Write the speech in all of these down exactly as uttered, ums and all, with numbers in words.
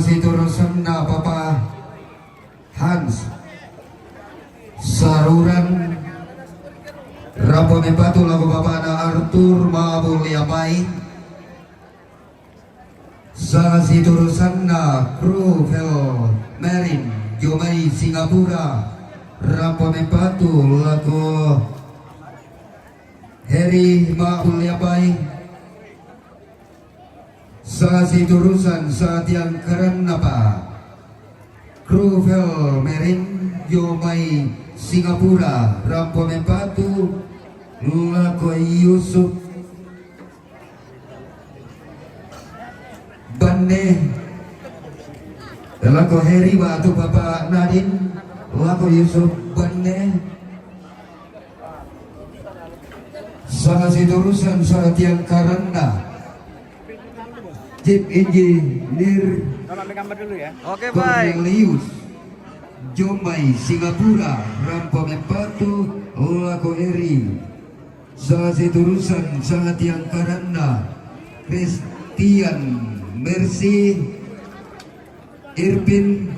Siturusanna Papa Hans Saruran, rampo mempatu lako bapana Arthur Mabul Liapai. Sanga siturusanna Kruvel Merin, jomai Singapura, rampo mempatu lako Heri Mabul Liapai. Sanga siturusan sanga tiangkaranna pa Kruvel Merin, jomai Singapura, rampo mempatu lako Yusuf Banne, lako Heri batu Papa Nadin, lako Yusuf Banne. Sanga siturusan sanga tiangkaranna Chief Engineer Tolong ambil gambar dulu ya. Oke, baik. Cornelius, jomai Singapura, rampo mempatu lako Heri. Sanga siturusan sanga tiangkaranna Christian Mercy Irvin,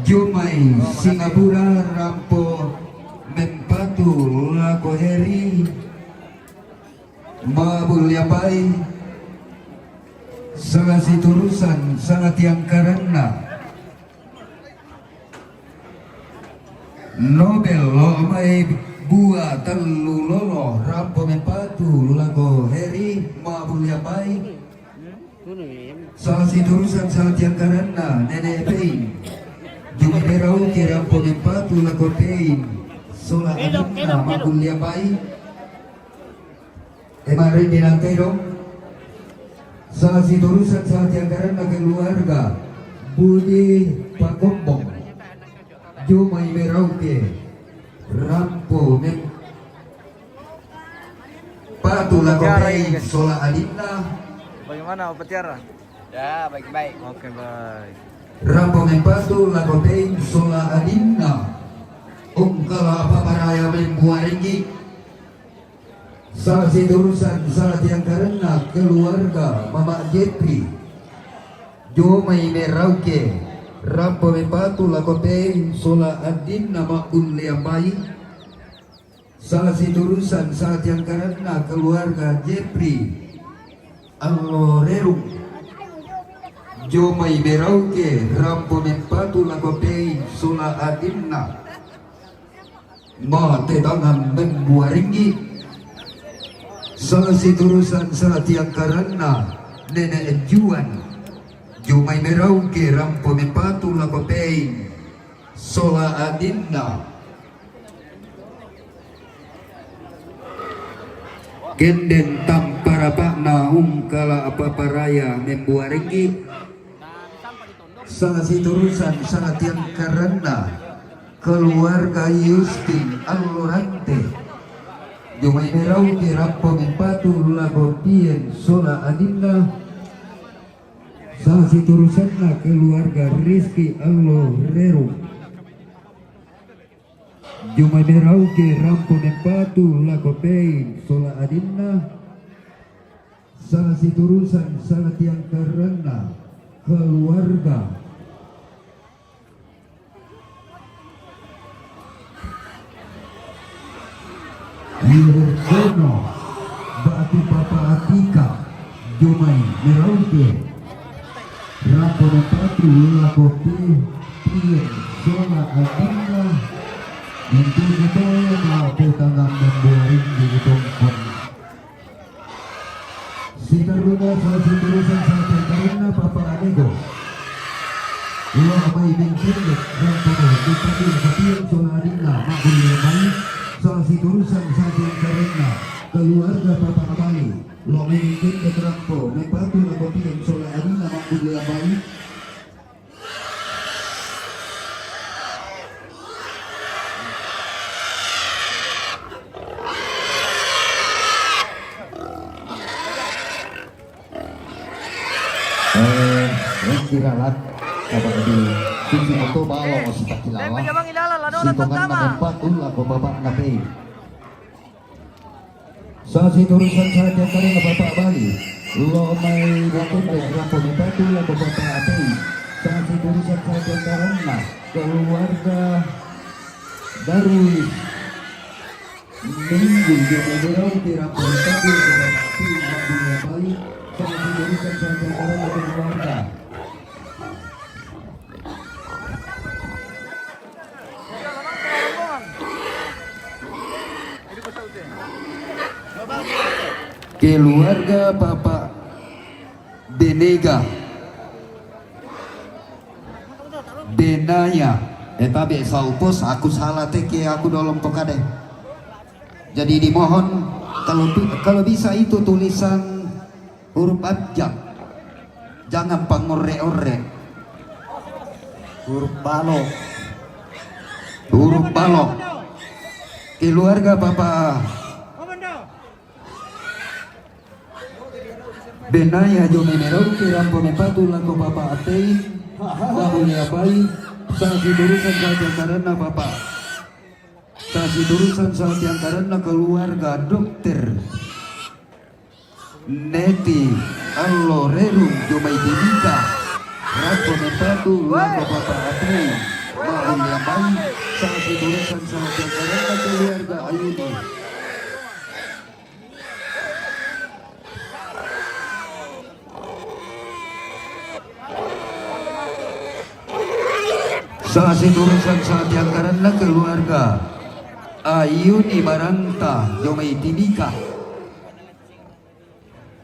jomai Singapura, rampo mempatu lako Heri Mabul Liapai. Sanga siturusan sanga tiangkaranna Nobel, lo mai Bua Tellu Lolo, rampo mempatu lako Heri Mabul Liapai. Sanga siturusan sanga tiangkaranna Nene Pein, jomai Merauke, rampo mempatu lako Pein sola adinna Mabul Liapai. Ema Rindi Nantero. Sanga siturusan sanga tiangkaranna keluarga Budi Pakombong, jomai Merauke, rampo mempatu lako Pein sola adinna. Bagaimana, Opa Tiara? Ya, baik-baik. Oke, baik. Rampo mempatu lako Pein sola adinna. Ungkala paparaya membuarenggi. Sanga siturusan sanga tiangkaranna keluarga Mamak Jepri, jomai Merauke, rampo mempatu lako Pein sola adinna Mabul Liapai. Sanga siturusan sanga tiangkaranna keluarga Jepri Allo Rerung, jomai Merauke, rampo mempatu lako Pein sola adinna. Matetangan membuarenggi. Sanga siturusan sanga tiangkaranna Nene Juan, jomai Merauke, rampo mempatu lako Pein sola adinna. Genden tamparapakna ungkala paparaya membuarenggi. Sanga siturusan sanga tiangkaranna keluarga Yustin Allo Rante, jomai Merauke, rampo mempatu lako Pein sola adinna. Sanga siturusanna keluarga Rizky Allo Rerung, jomai Merauke, rampo mempatu lako Pein sola adinna. Sanga siturusan sanga tiangkaranna keluarga Wirjono batu Papa Atika, jomai Merauke, rampo mempatu lako Pein sola adinna. Intinya to, matetangan membuarenggi tongkon. Siteruna sanga siturusan sanga tiangkaranna Papa Anego, lo mai Mengkendek, rampo mempatu lako Pein sola adinna Mabul Liapai. Sanga siturusan sanga tiangkaranna keluarga Papa Abali, lo mai Mengkendek, rampo mempatu lako Pein sola adinna Mabul Liapai. Eh, istirahat. Apa di kunci moto bawa masih tak kilala. Sitongan na mempatu lako Bapak Nape. Sanga siturusan sanga tiangkaranna Papa Abali, Lo mai botong dan rampo mepatu lako Bapak Atei. Sasi turusan satiang karanna keluarga Darwis Minggu dia mendorong kira politik yang tidak pasti yang punya baik. Sasi turusan satiang karanna keluarga. Keluarga Bapak Benega. Benaya. Eh, tabe saupos, aku salah teke, aku dolong pokade. Jadi dimohon, kalau bi-, kalau bisa itu tulisan huruf abjad. Jangan pangorre-orre. Huruf balo. Huruf balo. Keluarga Bapak Benaya jo memerauke rampo mepatu lako Bapak Atei. Babu Leapai. Sasi turusan satiang karanna Bapak. Sasi turusan satiang karanna keluarga Dokter Neti Allo Rerum jo mai Timika. Rampo mepatu lako Bapak Atei. Babu Leapai. Sasi turusan satiang karanna keluarga Ayuni. Sasi turusan satiang karanna keluarga Ayuni Maranta jo mai Timika.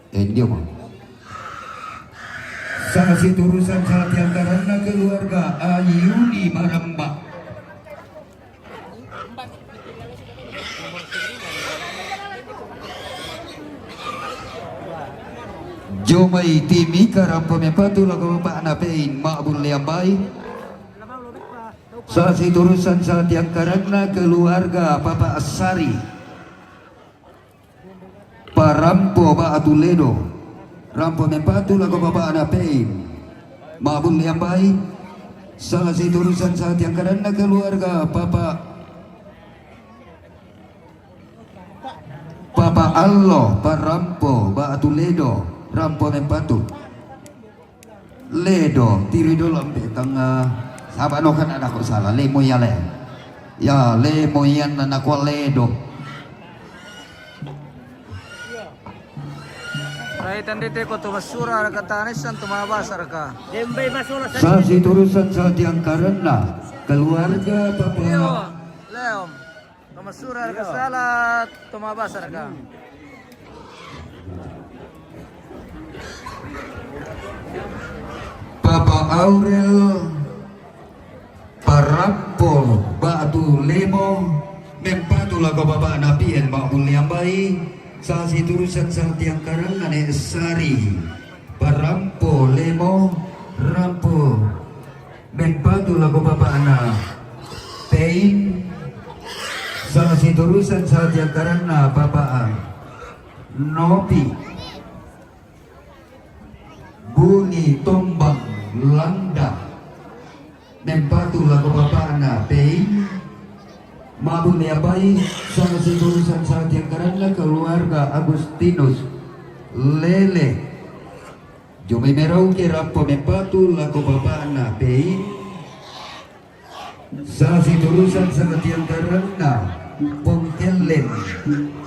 Endio mo. Sasi turusan satiang karanna keluarga Ayuni Maramba. Jo mai Timika rampo mepatu lako Bapak Napein Ma'bul Leambai. Sasi turusan satiang karanna keluarga Bapak Sari. Parampo Batu Ledo. Rampo mepatu lako Bapak Napein Ma'bul Leambai. Sasi turusan satiang karanna keluarga Bapak Papa Allo, parampo Batu Ledo, rampo mepatu. Ledo, tiri dolo ampe tanga. Saba no kan ada ko salah, lemo ya le. Ya, lemo ya na ko Ledo. Rai tande te ko to masura raka tanesan to mabasa raka. Sasi turusan satiang karanna keluarga Papa. Leom. Tomasura raka salat, tomabasa raka. Papa Aurel, parampo Batu Lemo, mempatu lako Bapak Napien Ma'bul Leambai. Sasi turusan satiang karanna Nek Sari, parampo Lemo, rampo mempatu lako Bapak Napein. Sasi turusan satiang karanna Bapak Nopi. Buni Tombang Landa. Mempatu lako Bapak Napein. Ma'bul Leambai. Sasi turusan satiang karanna keluarga Agustinus Lele. Jo mai Merauke rampo mempatu lako Bapak Napein. Sasi turusan satiang karanna Pongkellen,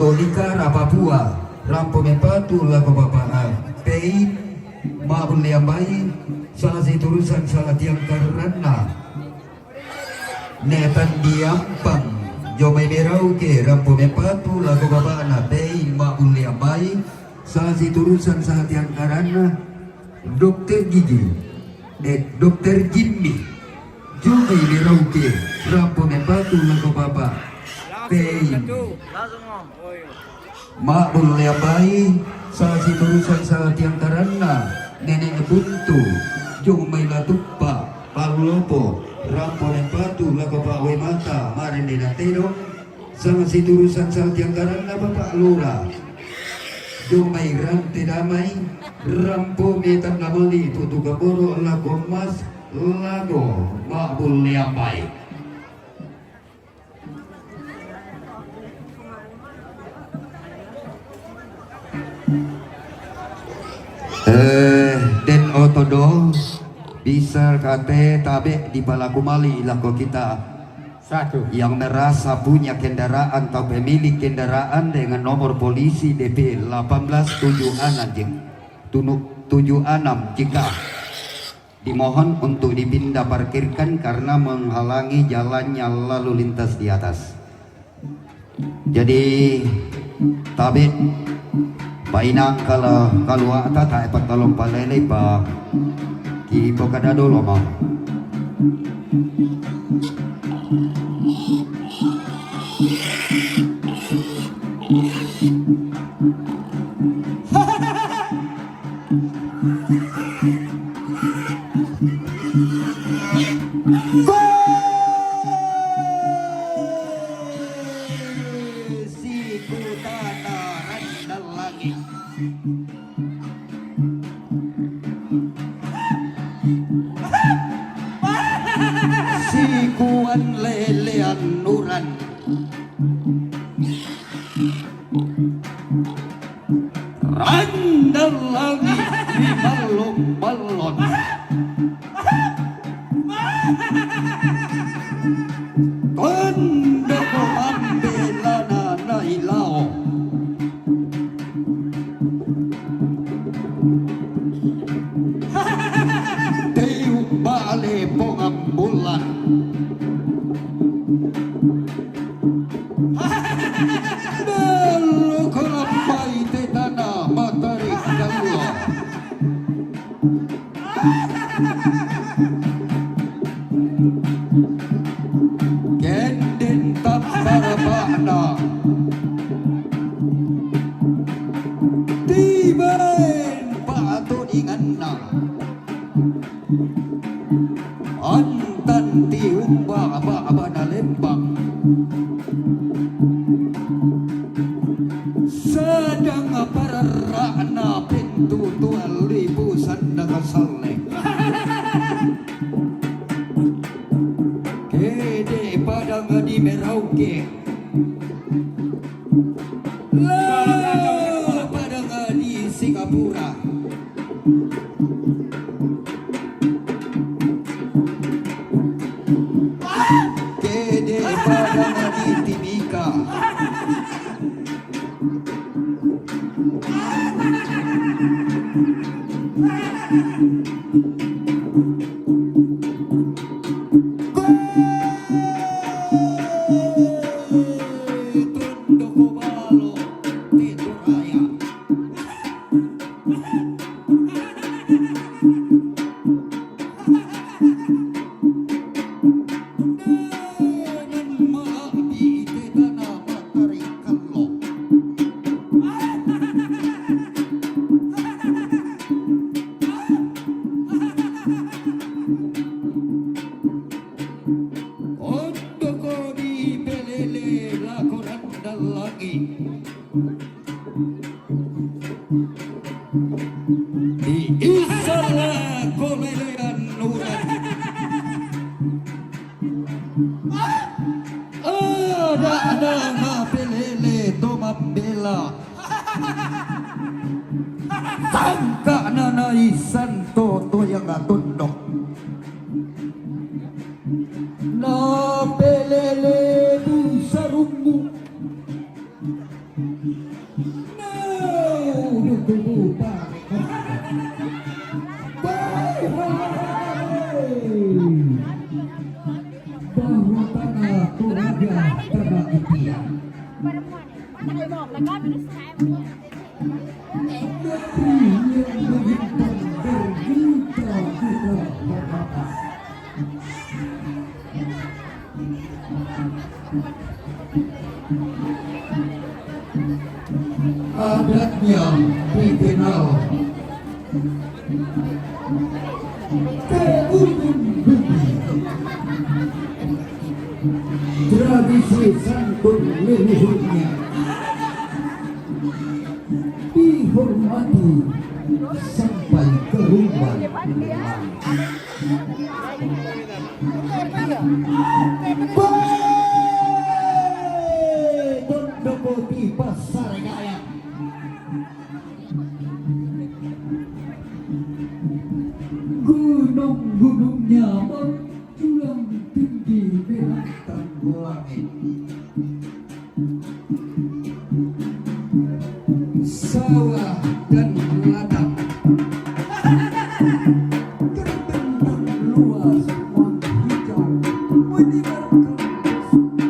Tolikara, Papua, rampo mempatu lako Bapak Napein Ma'bul Leambai. Sasi turusan satiang karanna Netan Diampang, jo mai Merauke, rampo mempatu lako Bapak Napein Ma'bul Leambai. Sasi turusan satiang karanna Dokter Gigi, eh, Dokter Jimmy, jo mai Merauke, rampo mempatu lako Bapak Napein Ma'bul Leambai. Sasi turusan satiang karanna Nenek Buntu, jo mai Latuppa, Palopo, rampo mempatu lako Pak Wemata, Marende Nateno. Sasi turusan satiang karanna Bapak Lura, jo mai Rante Damai, rampo metan namali tutu kaboro lako Mas Lago Ma'bul Leambai. Eh, den oto do, bisa kate tabe di palaku mali lako kita. Satu. Yang merasa punya kendaraan atau pemilik kendaraan dengan nomor polisi D P delapan belas tujuh enam J-, tunu-, tujuh enam J K, dimohon untuk dipindah parkirkan karena menghalangi jalannya lalu lintas di atas. Jadi, tabe, bainang kala kaluata tae patalong palele pa ki pokada dolo ma. Siku tanah randal langit. Sikuan lelean nuran. Randal langit di balon-balon. Tanda ko ambilana na ilao. Teu bale pongambulan. Dalo ko lambai te tana matarik dalo. Kenden tambar bana. Tiben patuninganna. Antan tiumba ba bana lembang. Sadang pararana pintu tuan lipu sandang saleh. Kede padang di Merauke. Lo padang di Singapura. Kede padang di Timika. Ondo ko dipelele lako randal langit. Diisa lako lelean nuran. Ada nanga pelele to mambela. Tangka nana isan to toyang atondok. Na pelele bu sarumbu. Na udu kubu pa. Bahwa tanah Toraja tanah impian. Adatnya dikenal ke ujung bumi. Tradisi santun leluhurnya dihormati sampai ke rumah. Woi, Bondo Kopi Pasar Gaya. Gunung-gunungnya menjulang tinggi menantang langit. Sawah dan ladang terbentang luas, pohon hijau menyibarkan pesona.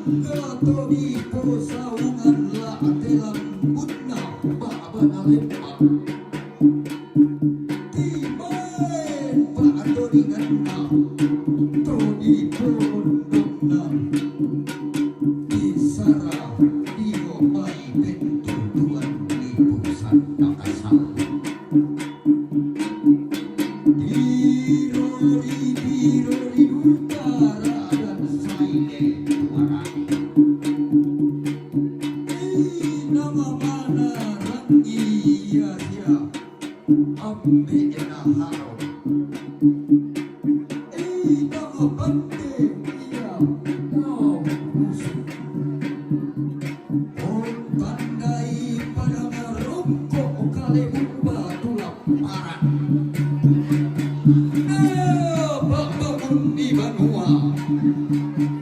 Angga to diposaungan la' te lambunna ba'bana lembang. Timaen pa'todinganna to dipolondonna, disara dio mai pentutuan di pusa'na kasal. Dirori-dirori duka radan saile tuarane. Ina mamana rangi ia sia ambe'na haro. Ina mabande ia tau musu. Umpandai padang rongko' kalebu batu lapparan. Napa bangun di banua.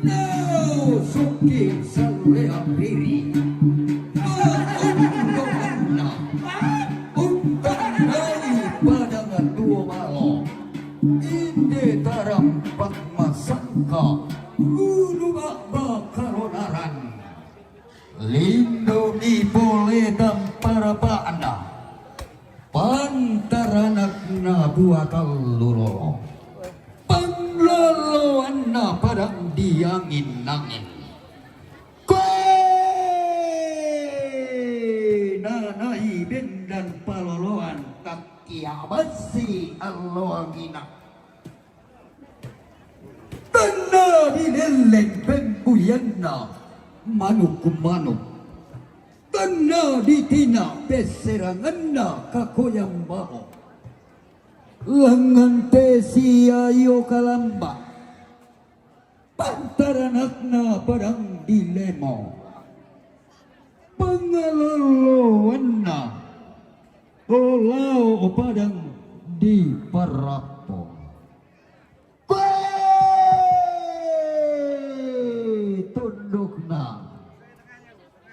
Nau sukki salleang riri. Ma'undo'anna. Umpandai padang tuo balo. Inde tarang pa'masangka. Ulu ba'ba karonaran. Lindomi pole tamparapa'na, pantaranakna bua tallu lolo, panloloanna padang diangin-angin. Koe nanai bendan paloloan takkia bassi alloangina. Tenna dilelleng pembuyanna manuk-manuk. Tenna ditina pesseranganna kakoyang bao. Lengngan te siaio kalamba. Pantaranakna padang dilemo. Pangaloloanna lao padang diparappo. Koe tondokna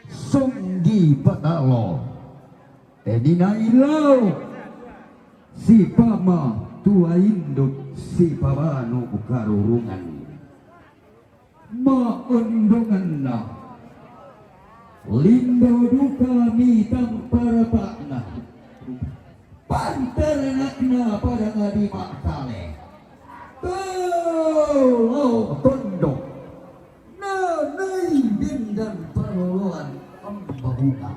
Songgi Patalo, tenina ilao sipama tua induk sipabanu karurungan. Maondonganna lindo duka mitang parapa'na. Pantaranakna padang adi makkale. Tau lao tondok. Nanai bendan paloloan ambahuna.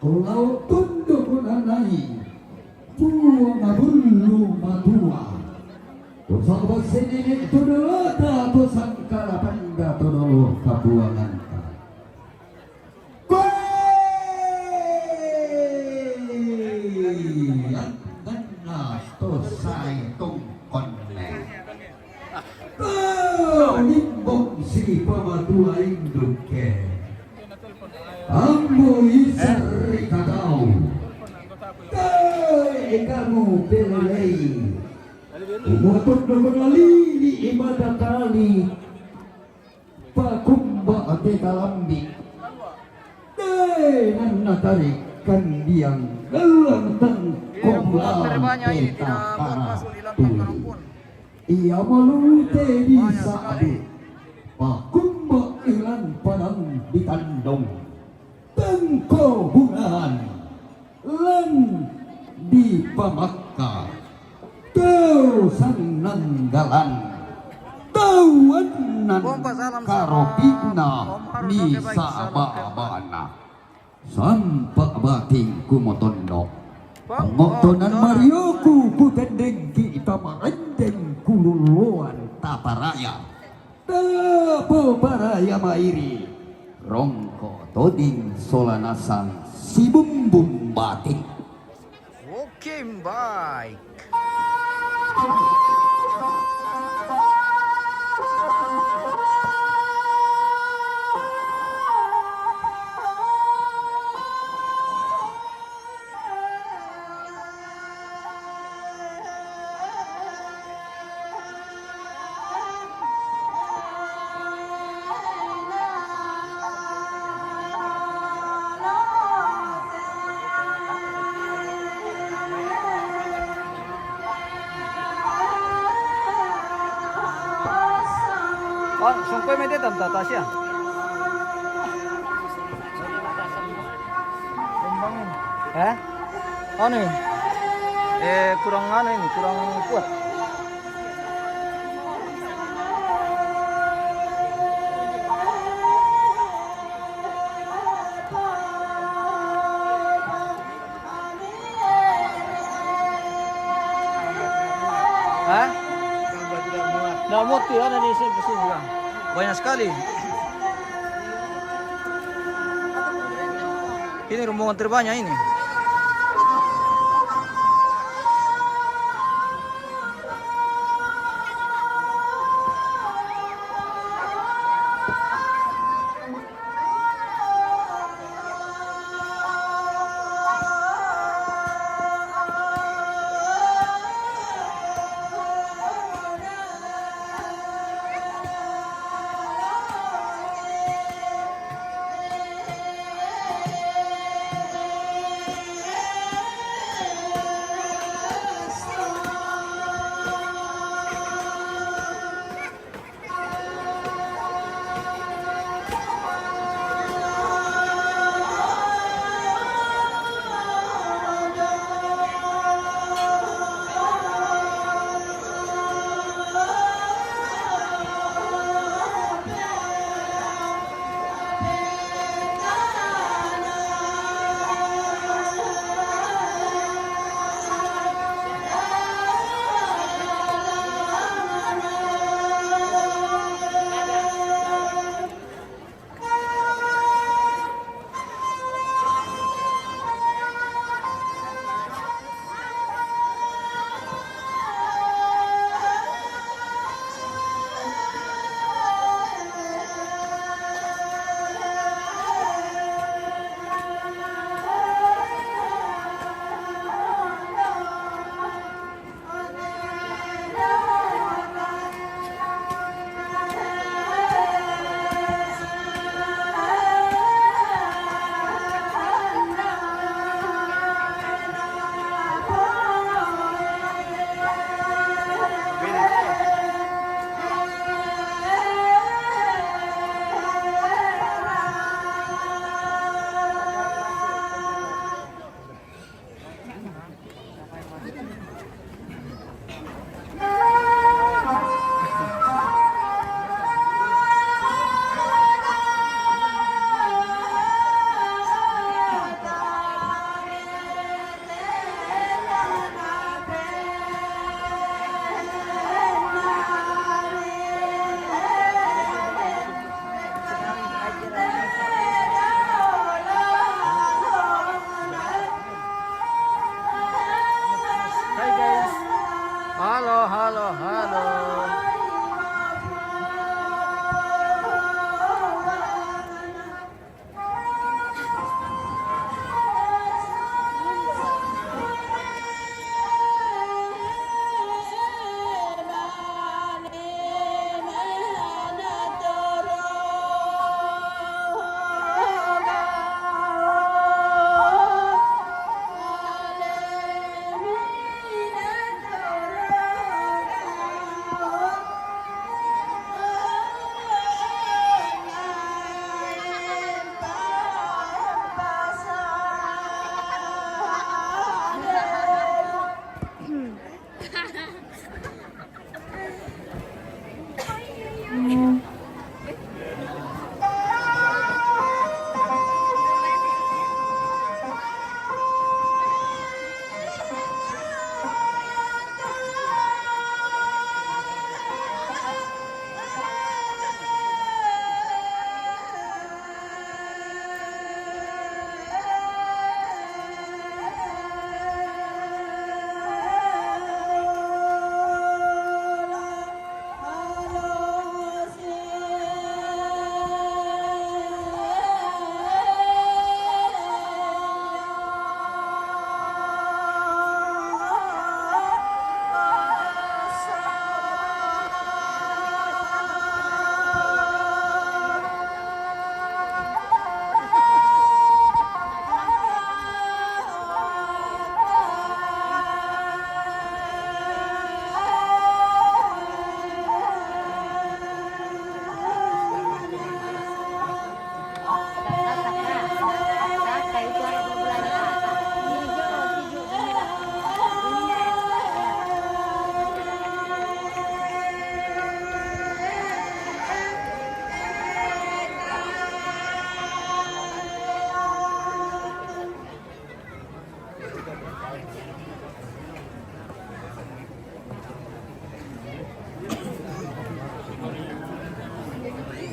Lao tondok nanai Puang Bullu Matua. Kusaba senene to dalata to sangkala panda to dolo kapuanganta. Koe angganna to sae tongkonne. Kau limbong sipamatua indukke. Ambo isarri katau. Koe kamu pelelei. Umur pun dua kali di ibadah kali. Kalambi. Deh, nan natarik kandiang dalam tengkong lawan peta para tuli. Ia malu te di sabe. Pakumba ilan padang di tandong. Tengko bulan lan di pamakka. Teu sannanggalan. Tauannan karopina ni saba-abana. Sampa bating kumotondo. Pangoktonan marioku kutendengki tamarendeng kululuan taparaya. Tapo baraya mairi, rongko toding sola nasang sibumbung batik. Oke, baik. Oh, sungkoi mete tam tata siya. Kumbangin. Hah? Anu ini? Eh, kurang anu ini, kurang kuat. Hah? Nggak muat tuh, ada di sini, sini juga. Banyak sekali. Ini rombongan terbanyak ini.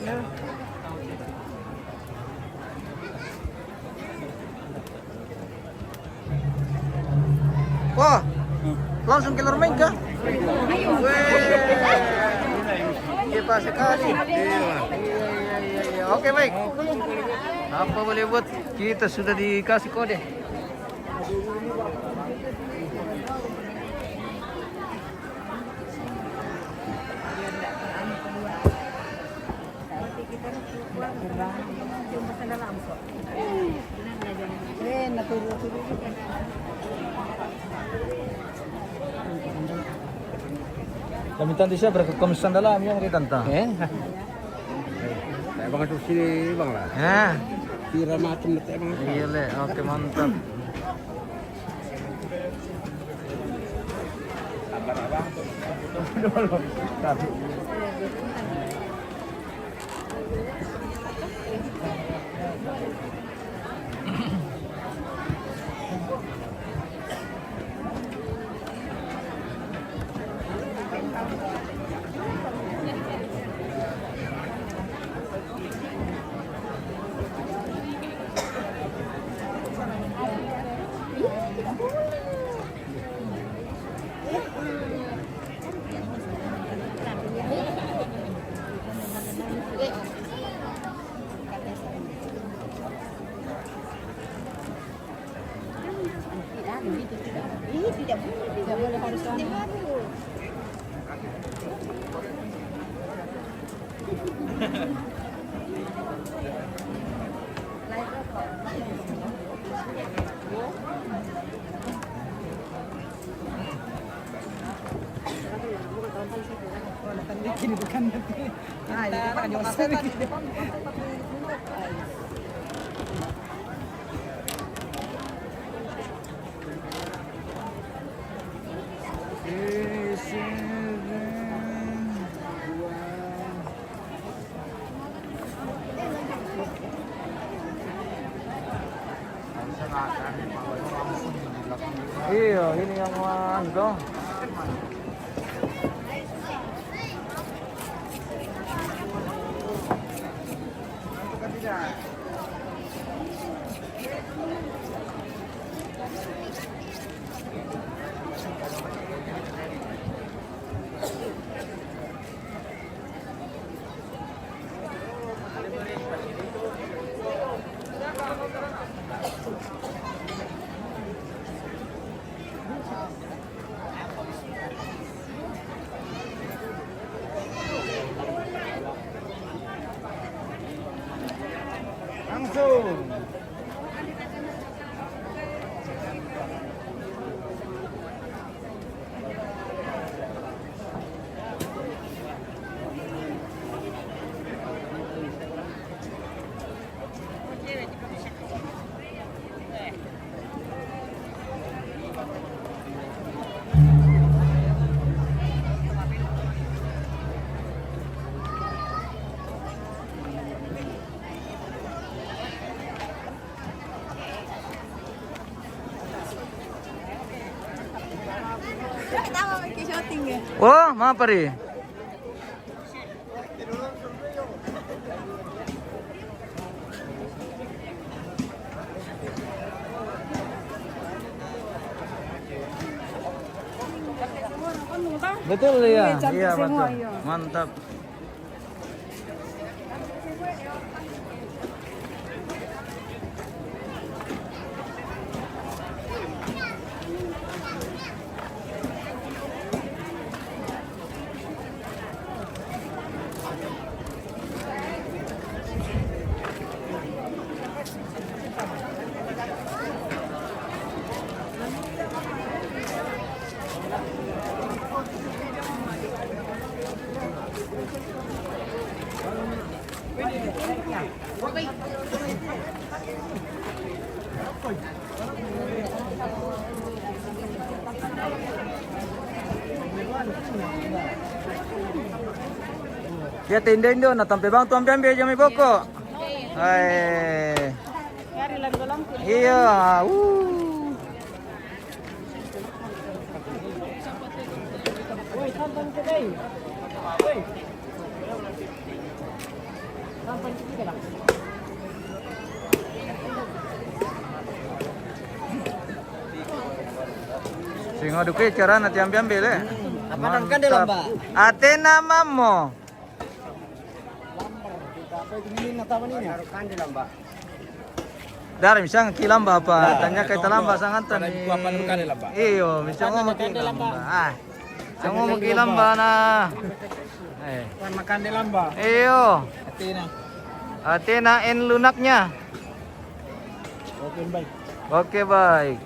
Wah, langsung keluar main kah? Weh, cepat sekali. Iya, iya, iya, iya. Oke, baik. Apa boleh buat? Kita sudah dikasih kode. Kami tadi siapa ke komisan dalam yang di tanta? Eh? Saya bang tu sini bang lah. Ya. Kira macam tak bang. Iya le, oke, mantap. Sabar abang. Tidak boleh, harus Iya, ini yang anu. Langsung. Oh, maaf, Pari. Betul ya? Iya, cantik semua, betul. Iya. Mantap. Ya, tenda Indo, na tampe bang tu ambe-ambe jami boko. Hai. Iya, uh. Singa duke carana ti ambe-ambe le. Apa nang kande lamba? Atena mammo. Dari misang ki lamba apa? Tanya kai talamba sangantan ni. Iyo, misang ngomong ki lamba. Ah. Misang ngomong ki lamba na. Eh. Wan makande lamba. Iyo. Atena. Atena en lunaknya. Oke, baik. Oke, baik.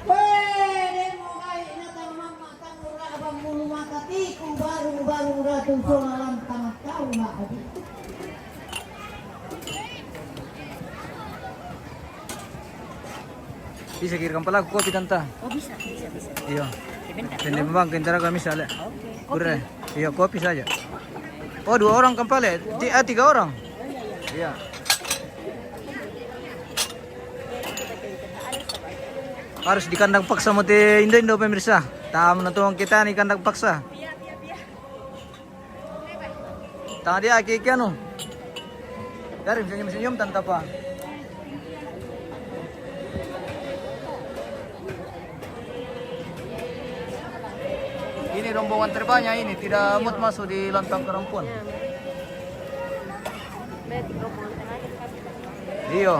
Weh, demo gai na tang mama tang ura abang bulu mata tiku baru baru ratu sola lantang tahu lah. Bisa kirim pala kopi tanta. Oh, bisa, bisa, bisa. Iya. Sebentar. Sende bang kentara kami sale. Oke. Kopi. Udah. Iya, kopi saja. Oh, dua orang kempale. Ti- ah, tiga orang. Iya. Harus di kandang paksa mati indo-indo pemirsa. Tamu na tuang kita ni kandang paksa. Tanga dia aki-aki anu. Dari senyum-senyum tanta pa. Ini rombongan terbanyak ini, tidak mut masuk di lantang kerampuan. Iyo.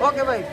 Oke, baik.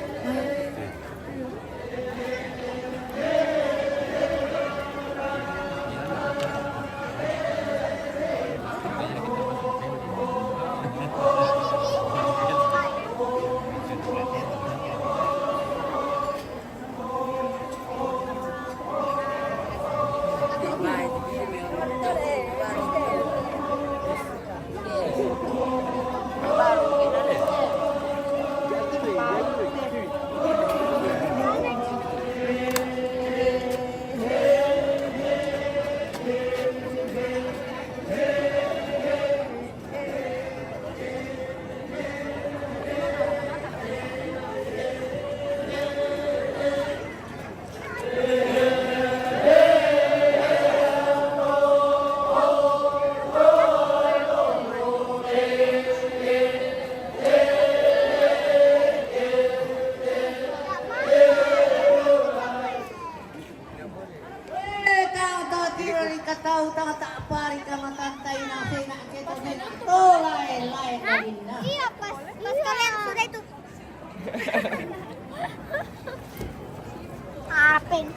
Apin.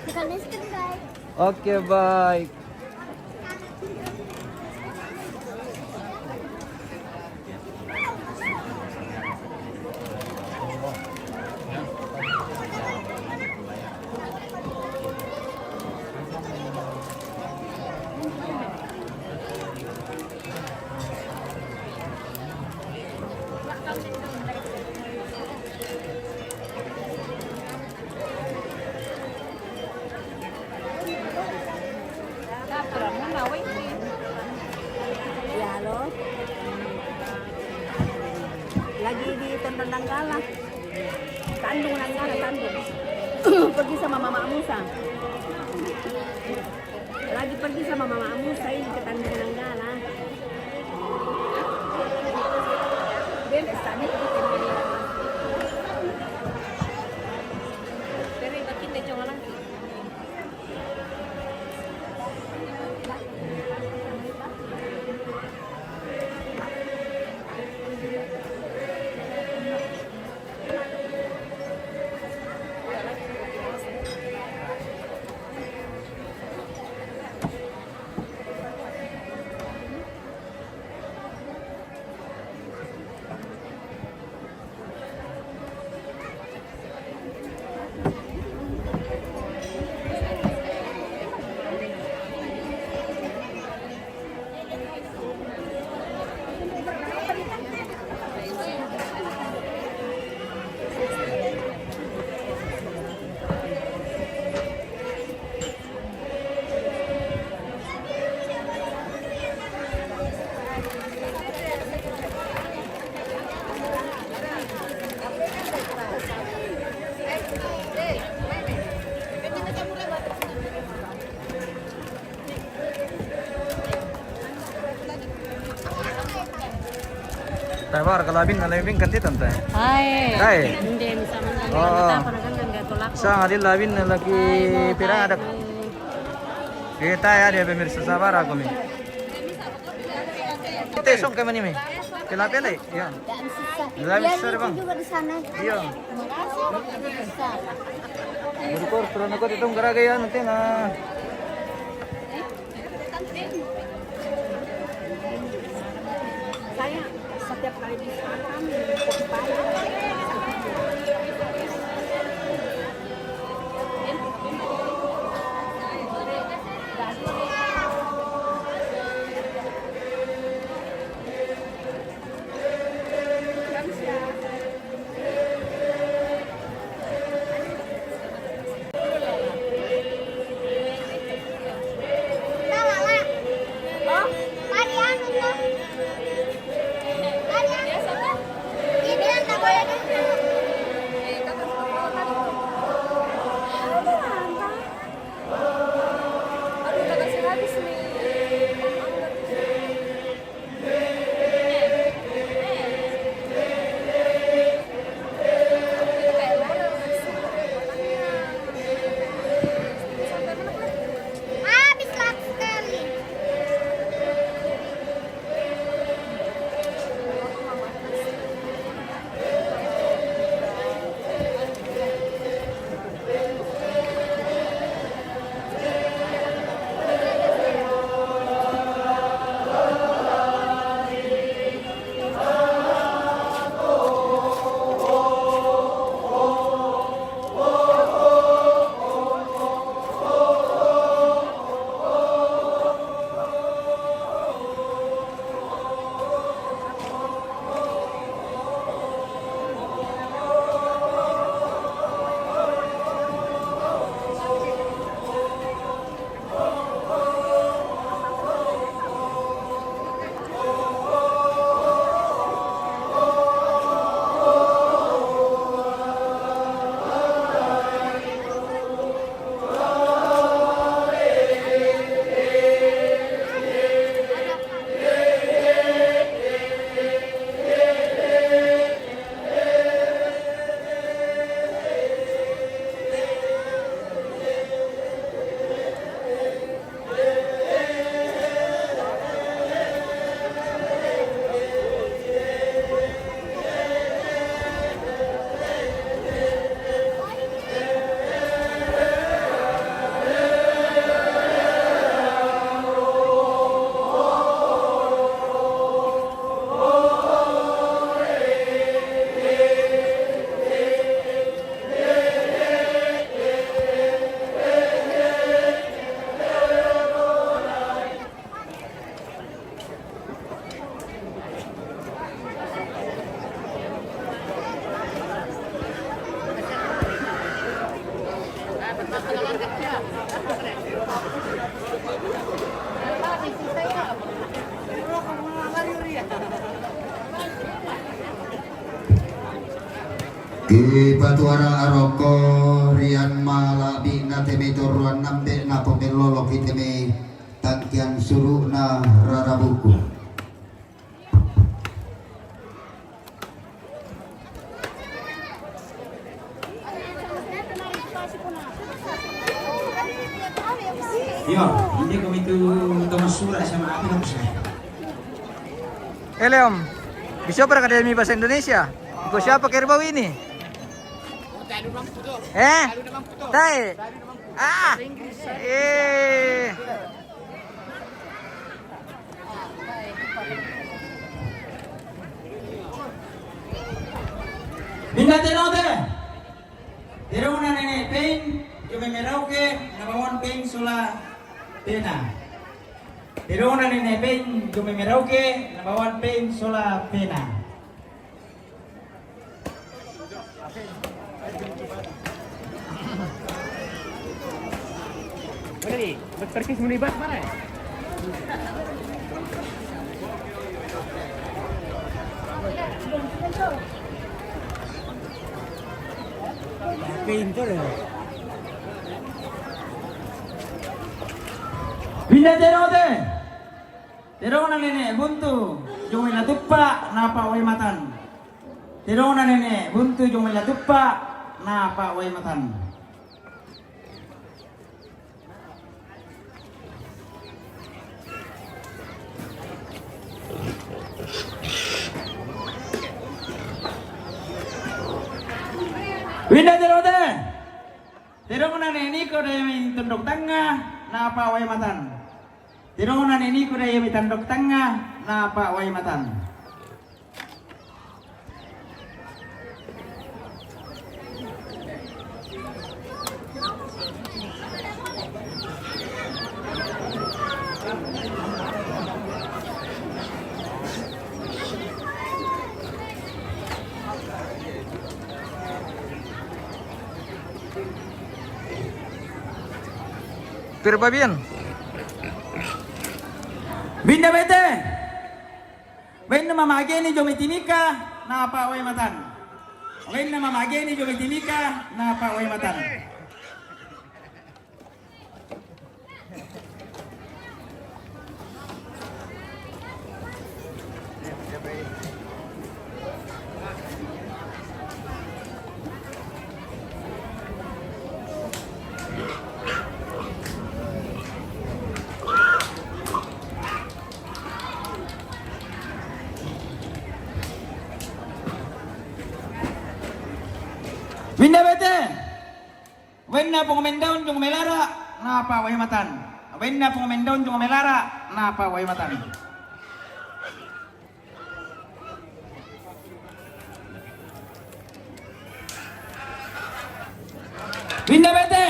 Bukan es krim, guys. Okay, bye. Ya, lo. Lagi di Tantan Nanggala. Tandung Nanggala, Tandung. Pergi sama Mama Musa. Lagi pergi sama Mama Musa ini ke Tanjung Nanggala. Dia pesan itu. Dari bakin dia jangan lagi. Tabar ka labin na, labin kanti tanta. Hai. Hai. Hindi, sa man lang. Oo. Mata pa na ganda, gato lako. Sa nga di labin na laki pira adak. Kita ya dia pemirsa, sabar ako mi. Ito song kay manimi. Tilapia lay. Yan. Tilapia sa bang. Juga di sana. Iya. Berkur terus aku itong garagay yan, nanti na. Saya setiap kali di sana, kami ikut bayar. Kipatuara aroko rian mala'bi'na te mai torroan nambe' napomellolo ki te mai tangkian suru'na rarabuku. Yo, ini komitu Thomas Sura sama apa nama saya? Eh, Leom, bisa ora ka de' mi bahasa Indonesia? Iko siapa kerbau ini? Eh? Tae? Ah! Eh. Binda tenote. Terona nene' Pein, dio mai Merauke, na bawan Pein sola Pena. Terona nene' Pein, dio mai Merauke, na bawan Pein sola Pena. Pintu loh. Pinda tenote. Terona nene' Buntu, jong mai Latuppa, napa' Wae Matan. Terona nene' Buntu, jong mai Latuppa, napa' Wae Matan. Winda tenote. Terona nene' Niko, dai mai Tondok Tangnga, napa' Wae Matan. Terona nene' Niko, dai mai Tondok Tangnga, napa' Wae Matan. Pir babian? Binda bete. Bainna Mama Ageni jong mai Timika, napa' Wae Matan. Bainna Mama Ageni jong mai Timika, napa' Wae Matan. Winda bete. Bainna Pong Mendaun jong mai Lara, napa' Wae Matan. Bainna Pong Mendaun jong mai Lara, napa' Wae Matan. Winda bete.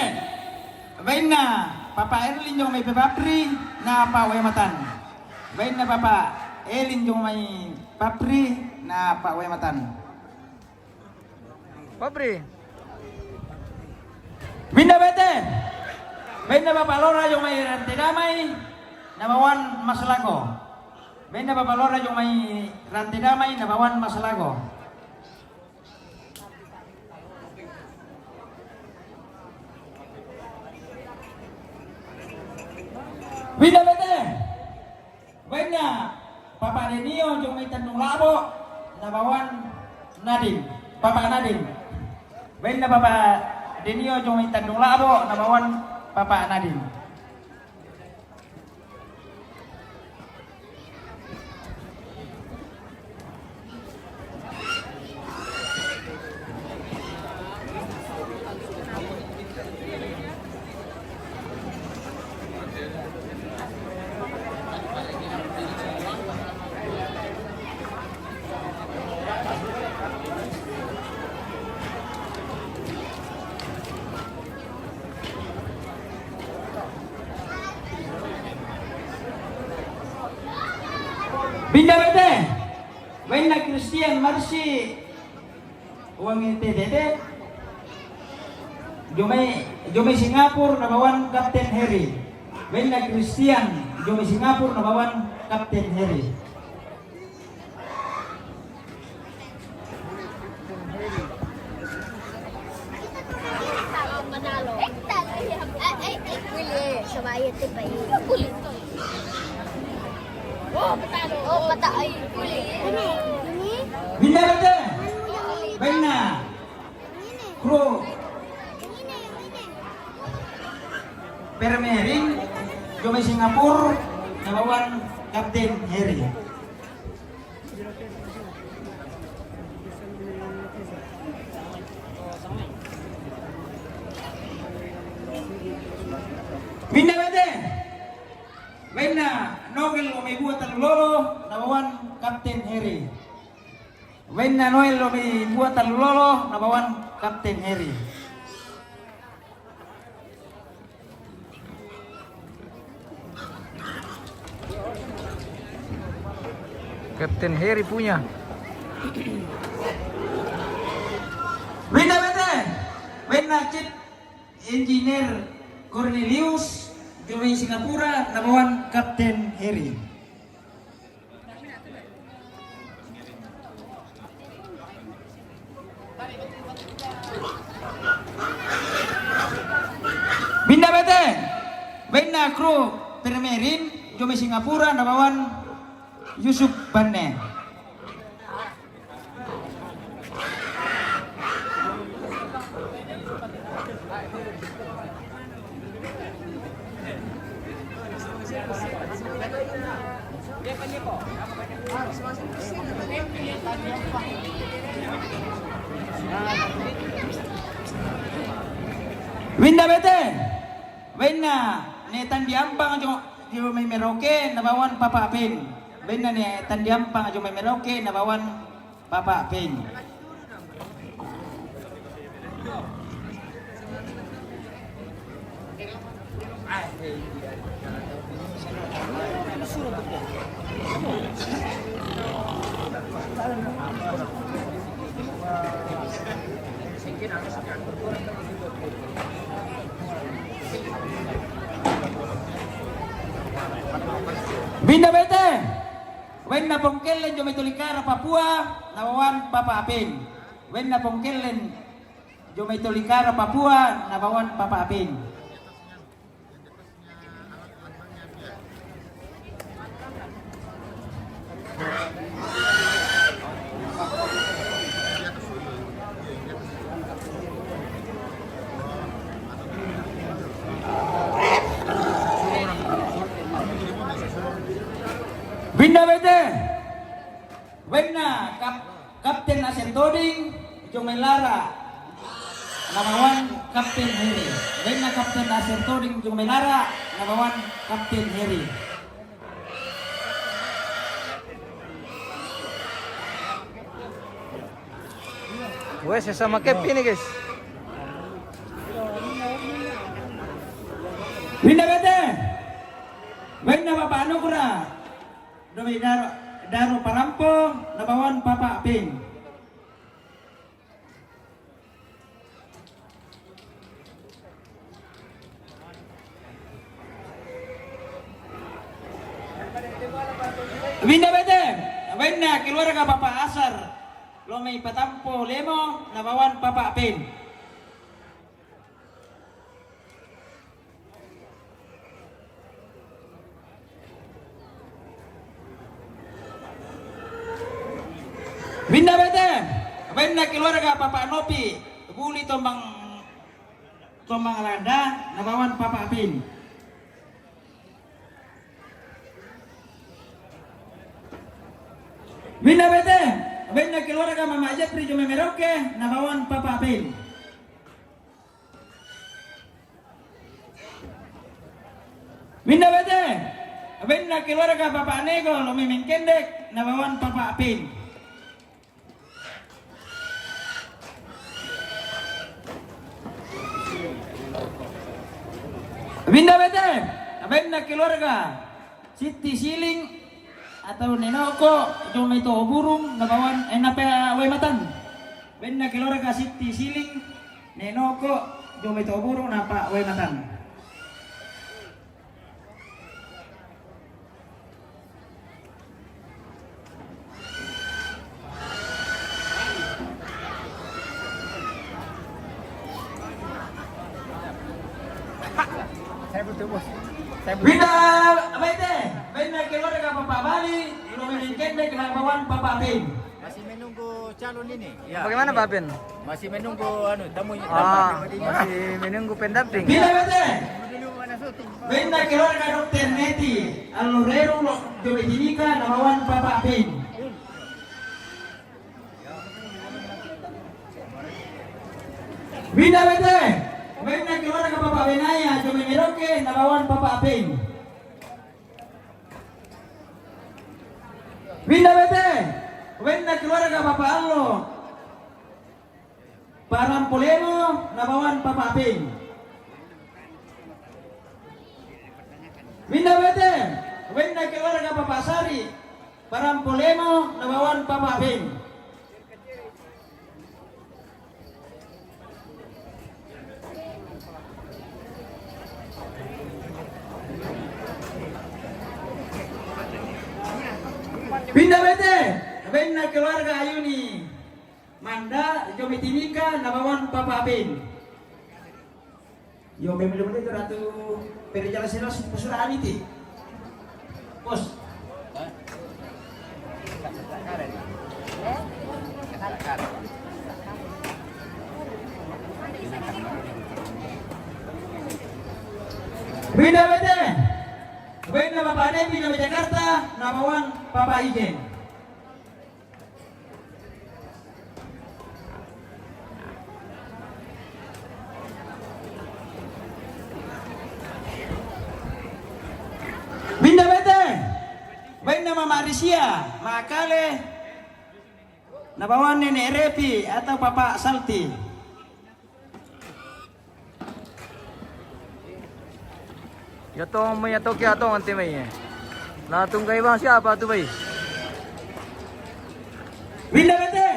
Bainna Papa Erlin jong mai Papri, napa' Wae Matan. Bainna Papa Elin jong mai Papri, napa' Wae Matan. Papri. Winda bete. Bainna Papa Lora jong mai Rante Damai, napa' Wae Matan. Bainna Papa Lora jong mai Rante Damai, napa' Wae Matan. Winda bete. Bainna Papa Denio jong mai Tandung Labo, napa' Wae Matan. Papa Nadin. Bainna Papa Denio jong mai Tandung Labo, napa' Wae Matan. Papa Nadin. Binda bete. Bainna Christian Marsi, Wangi T T T. Jong mai, jong mai Singapura, napa' Wae Matan. Kapten Heri. Bainna Christian, jong mai Singapura, napa' Wae Matan. Kapten Heri. Bayar tu, bayar. Oh, patah. Oh, patah. Ay, boleh. Ini, ini. Benda bete. Benda. Ini. Kru. Ini, ini. Permerin, jomai Singapura, nabawan Kapten Heri. Benda bete. Benda Nogel lo mai bua talu lolo, nabawan Kapten Heri. Benda Noel lo mai bua talu lolo, nabawan Kapten Heri. Kapten Heri punya. Benda bete. Benda Chief Engineer Cornelius, jomai Singapura, nabawan Kapten Heri. Benda bete. Benda kru Permerin, jomai Singapura, nabawan Yusuf Banne. Benda bete. Benda ne Tandi Ampang jo, jomai Merauke, nabawan Papa Pen. Benda ne Tandi Ampang jomai Merauke, nabawan Papa Pen. Benda bete. Benda Pongkelen jomai Tolikara Papua, nabawan Papa Pen. Benda Pongkelen jomai Tolikara Papua, nabawan Papa Pen. Benda bete. Benda Kap-, Kapten Asir Toding, jomai Lara, nabawan Kapten Heri. Benda Kapten Asir Toding, jomai Lara, nabawan Kapten Heri. Wes, sesama Kep ini, guys. Benda bete. Benda Bapak Anugerah. Jomai Daro, Daro Parampo, nabawan Papa Pen. Benda bete. Benda keluarga Papa Asar, lo mai Patampo Lemo, nabawan Papa Pen. Benda bete. Benda keluarga Papa Nopi, Buli Tombang, Tombang Landa, nabawan Papa Pen. Benda bete. Benda keluarga Mama Jepri jomai Merauke, nabawan Papa Pen. Benda bete. Benda keluarga Papa Nego, lo mai Mengkendek, nabawan Papa Pen. Benda bete. Benda keluarga Siti Siling atau Nenoko, jomai Toburung, nabawan, eh, napa Wai Matan. Benda keluarga Siti Siling, Nenoko, jomai Toburung, napa Wai Matan. Winda, abete, winda keluarga Papa Bali, lo menengkende kelabawan Papa Pin. Masih menunggu calon ini. Ya. Bagaimana, Pak Pin? Masih menunggu, anu, tamu. Ah, masih menunggu pendamping. Winda, abete, winda keluarga Dokter Neti, Alurero, lo, Jobe Jinika, nabawan Papa Pin. Winda, abete, winda keluarga Papa Benaya, Jobe Meroke, nabawan Papa Pin. Winda, abete, winda keluarga Papa Allo, Parampolemo, nabawan Papa Pin. Winda, abete, winda keluarga Papa Sari, Parampolemo, nabawan Papa Pin. Winda, abete, winda keluarga Ayuni Manda, Jobe Timika, nabawan Papa Pin. Yo, pemilih itu Ratu Peri Jalan Silas, Pusura Amiti. Bos. Winda, abete, winda Papa Devi, Jakarta, nabawan Papa Ijen. Winda, abete, winda Mama Risia, Makale, nabawan Nenek Repi atau Papa Salti. Ya tong, mai ya toki ya tong ante mai. Na tunggai bang siapa tu bai? Winda, abete,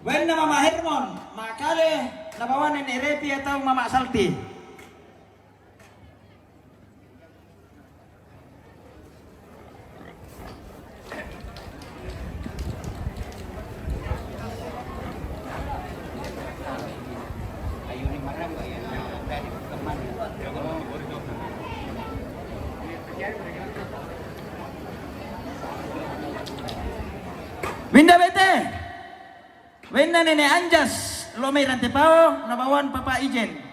winda Mama Hermon, Makale, nabawan Nenek Repi atau Mama Salti. Winda, abete, winda Nenek Anjas, lo mai Rantepao, nabawan Papa Ijen.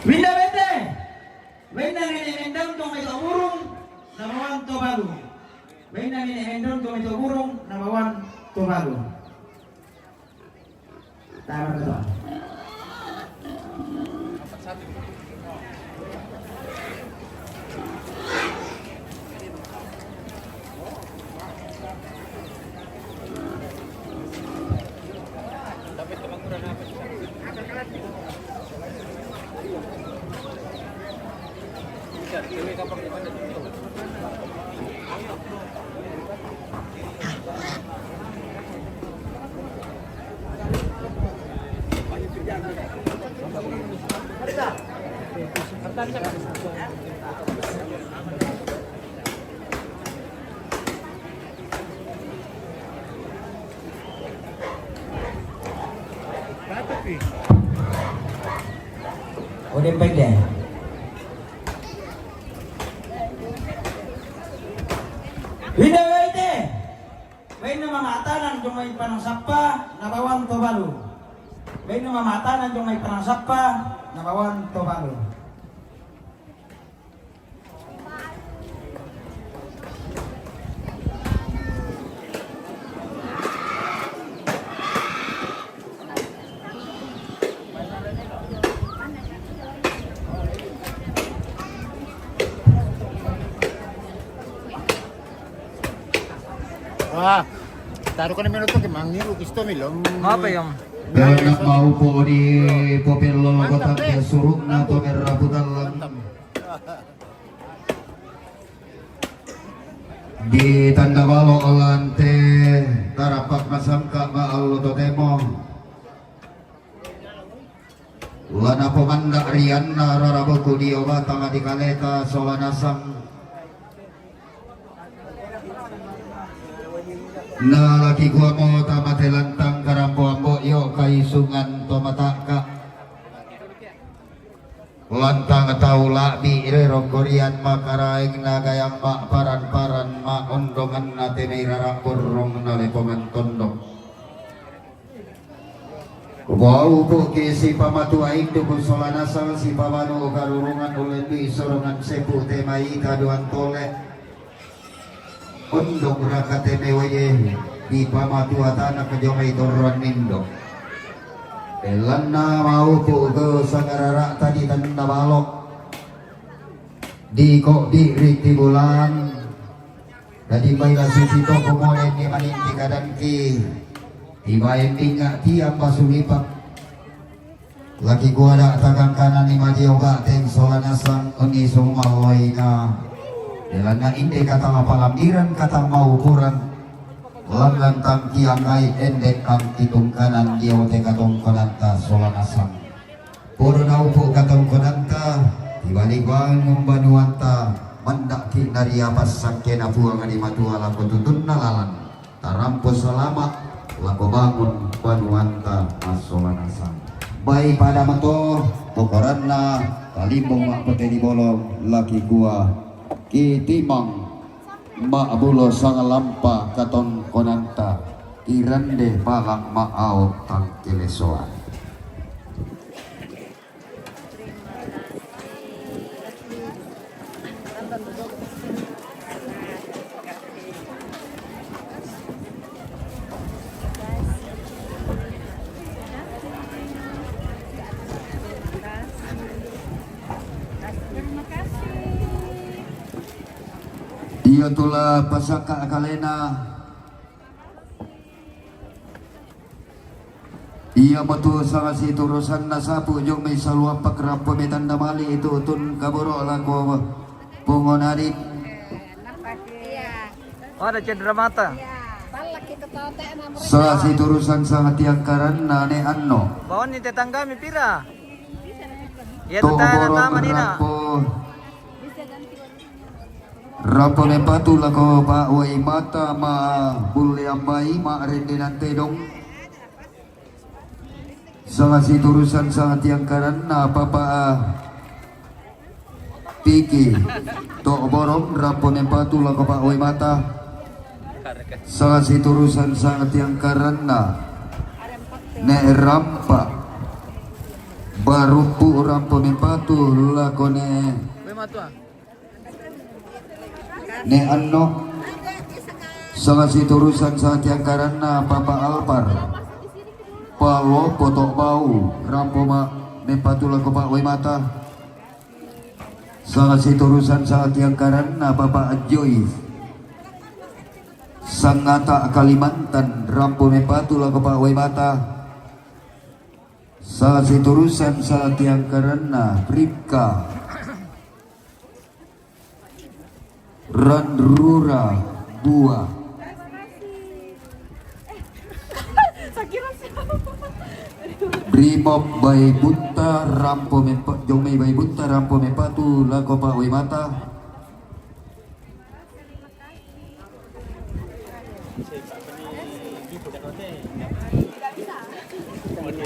Winda, abete, winda Nenek Mendang, tong mai Toburung, nabawan Tobalu. Winda Nenek Mendang, tong mai Toburung, nabawan Tobalu. Tabar, tabar. Ode pende. Winda, abete, winda Mama Atanan, jong mai Panang Sappa, nabawan Tobalu. Winda Mama Atanan, jong mai Panang Sappa, nabawan Tobalu. Wah, taruh kena minuto ke mangiru kisto milom. Apa yang? Dan nak mau po di popelo kota ke suruk na to merah putar lang. Di tanda balo' lan te tarappa' masangka' ma'allo totemo. La napomanda' rianna raraboku dio batang di kaleta sola nasang. Na la kikuamo tamate lantang karambo-ambo' io kaisungan to mata'ka'. Lantang tau la'bi' rero korian makaraeng nagayang ma'paran-paran ma'ondonganna te mai rara' borrong na lepongan tondok. Kupoaupu'ki sipamatua induk sola nasang sipabanu karurungan ulendui sorongan sepu te mai kaduan tole. Ondong raka te mewaye dipamatua tana kajomai torroan nindo. Belanna maupu ke sangarara tadi tanda balo. Di ko bi'ri ti bulan. Dadi mai la suci to kumone ni maning ti kadangki. Tibae pinga tiang basulipa. Laki kuada takangkanani madioga teng sola nasang uni sumawaina. Belanna inde kata mapalambiran kata maupuran. Langan tangkiangai ende tangkitungkanan dio te katongkonanta sola nasang. Podo naupu katongkonanta, tibalik bangun banuanta, mandaki nariapas sakkena puang di matua lako tutunna lalan. Tarampo salama' lako bangun banuanta massola nasang. Bai pada mato pokoranna kalimbong ma'pete di bolong laki kua kitimang ma'bulo sangalampa katongkonanta kirande balak ma'au tangkelesoan. Dio tula pasaka kalena. Ia metu sanga siturusanna sapu jong mai saluappak rappo metanda mali itu tun kaboro lako pongonari. Oh, ada cedera mata. Sanga siturusan sanga tiangkaranna ne anno. Bawanni tetanggami pira? Iya, to tetangga borong tamanina. Rappo Rappo mepatu lako pa'uai mata ma bulle ambai ma rendenan tedong. Sanga siturusan sanga tiangkaranna papa piki to borong rappo mepatu lako pa'uai mata. Sanga siturusan sanga tiangkaranna ne rampa baruppu rampo mepatu lako ne Ne anno sanga siturusan sanga tiangkaranna Papa Alpar. Palo poto bau rampo ma mepatu lako pa'uai mata. Sanga siturusan sanga tiangkaranna Papa Ajoi. Sangata Kalimantan rampo mepatu lako pa'uai mata. Sanga siturusan sanga tiangkaranna Ripka. Ranrura bua. Brimob bai butta rampo mepa, jomai bai butta rampo mepatu lako pa'uai mata.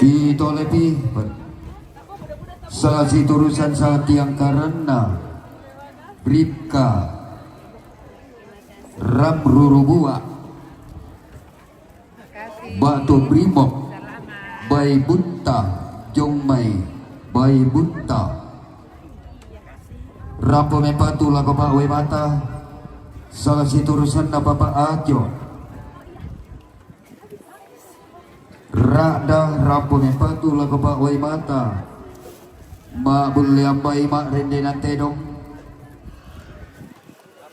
Titolepi sanga siturusan sanga tiangkaranna Ripka Ramrurubua Batu Brimob bai butta jomai bai butta. Rampo mepatu lako pa'uai mata. Sanga siturusanna Papa Aco. Ra'da rampo mepatu lako pa'uai mata. Ma bulle ambai ma rendenan tedong.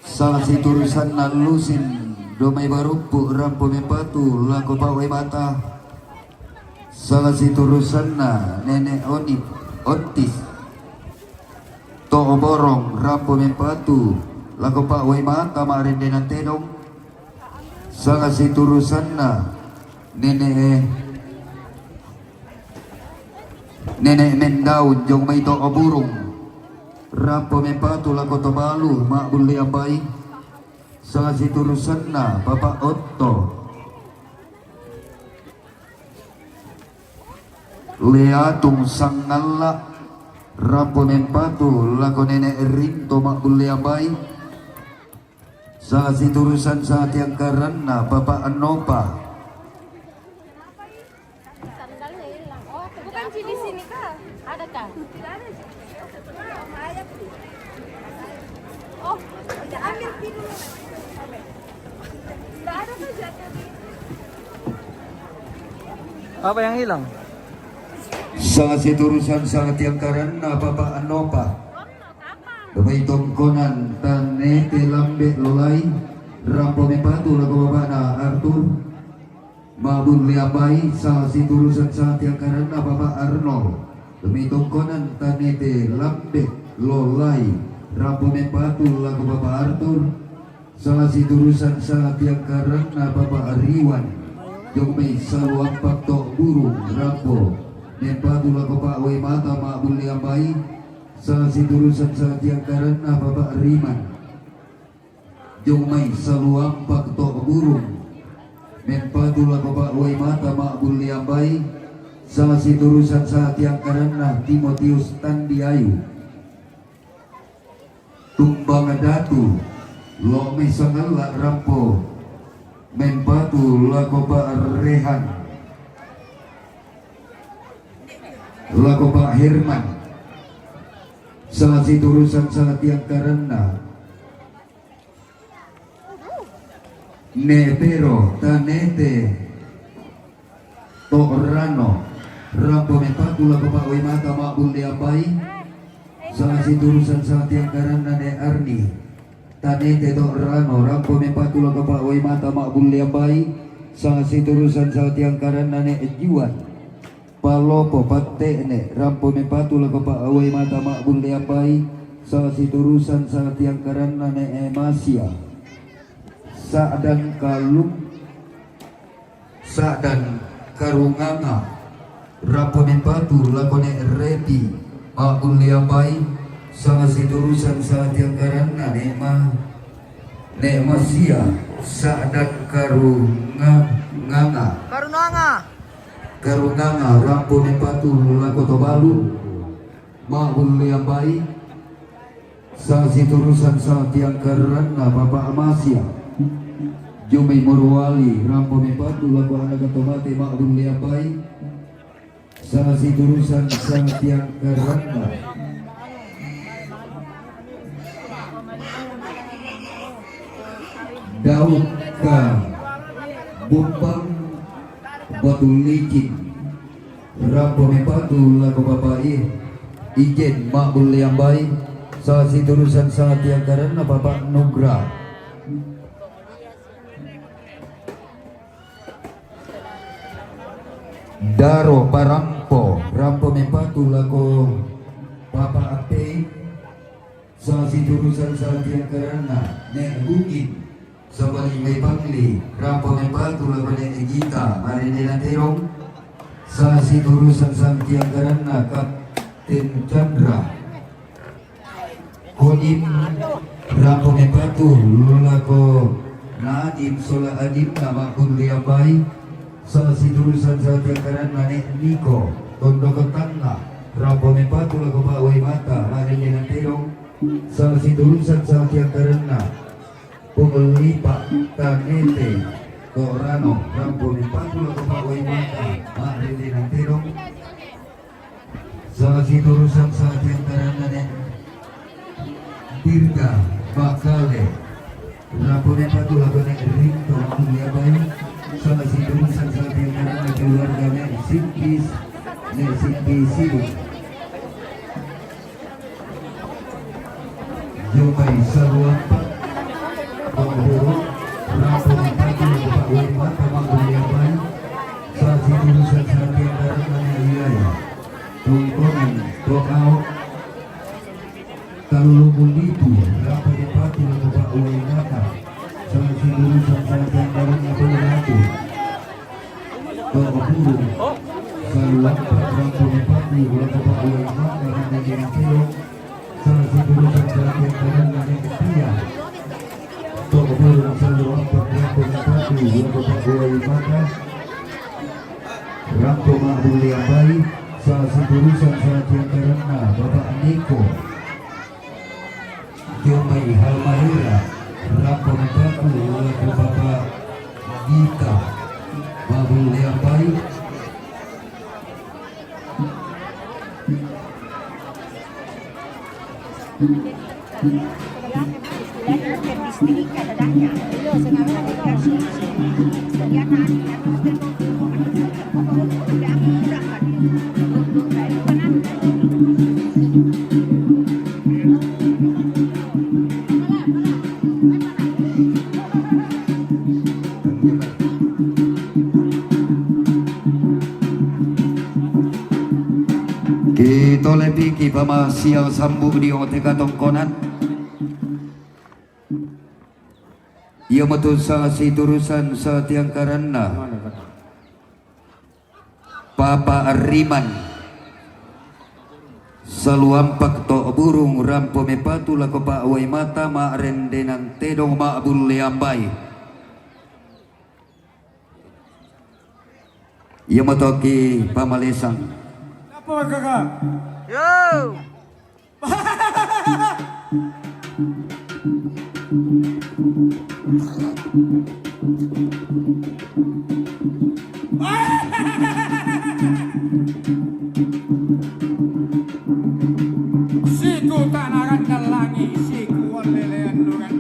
Sanga siturusanna Lusin domai baruppu rampo mepatu lako pa'uai mata. Sanga siturusanna Nenek Oni Otis. To borong rampo mepatu Lako pa'uway mata ma'rendenan tedong. Sanga siturusanna Nene' Nene' Mendaun jong mai to' Burung. Rampo mepatu lako to balu ma'bulliang bai. Sanga siturusanna Papa Otto. Leatung Sangalla, rampo mempatu lako Nene' Rinto ma'bulliang bai. Sanga siturusan sanga tiangkaranna Papa Annopa. Bukan sini sini kah? Ada kah? Tidak ada sih. Oh, kita ambil dulu. Tidak ada tuh jatuh di Apa yang hilang? Sanga siturusan sanga tiangkaranna Papa Annopa. Dumai tongkonan Tanete Lambe Lolai, rampo mepatu lako bapana Arthur. Ma'bulliang bai, sanga siturusan sanga tiangkaranna Papa Arno. Dumai tongkonan Tanete Lambe Lolai, rampo mepatu lako Papa Arthur. Sanga siturusan sanga tiangkaranna Papa Riwan. Jong mai salu ampak to' Burung, rampo mepatu lako pa'uway mata ma'bulliang bai. Sanga siturusan sanga tiangkaranna Papa Riman. Jong mai salu ampak to' Burung. Mempatu lako pa'uway mata ma'bulliang bai. Sanga siturusan sanga tiangkaranna Timotius Tandi Ayu. Tumbang Datu, lo' mai Sangalla, rampo mempatu lako Pa' Rehan. Lako Pa' Herman. Sanga siturusan sanga tiangkaranna Ne' Pero Tanete to' Rano, rampo mepatu lako pa'uway mata ma'bulliang bai. Sanga siturusan sanga tiangkaranna Ne' Arni Tanete to' Rano, rampo mepatu lako pa'uway mata ma'bulliang bai. Sanga siturusan sanga tiangkaranna Ne' Juan Palopo Patte'ne, rampo mepatu lako pa'uway mata ma'bulliang bai. Sanga siturusan sanga tiangkaranna Ne' Masia Sa'dan Kalung Sa'dan Karunganga, rampo mepatu lako Ne' Repi ma'bulliang bai. Sanga siturusan sanga tiangkaranna Ne' Ma Ne' Masia Sa'dan Karunganga. Karunganga. Karunganga, rampo mepatu lako to balu ma'bulliang bai. Sanga siturusan sanga tiangkaranna Papa Amasia Jumai Morowali, rampo mepatu lako Anaga Tomate ma'bulliang bai. Sanga siturusan sanga tiangkaranna Daud ka Bumbang Batu Licin, rampo mepatu lako Papa I Ijen ma'bulliang bai. Sanga siturusan sanga tiangkaranna Papa Nugra. Daro Parampo, rampo mepatu lako Papa Apei. Sanga siturusan sanga tiangkaranna Ne' Bungin, sabali mai Pangli, rampo mepatu lako Ne' Gita ma'rendenan tedong. Sanga siturusan sanga tiangkaranna Kapten Chandra Kodim, rampo mepatu lako Nadiem sola adinna ma'bulliang bai. Sanga siturusan sanga tiangkaranna Ne' Niko Tondok Tanga, rampo mepatu lako pa'uway mata ma'rendenan tedong. Sanga siturusan sanga tiangkaranna Pungullipa Tanete to' Rano, rampo mepatu lako pa'uway mata ma'rendenan tedong. Sanga siturusan sanga tiangkaranna Ne' Dirga Bakale, rampo mepatu lako Ne' Rinto ma'bulliang bai. Sanga siturusan sanga tiangkaranna keluarga Ne' Simpis, Ne' Simpis Sidung. Jumai salu ampak to' Burung, rampo mepatu lako pa'uway mata ma'bulliang bai. Sanga siturusan sanga tiangkaranna Ne' Yaya tongkonan to' Aok, Tallu Mulitu, rampo mepatu lako Lampak rampo mepati, bola kopak bola iman, karena main dengan telok. Salah satu rusak perhatian karena main pia. Tok burung selalu lampak rampo mepati, bola kopak bola iman. Rampo mak boleh ambai. Salah satu rusak perhatian karena Bapak Niko. Jomai Halmahera, Rampon Paku, laku Bapak Gita, Babul Leampai. Kito lepi ki pamasiang sambuk di ote katongkonan. Ia metu sa siturusan sa tiang karanna. Papa Riman. Saluampak to burung rampo mepatu lako pa wai mata ma rendenan tedong ma bulle ambai. Ia motoki pamalesang. Apa kakak? Yo. Siku tanaran dalangi, siku lelean nuran.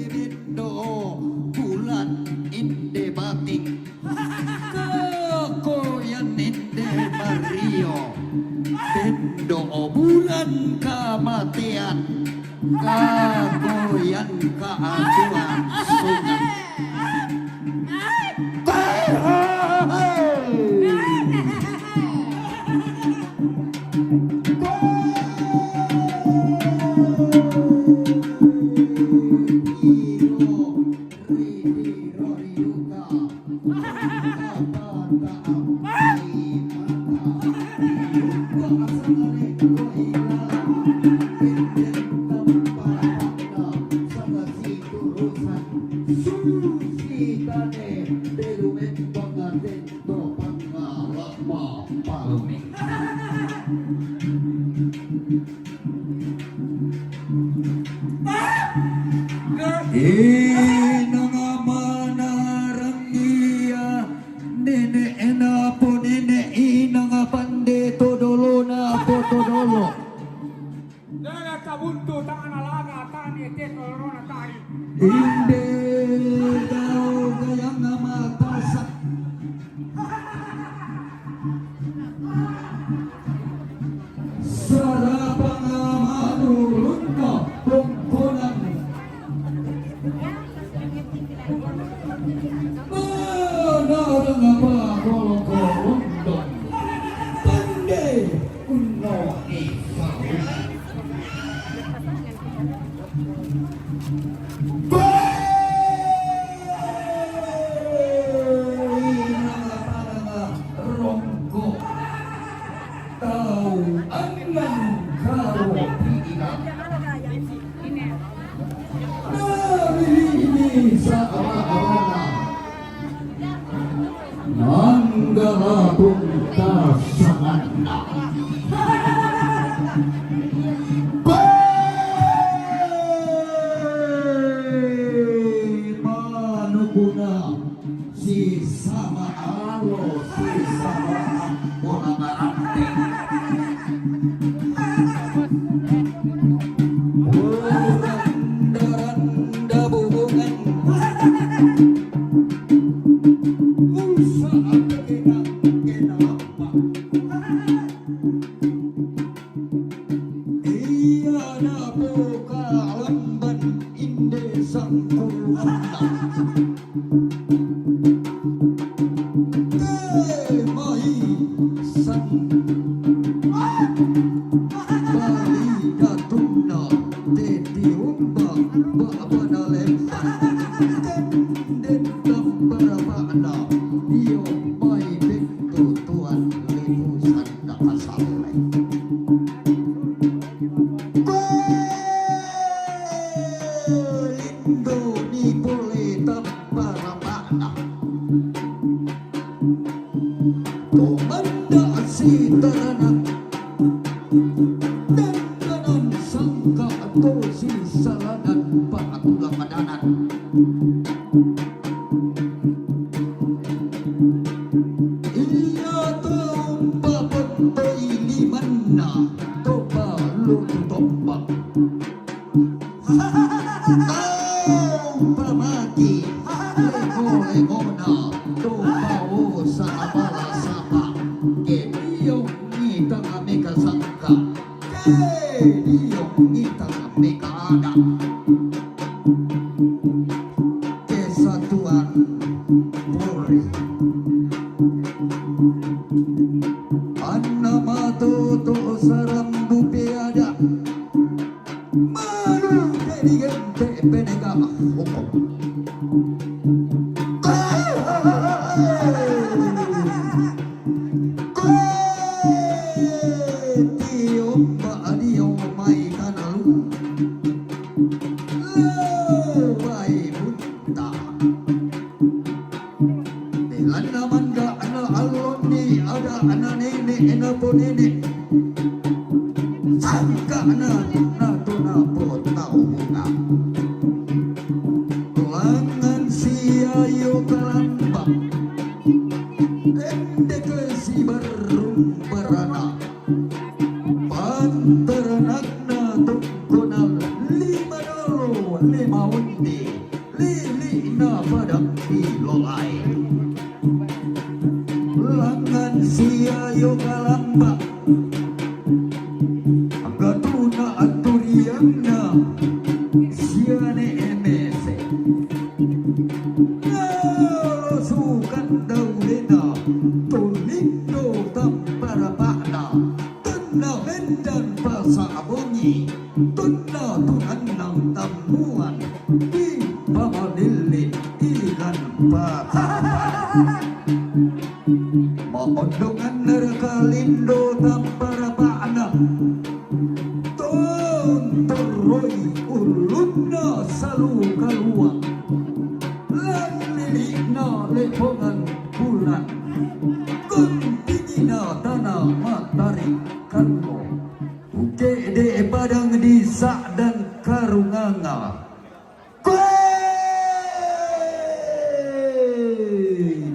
Dendo bulan inde bating. Kakoyan inde mario. Dendo bulan kamatean. Kakoyan kaakuan sunat. Susitane delumen pangaten to pangalama palumi. Inang manarang ia nene ena po nene inang pande todolo na po todolo. Daga kabuntu tangana laga tani te tolorona tari. Inde tau gayang matasak. Mana danga pa kolong-kolong dong. Pande kuno ni sawi. Beri nama panama rongko. Tau anang karo piina. Nari ini saaba-abana. Nanggala pun kasanganna. Beri manukuna. Si sama alo, si sama bola barante. Randa-randa bubungan. Usaha kena, kena apa? Iya na poka lamban inde sangku anda. Te mai san bali datunna te tiumba ba bana lemban. Tenden tambara bana dio mai bentu tuan lipusan. Nakasalle. Kue lindo ni pole tampa rapana. Tomanda si taranak. Dandanan sangka to si salanan pa tulang madanan. Iya to umpapentoi limanna to palutu tombak. Tau pamaki lego-legona to pausa abala sapa. Ke diong ni tanga meka sangka. Ke diong ni tanga meka ada. Kesatuan Polri. Anna matoto sarambu peada. Malu ke digente penegak hukum. Kue tiomba adio mai kanalu. Lewai bunta. Dilanda mangga ana alon ni ada ana nene ena ponene. Sangka ana na tuna potau bunga. Langan sia yo kalambang. Ende ke si barung barana. Pantaranakna tungkuna lima dolo lima undi. Lili na padang di lolai. Langan sia yo kalamba. Anggatuna aturianna siane emese. Lalo sukan daudena tulindo tamparapana. Tunna mendan pasa abongi. Tunna tunannang tammuan. Di pamalillit ilan pata. Maondongan neraka lindo tamparapana. Tontorroi ulunna salu kaluang. Lan lilina lepongan bulan. Kuntingina tana matari kallo. Uke'de padang di sa'dan karunganga. Kue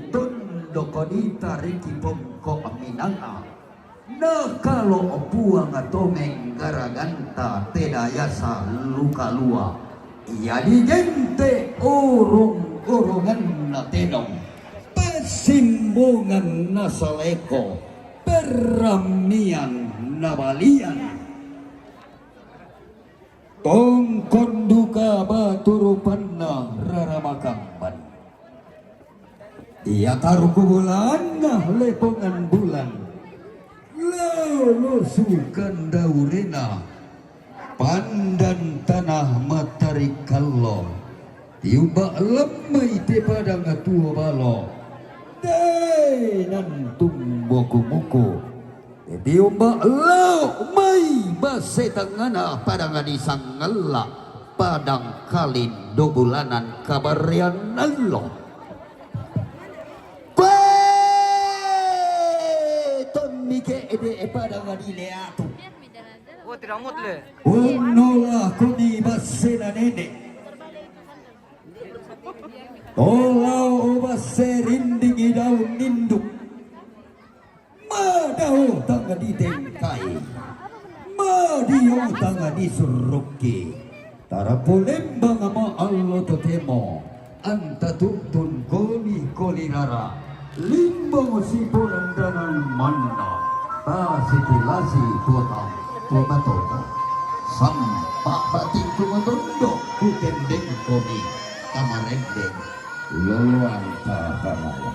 tondoko ditariki pongko minanga. Nakalo puang to menggaraganta tedayasa lukalua. Iya digente urung-urunganna tedong. Pasimbunganna saleko. Perramian nabalian. Tongkon duka batu rupanna raramakang Iya taruku bulan, nah lepongan bulan. Lolo sukan daurena, pandan tanah matari kallo. Tiumbak lemmei te padang tuo balo. Dei nan tumboku muku. Tiumbak lauk mai base tangana padang di sangella, padang kalin do bulanan kabarian nallo. Kue tommi ke ede e padang di leatu. Oh, tidak mut le. Unnola koni basena nene. Tolau base rinding i daun ninduk. Madao tanga di tengkai. Madio tanga di surruki. Tarapu lembang ma allo totemo. Anta tuntun koni koli rara. Limbong sipuran danan manna. Tasitilasi tuota tumatota. Sampak batingku matondo kutendeng koni. Tamarendeng. Loloan ta barawa.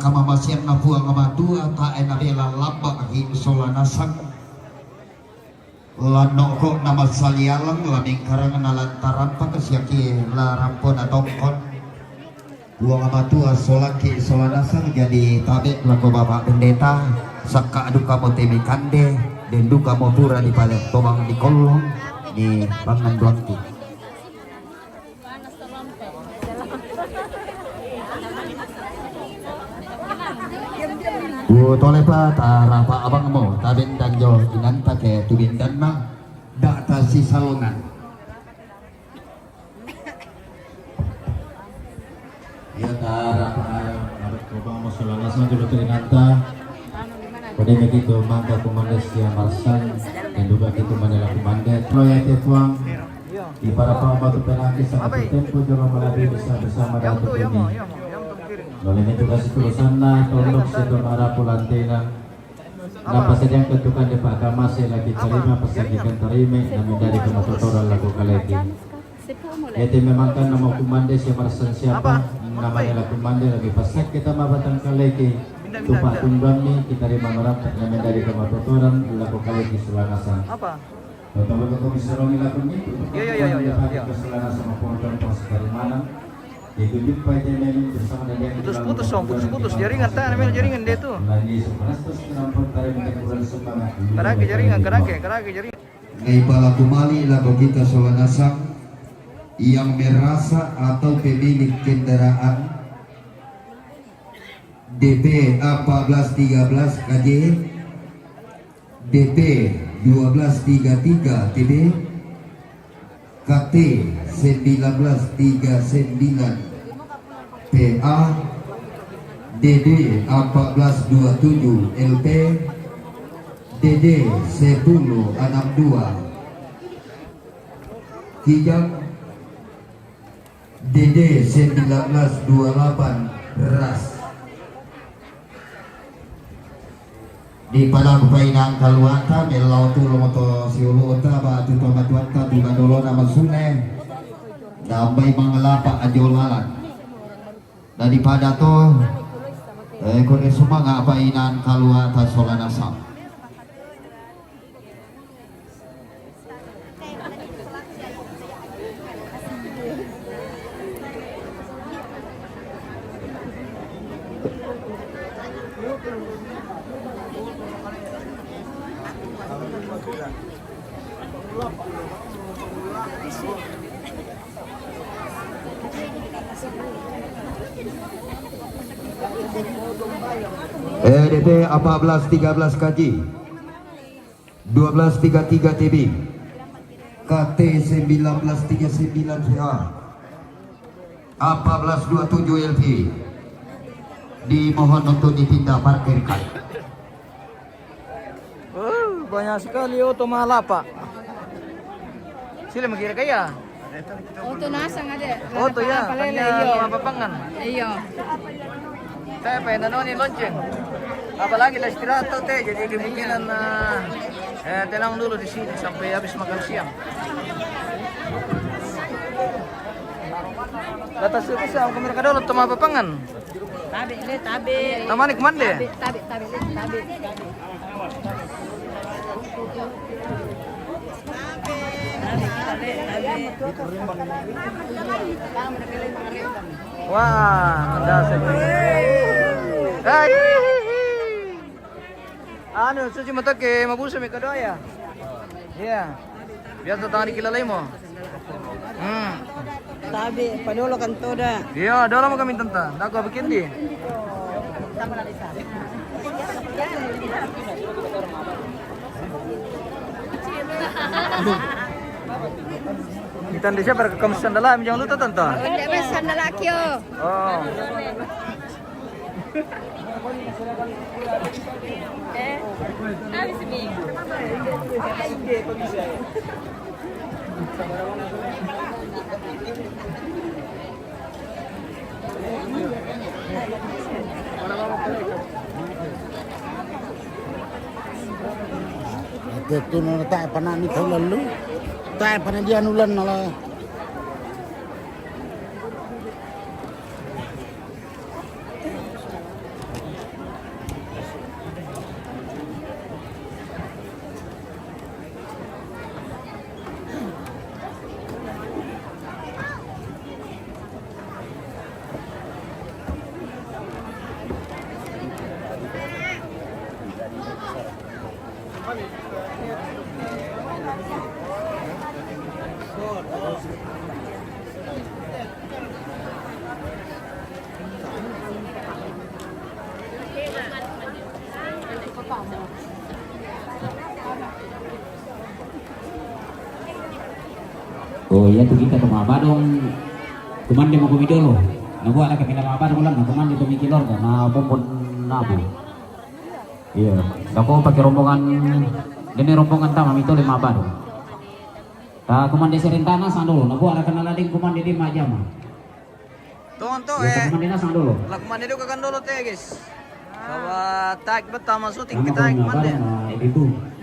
Namamasianna Puang Matua, tae nabela lamba hi sola nasang. Lanoko namasalialang lamengkarang nalantaran pakasiaki la rampo natongkon. Puang Matua solaki sola nasang, jadi tabe lako Bapak Pendeta, sakka duka mo temi kande, den duka mo pura di pale tobang di kollong, di pangan duangki. Ku tolepa tarapa abangmu, tabendang jo inanta ke tu bendanna, dak tasisalongan. Iya, tarapa abangmu sola nasang jolo tu inanta. Pada begitu mangka kumande sia marsan, dan juga gitu mandala kumande. Proyek Puang. Iparapa batu penangkis sangat bertempo jolo malabi bisa bersama Datuk Doni. Lalu ini juga situlusanna tondok situ marapu lantena. Napa sedang tentukan di Pak Kamase lagi terima, pesakikan terima, dan menjadi kematotoran laku kaleki. Ete memang kan nama kumande siapa rasan siapa, namanya laku mande lagi pasak kita ma batang kaleki. Tupak tunggang ni kita terima merata, dan menjadi kematotoran laku kaleki selanasa. Apa? Iya, iya, iya, iya, iya. Putus-putus, Om, putus-putus. Jaringan, tanya namanya jaringan dia tu. Karake jaringan, karake, karake jaringan. Ngai palaku mali lako kita sola nasang, yang merasa atau pemilik kendaraan D P empat belas tiga belas K J, D P dua belas tiga tiga T B, K T sembilan belas tiga sembilan P A, D D empat belas dua tujuh L P, D D sepuluh enam dua Kijang, D D sembilan belas dua delapan Ras. Di pada kupainang kaluata, mellau tu lomoto siuluta, batu tomatuanta, buka dolo nama sune, dambai mangelapa ajo lalan. Daripada to, eh, kone sumanga painan kaluata sola nasang. Eh, D P empat belas tiga belas K J. Dua belas tiga tiga T B, K T sembilan belas tiga sembilan V A, empat belas dua tujuh L P. Dimohon untuk dipindah parkirkan. Oh, banyak sekali oto malapa. Sila mengira kaya. Oto nasang ada. Oto ya, palele, tanya iyo. Apa pangan? Iyo. Saya pengen nonton lonceng. Apalagi lah istirahat tuh, teh, jadi kemungkinan, eh, eh, tenang dulu di sini sampai habis makan siang. Data suruh saya ke mereka dulu, teman apa pangan? Tabe, le, tabe. Tamani kumande? Tabe, tabe, tabe, le, tabe. Wah, dasar. Ai. Anu, susi matoke mabusu mi kadoa ya. Iya. Biasa tangan dikilalaimo. Hmm. Tabe, padolo kan toda. Iya, dolo mo kami tanta. Dako bikin di. Itan di siapa kamu sandala, jangan lupa tanta. Sandala kyo. Oh. Ate tu no tae pana ni tau lalu. Tae pana dia nulan nala. Oh, iya tu kita tu Mabadong. Kumande mo kami dulu. Nabuat ada kami na Mabadong lang, kumande tu mi keluarga, na bumbun nabu. Iya, dako pakai rombongan, ini rombongan tama mi tole Mabadong. Ta kumande Serentana sang dulu, nabuat ada kana lading kumande di Majama. Tonto, iya, eh. Kumande na sang dulu. Lah kumande dulu kakan dulu teh, guys. Bawa tarik pertama syuting kita tarik kumande.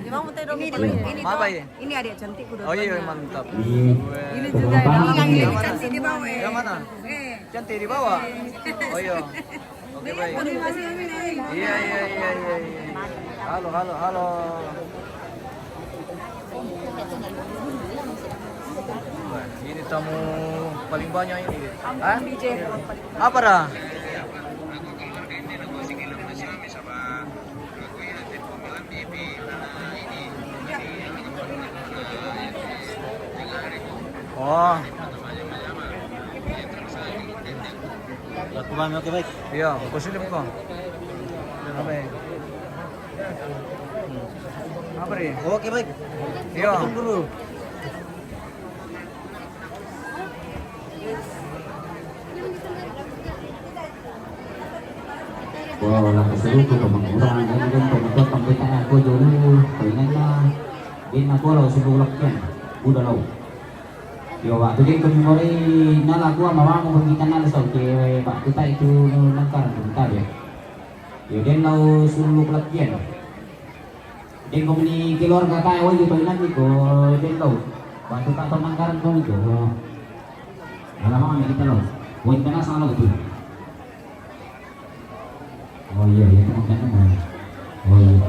Ini dong, ini dong. Apa ya? Ini adik cantik udah. Oh iya, mantap. Ini juga ada. Yang ini cantik di bawah, eh. Yang mana? Eh. Cantik di bawah. Oh iya. Oke, baik. Iya, iya, iya, iya, iya. Halo, halo, halo. Ini tamu paling banyak ini. Hah? Apa dah? Oh. Lakukan, oke, baik. Iya, aku sini kok. Apa ya? Apa nih? Oke, baik. Iya. Tunggu dulu. Wah, lah keseru tu teman orang, dan dan teman teman kita aku dulu, pengen lah. Din aku lo sibuk lagi. Udah lo. Yo, waktu din ko memori na lagu ama wangu ko kita na so ke, waktu ta itu nangkar bentar ya. Yo, din lo sulu latihan. Din ko meni keluarga ta, woi, gitu, ingat gitu, din lo. Waktu ta to nangkar ko itu. Alamak, kita lo. Woi, kita na salah gitu. Oh iya, iya, teman-teman. Oh iya.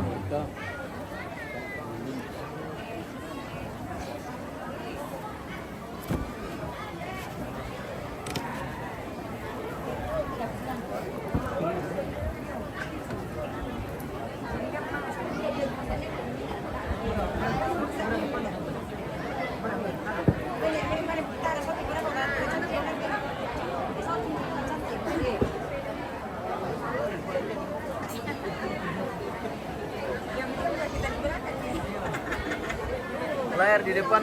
Layar di depan.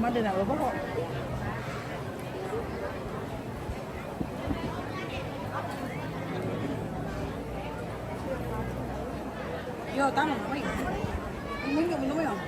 Mama dia nak berapa kok? Yo, tama, mama. Minum, minum, minum.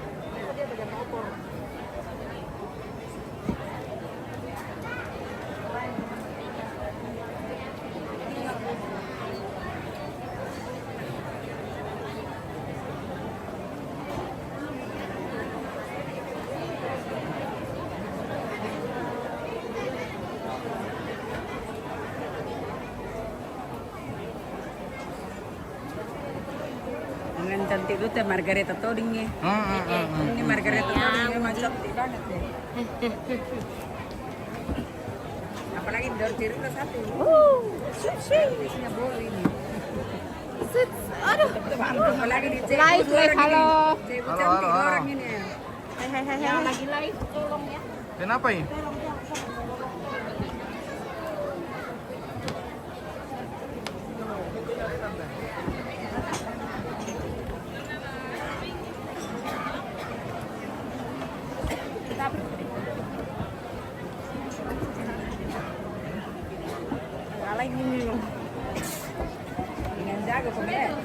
Dengan cantik tu teh Margareta Toding ya. Hmm, hmm, hmm, hmm. Ini Margareta Toding memang cantik banget deh. Apalagi di daun cerita satu. Uh, sip, sip. Isinya bolu ini. Sip, aduh. Apalagi di live, live, halo. Halo, cantik halo, halo. Orang ini ya. Hai, hai, hai, hai. Yang lagi live, tolong ya. Kenapa ini? Dengan jago, pemirsa.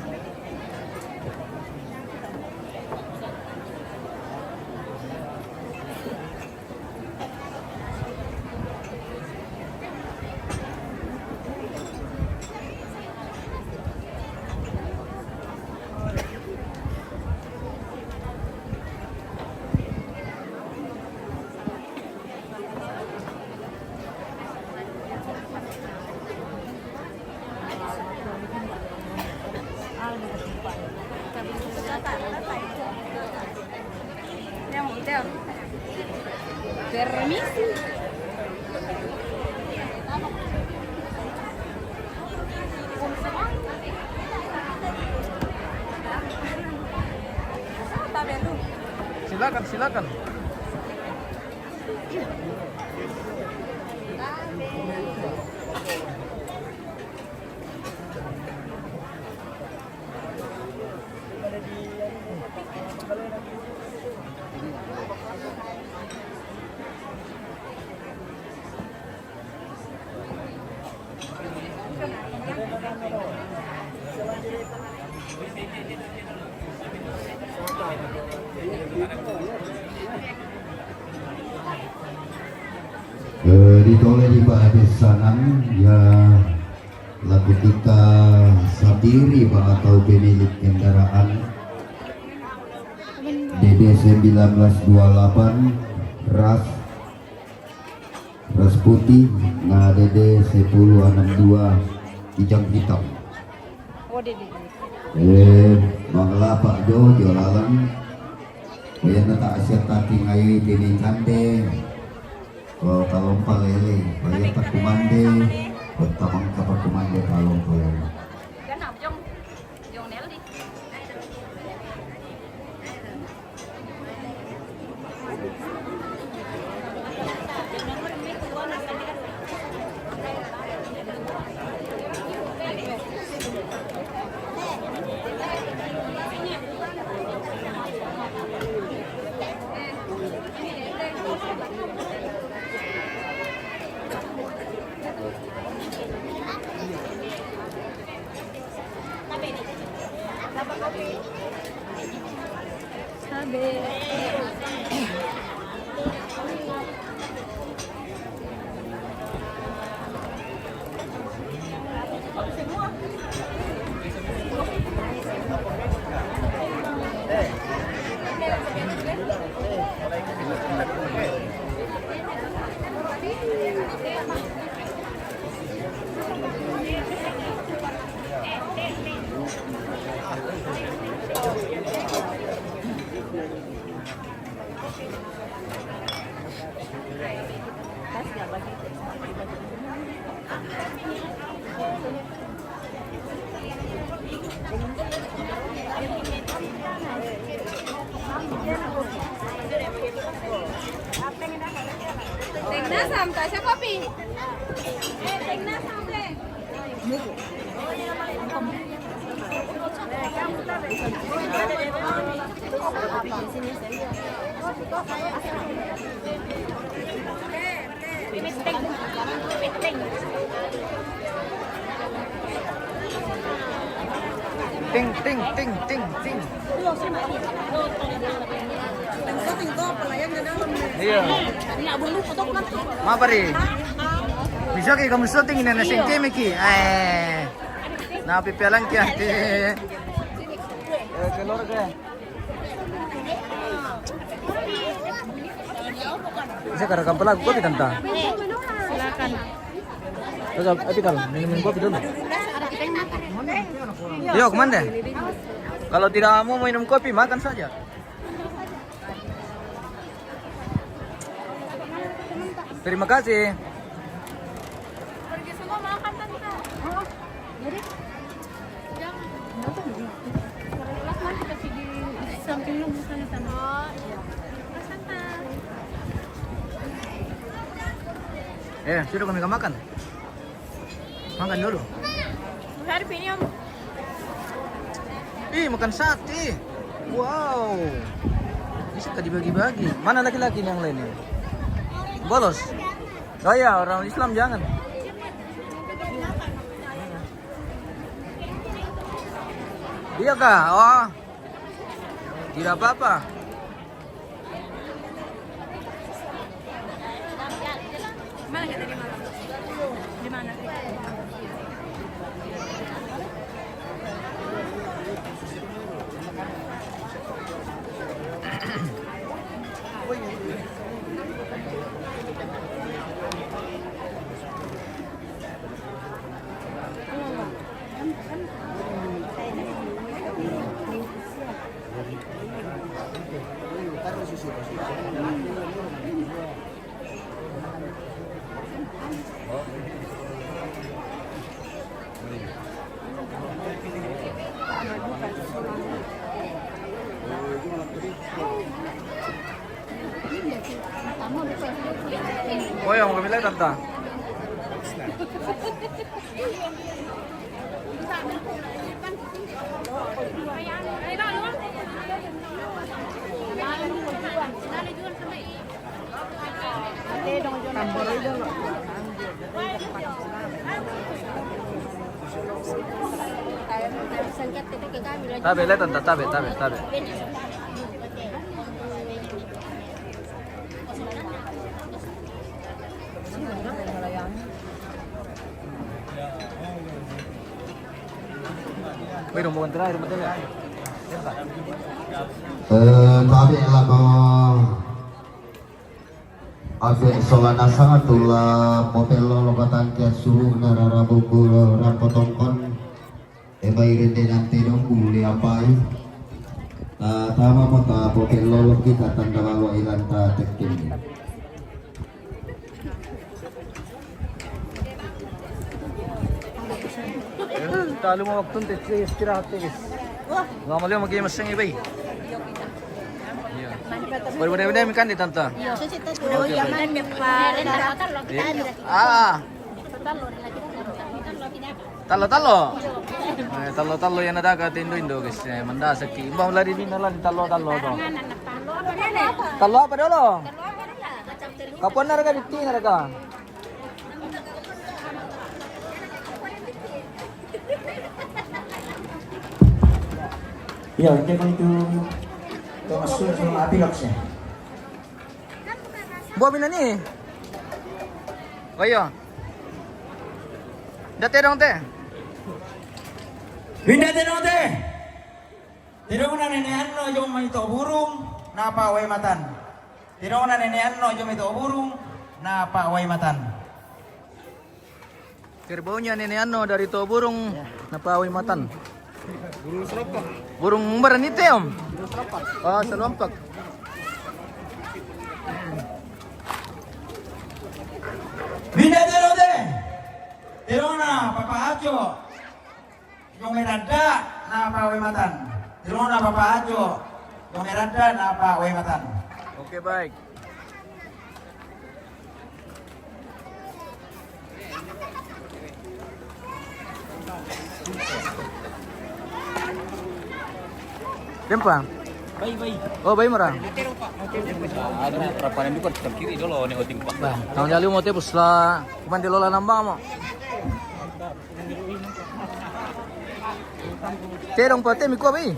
Permisi. Silakan, silakan. Eh, ditoleh di Pak Ades Sanang, ya, laku kita sendiri, Pak, atau pemilik kendaraan D D sembilan belas dua delapan, ras, ras putih, nah, D D sepuluh enam dua, kijang hitam. Oh, D D. Eh, mangalapak jo, jo lalang. Payah na tak asyik tati ngai bini kande. Ko talompa lele, payah tak kumande. Betamang ka pakumande talompa lele. Ganap, Jong. Jong Neldi. Teng na sam, Tasya kopi. Eh, teng na sam, teng. Ting, ting, ting, ting, ting. Iya. Mapa ri? Bisa ki kamu syuting ini, nasi kemi ki. Eh. Nah, pipialan ki, ah. Eh, keluarga. Bisa kada kampal aku kopi, tanta? Silakan. Terus, api kalau minum kopi dulu. Yuk, kemana? Kalau tidak mau minum kopi, makan saja. Terima kasih. Pergi semua makan, Tante. Jadi, jangan. Nanti kasih di samping lu, misalnya sana. Oh, iya. Mas, Tante. Eh, sudah kami makan. Makan dulu. Hari ini, Om. Ih, makan sate. Wow. Bisa kah dibagi-bagi? Mana laki-laki yang lainnya? Bolos. Oh ya, orang Islam jangan. Iya kah? Oh, tidak apa-apa. Mana kita di mana? Di mana? Oh, yang mau tanta. Tabe, le tanta, tabe, tabe, tabe. Wih, rombongan terakhir, betul ya? Eh, tabe lako. Abe solana sangat tula mopelo lokatan kia suhu narara bumbu rampotongkon. Eba irende nante dong bulu apai. Ta tama mo ta poke lolo kita tanda bawa ilan ta tekin. Talu mo waktu nte istirahat te, guys. Nggak mau lihat, mau game seng, ibai. Iya. Boleh, boleh, boleh, kan di tanta. Iya. Iya. Ah. Tallo-tallo. Eh, tallo-tallo yang ada ke tindo indo, guys. Eh, manda seki. Imbang lari di nala di tallo-tallo to. Tallo apa dulu? Kapan narga di tina narga? Iya, oke, itu termasuk sama api loks ya. Buah mina ni. Oh iya. Date dong te. Winda te dong te. Tedong na nene anno jo mai to burung, napa wai matan. Tedong na nene anno jo mai to burung, napa wai matan. Kerbaunya nene anno dari to burung, napa wai matan. Burung seropak. Burung berenite, Om. Burung seropak. Oh, seropak. Winda te dong te. Tedong na papa aco. Jong mai dadda, napa wai matan. Tedong na papa aco. Jong mai dadda, napa wai matan. Oke, baik. Dempa. Bai, bai. Oh, bai mara. Ada raparan juga di kiri dulu, ne oting, Pak. Bah, tang jali mo te pusla. Kuman di lola nambang mo. Tedong pa te mi kua bai.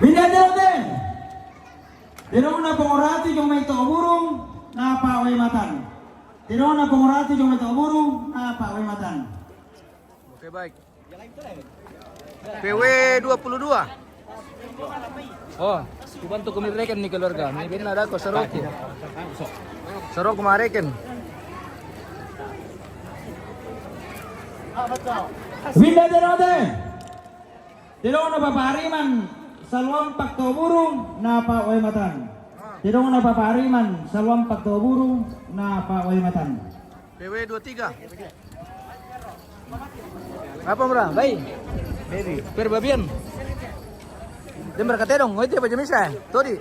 Winda tedong te. Tedong na pongorati jong mai to burung, napa wai matan. Tedong na pongorati jong mai to burung, napa wai matan. Oke, baik. P W dua puluh dua. Oh, kubantu kami reken ni keluarga. Ni bena ada ko saroku. Saroku mareken. Winda tedong te. Tedong na papa Ariman, saluampak to burung, napa wai matan. Tedong na papa Ariman, saluampak to burung, napa wai matan. P W dua tiga. Apa mara? Bai. Baby. Perbabian. Dia mereka tedong, oh, itu apa jenisnya? Todi.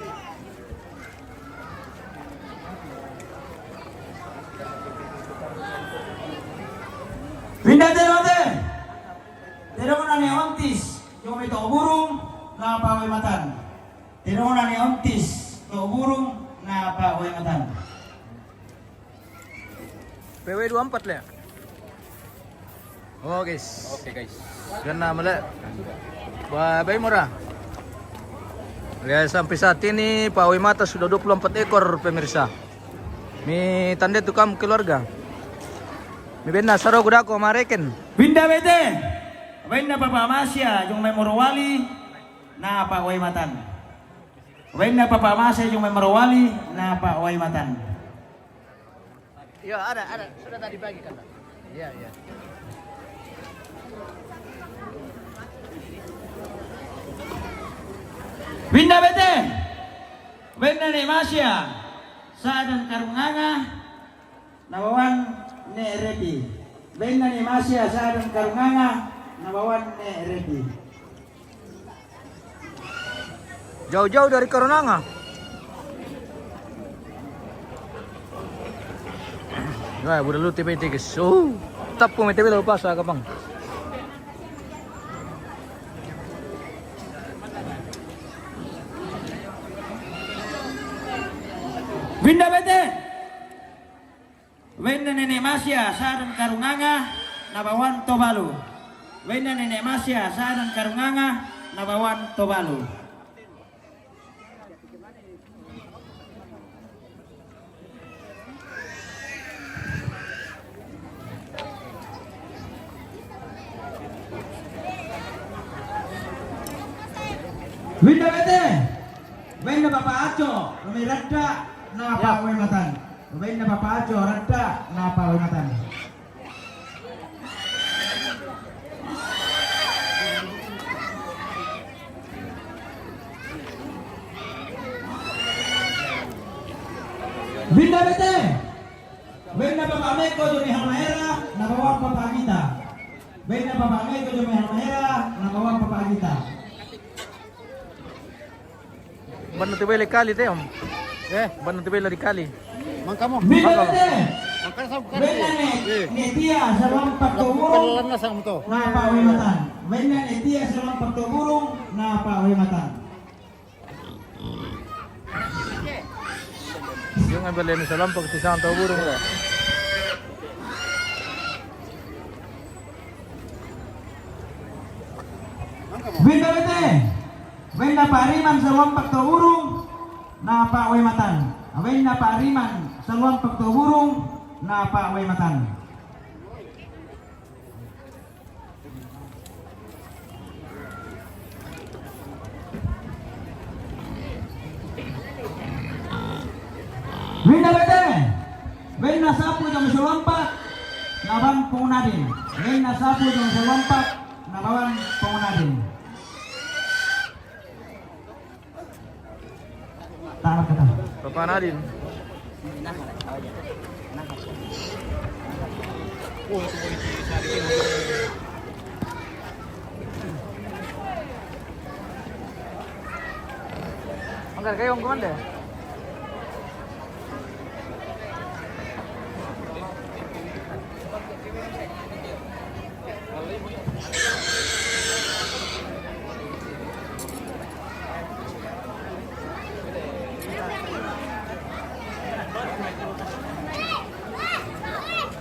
Winda tedong te. Tedong na ne ontis jong mai to burung, napa wai matan. Tedong na ne ontis to burung, napa wai matan. P W dua empat le. Oh, guys. Oke, guys. Ganna mele. Ba-, baik murah. Ya, sampai saat ini Pak Wai Matan sudah dua puluh empat ekor, pemirsa. Mi tande tu kam keluarga. Mi benna saro gudaku mareken. Winda bete. Winda Papa Masya, jong mai Morowali, na Pak Wai Matan. Winda Papa Masya, jong mai Morowali, na Pak Wai Matan. Iya, ada, ada. Sudah tadi pagi, kan, Pak? Iya, iya. Winda bete. Winda Nek Masya. Sadan Karunganga. Na bawan Nek Repi. Winda Nek Masya. Sadan Karunganga. Na bawan Nek Repi. Jauh-jauh dari Karunganga. Wah, buda lu tipe tiga. So, tapu mete bela pas agak bang. Winda bete. Wenda Nenek Masya, Sadan Karunganga, na bawan Tobalu. Wenda Nenek Masya, Sadan Karunganga, na bawan Tobalu. Wenda bete, wenda Papa Aco, Rumi Radda, na Pak Wai Matan. Wenda Papa Aco, Radda, na Pak Wai Matan. Wenda bete. Wenda Papa Meko joni Halmahera, na bawan Papa Gita. Wenda Papa Meko joni Halmahera, na bawan Papa Gita. Banda tu bela kali te, Om. Eh? Banda tu bela di kali. Mangkamo. Bela te. Mangkamo. Bela ne, eh, ne tia salam pakto burung. Bela na sang to. Na Pak Wai Matan. Bela ne tia salam pakto burung. Na Pak Wai Matan. Yung ang bela ni salam pakto sang to burung. Wenda bete. Wenda Pak Riman salam pakto burung. Na Pak Wai Matan. Wenda Pak Riman salam pakto burung. Na Pak Wai Matan. Wenda bete. Wenda sapu jong Solompa. Na bawan Pongonadin. Wenda sapu jong Solompa. Na bawan Pongonadin. Tamat kata. Papa Nadin. Angkat kayo ang kumanda.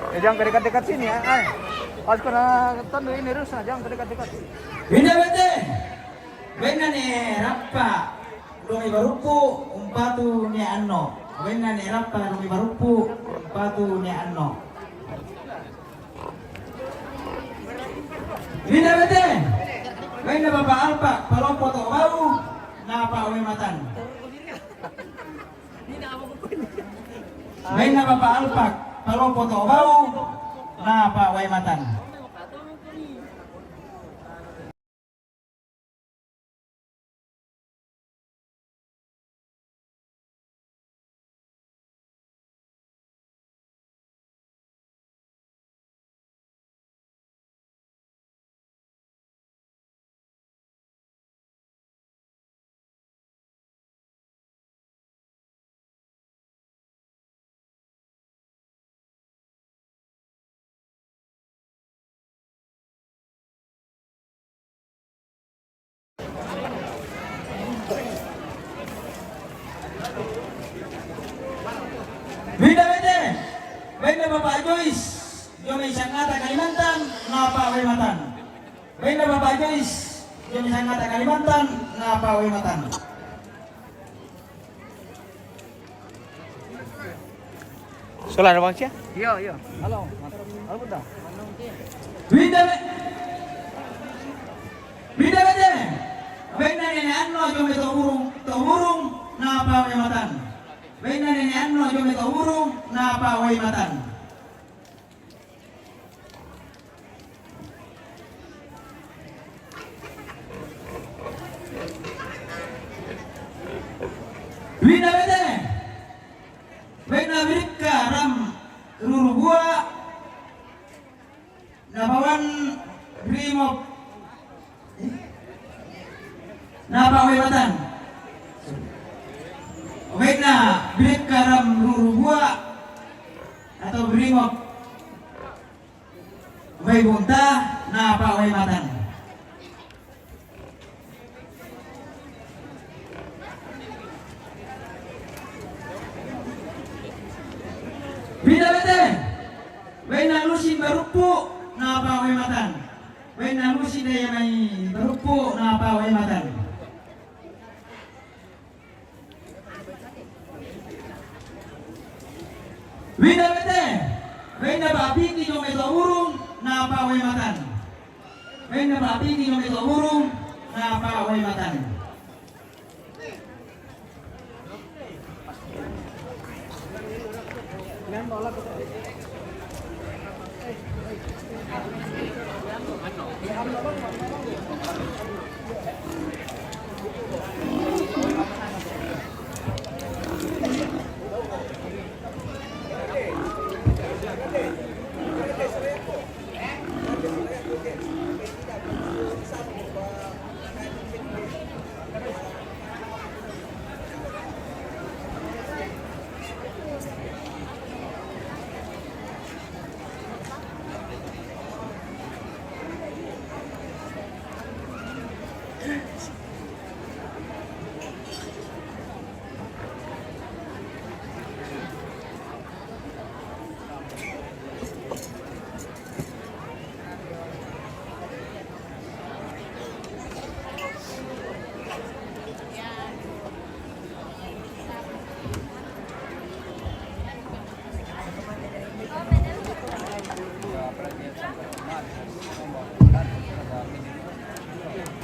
Eh, jangan ke dekat-dekat sini, ya. Eh. Pas kena tandu ini rusak, jangan ke dekat-dekat. Wenda bete. Wenda ne rappa. Rumi baruppu, umpatu ne anno. Wenda ne rappa, rumi baruppu, umpatu ne anno. Wenda bete. Wenda Papa Alpa, palopo to bau, na Pak Wai Matan. Wenda Papa Alpa, palopo to bau, na Pak Wai Matan. Wenda bete, wenda Bapak Joyce, Jomai Sangata Kalimantan, napa wae matan. Bainna Bapak Joyce, Jomai Sangata Kalimantan, napa wae matan. Sola ada bangsa? Iya, iya. Halo. Halo, Bunda. Winda be-, Winda bete. Bainna Nene Anno Jomai Toburung, Toburung, napa wae matan. Bainna Nene Anno Jomai Toburung, napa wae matan. Winda bete. Bainna Birikka Ram Rurubua, napawan Brimob. Napa wae matan. Bainna Birikka Ram Rurubua atau Brimob. Bae Bunta, napa wae matan. Winda bete. Bainna Lusin Baruppu, napa wae matan. Bainna Lusin Dayamai Baruppu, napa wae matan. Winda bete. Bainna Papiki Jomai Toburung, napa wae matan. Bainna Papiki Jomai Toburung, napa wae matan.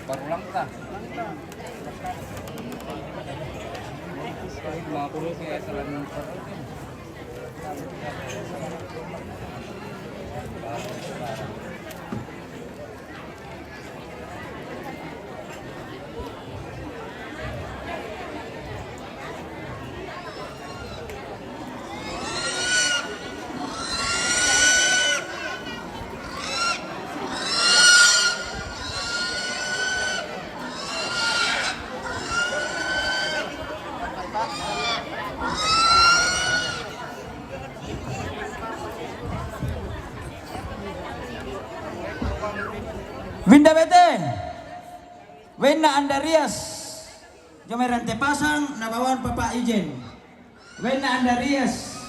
Baru lang ta. Lima puluh kayak selain. Winda bete. Wenna Andarias. Jomai Rantepasang, nabawan Papa Ijen. Wenna Andarias.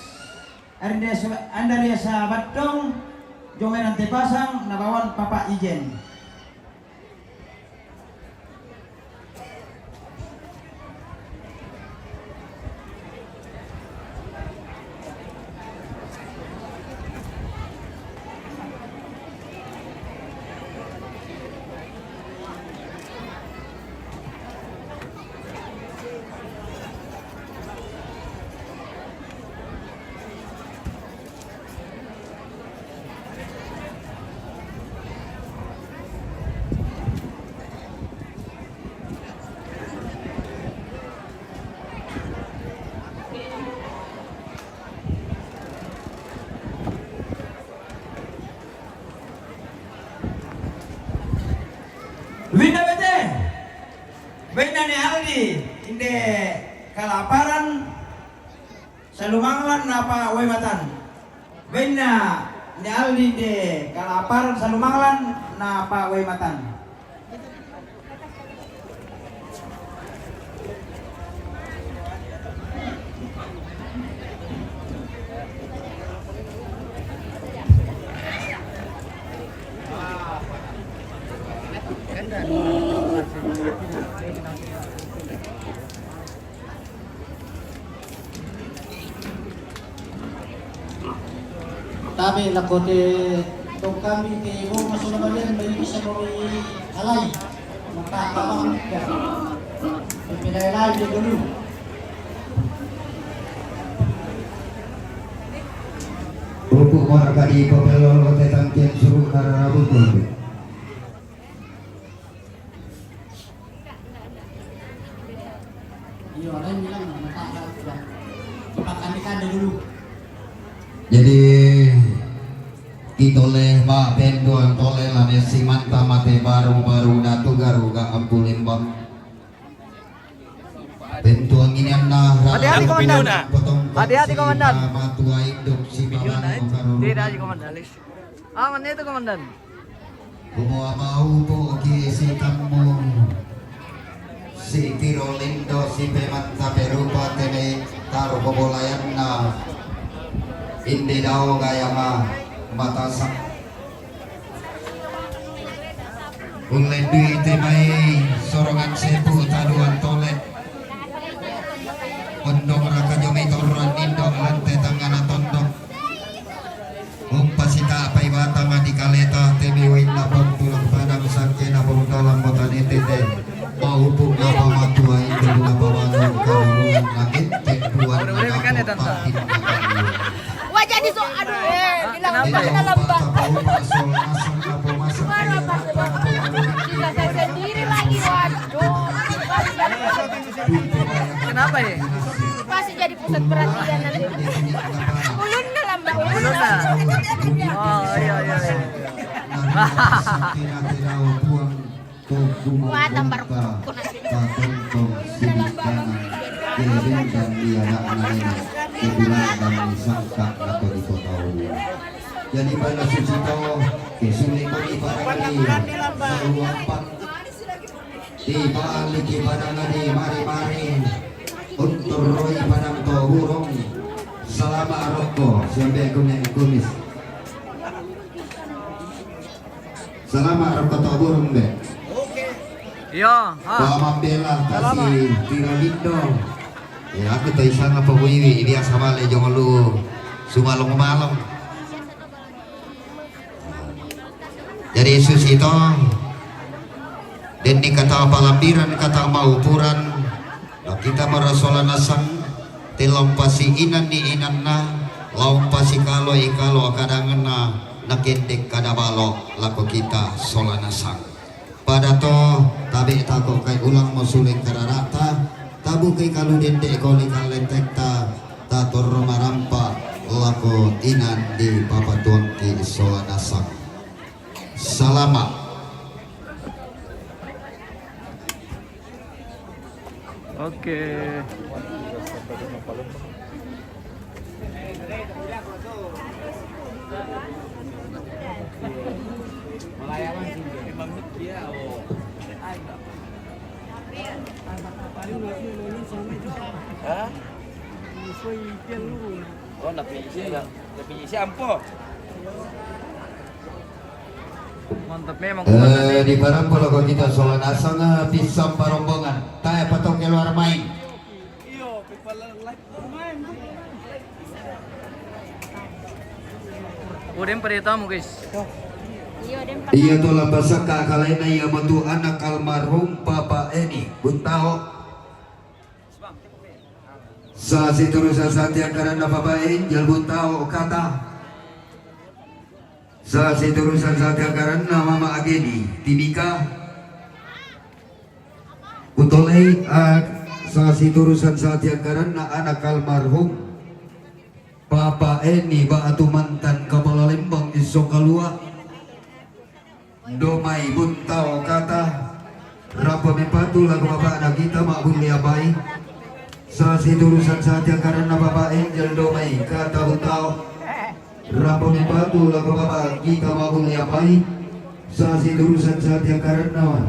Andarias, Andarias Battong. Jomai Rantepasang, nabawan Papa Ijen. Winda bete. Wenna Ne Aldi, inde kalaparan Salumanglan napa wae matan. Wenna Ne Aldi inde kalaparan Salumanglan napa wae matan. Tabe' lako te tongkambi te bo masola balian, bai bisa mo alai. Maka kabang ika. Te pelai-lai de dulu. Ruku mora kadi papelolo te tangkian suru kararabu tu. Jadi kitole ma penduan tole lane simanta mate baru-baru datu garuga ampulimbang. Pentuang ini anna. Hati-hati, Komandan. Hati-hati, Komandan. Matua induk si Tidak, Komandan. Ah, mana itu, Komandan? Kumoa maupo ki si tammu, si tiro lindo, si pemanta perupa tene taru kobolayanna. Inde dao gaya ma matasak. Ulle dui te mai sorongan sepu taduan tole. Ondong raka jomi torran indo lante tangana tondok. Umpasitapai batang di kaleta temi wainna pong tulang padang sangkena pong talang botanete te. Maupu ngapa matua indo ngapa bangun karungan nakit teduan. Wah, jadi so, aduh, eh, bilang apa? Kenapa ya? Dalam bak. Marah, Pak. Kita sendiri lagi, waduh. Kenapa ya? Pasti jadi pusat perhatian nanti. Ulun dalam bak. Ulun dah. Oh, iya, iya, iya. Wah, tambah rukun nanti. Katontong sidik kanan, geleng dan lianak naina, kebulan dan disangka atau diketahui. Jadi pada suci to, kesulitan ibadah di seruapan. Di balik ibadah di mari-mari, untuk roh ibadah to burung, selama rokok, sampai kuning kumis. Salama' rokko to burung, Be. Iyo, ha. Pamambela kasi tiro lindo. Ya, aku to isana pabuiwi, biasa bale jong lu sumalong-malong. Jadi susi to, denni kata palambiran, kata maupuran, Nakita marasola nasang, te laompasi inan ni inanna, laompasi kalo i kalo akadangenna, nakendek kada balo lako kita sola nasang. Pada to, tabe tako kai ulang mo suleng kararata, tabu kai kalu dendek koli kalentekta, tatorro marampa lako inan di papatuangki sola nasang. Salama. Oke. Hah? Oh, napi isi, napi isi ampo. Mantap memang. Eh, di barang kalau kita soal nasang, eh, pisang parombongan. Taya patong keluar main. Iyo, kepala live main. Udah pada tamu, guys. Iya, tuh lah pasaka kalaina iya metu anak almarhum Papa Eni Buntao. Sa situru sa satiang karanna Papa Angel Buntao kata. Sa situru sa satiang karanna Mama Ageni Timika. Utolei, ah, sa situru sa satiang karanna anak almarhum Papa Eni Batu mantan Kepala Lembang Iso Kalua. Domai Buntao kata, rapa mepatu lagu bapakna kita mak bulle apai. Sa situru sa satiang karanna Bapak Angel Domai kata Buntao. Rapa mepatu lagu bapak kita mak bulle apai. Sa situru sa satiang karanna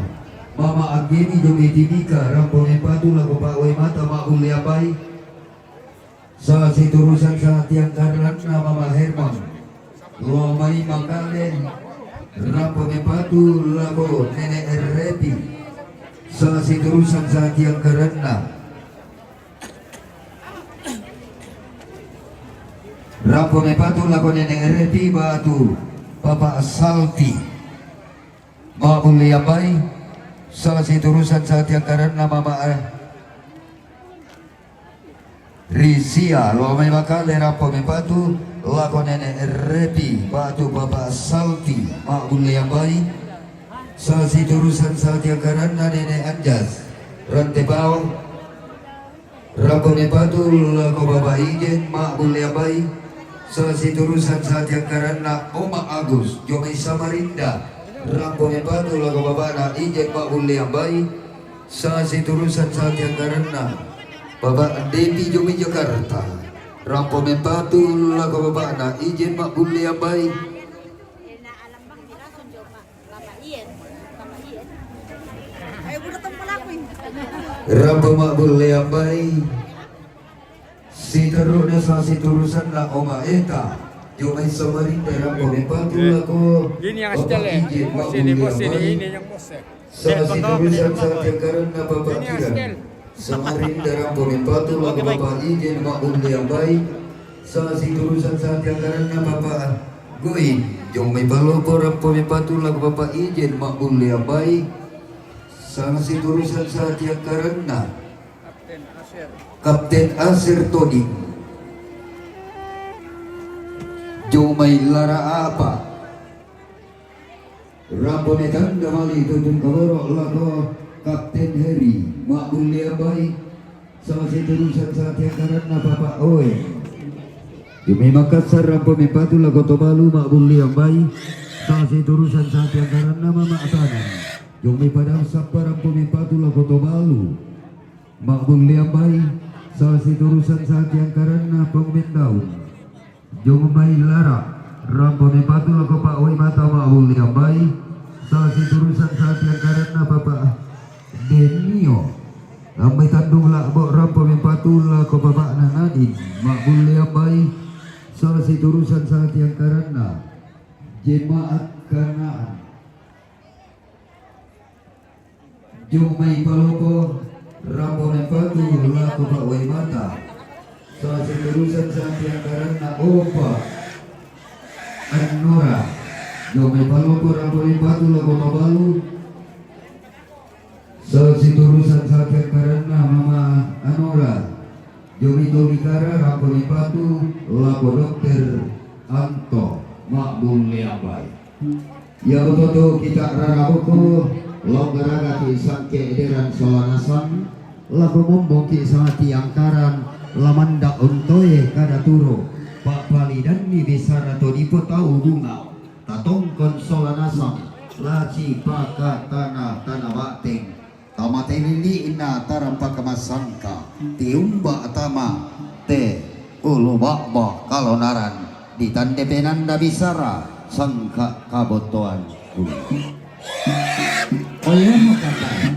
Mama Ageni Domai Timika, rapa mepatu lagu Pak Wai mata mak bulle apai. Sa situru sa satiang karanna Mama Herman. Lomai makale, rapa mepatu lako Nenek Repi. Sa situru sa satiang karanna. Rampo mepatu lako Nenek Repi batu Bapak Salti. Ma'bulliang bai. Sala siturusan satiangkaranna Mama, eh, Risia, lo mai makale rampo mepatu lako Nenek Repi batu Bapak Salti. Ma'bulliang bai. Sala siturusan satiangkaranna Nenek Anjas Rantepao. Rampo mepatu lako Bapak Ijen, ma'bulliang bai. Sala siturusan satiangkaranna Oma Agus, jo mai Samarinda. Rampo mepatu lako Bapakna Ijen, ma'bulliang bai. Sala siturusan satiangkaranna Bapak Depi, jo mai Jakarta. Rampo mepatu lako Bapakna Ijen, ma'bulliang bai. Rampo ma'bulliang bai. Siterru'na sala siturusanna Oma Eta, jo mai Samarinda, rampo mepatu lako Bapak Ijen, ma'bulliang bai. Sala siturusan satiangkaranna Bapak Kiran Samarinda, rampo mepatu lako Bapak Ijen, ma'bulliang bai. Sala siturusan satiangkaranna Bapak Goin, jo mai Palopo, rampo mepatu lako Bapak Ijen, ma'bulliang bai. Sala siturusan satiangkaranna Kapten Asir Toding, jo mai Lara Apa. Rampo metanda mali tuttung kaboro lako Kapten Heri, ma'bulliang bai. Sala siturusan satiangkaranna Bapak Oe, jo mai Makassar, rampo mepatu lako Tobalu, ma'bulliang bai. Sala siturusan satiangkaranna Mama Atanan, jo mai Padang Sappa, rampo mepatu lako Tobalu, ma'bulliang bai. Sala siturusan satiangkaranna Pong Mendaun, jo mai Lara, rampo mepatu lako Pak Wai Mata, ma'bulliang bai. Sala siturusan satiangkaranna Bapak Denio, jo mai Tanjung La'bo, rampo mepatu lako Bapakna Nadin, ma'bulliang bai. Sala siturusan satiangkaranna Jemaat Kanaan, jo mai Palopo, rampo mepatu lako Pak Wai Mata. Sala siturusan satiangkaranna Opa Anora, jo mai Palopo, rampo mepatu lako Tobalu. Sala siturusan satiangkaranna Mama Anora, jo mai Tolikara, rampo mepatu lako Dokter Anto, ma'bulliang bai. Ia bototo kita rarabuku, lao garagaki sangke ederan sola nasang, lako mombongki sangati angkaran, lamanda ontoe kada turo, pa'palidanni bisara to dipotau bunga, tatongkon sola nasang, laci paka tana, tana ba'teng. Tama te lili'na tarampaka masangka, tiumba tama te ulu ba'ba kalonaran, ditande penanda bisara sangka kabotoan. Oya makata.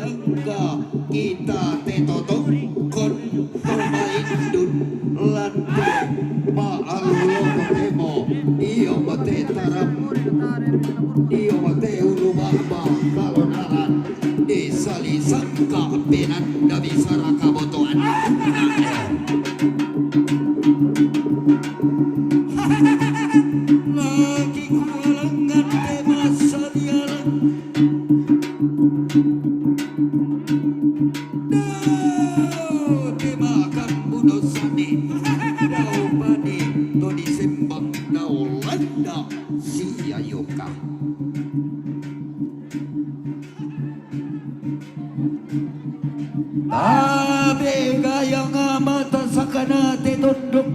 Angka kita te totongkon pemaindun lante ma'allo totemo. Io mate taram, io mate ulu baba kalonaran. Desa li sangka penanda bisara kabotoan. Lagi kualangan te masa dialang. Dau te makan buno sane. Dau pani to disembang dau landa sia yoka. Tabe gayang mata sakana te tondok.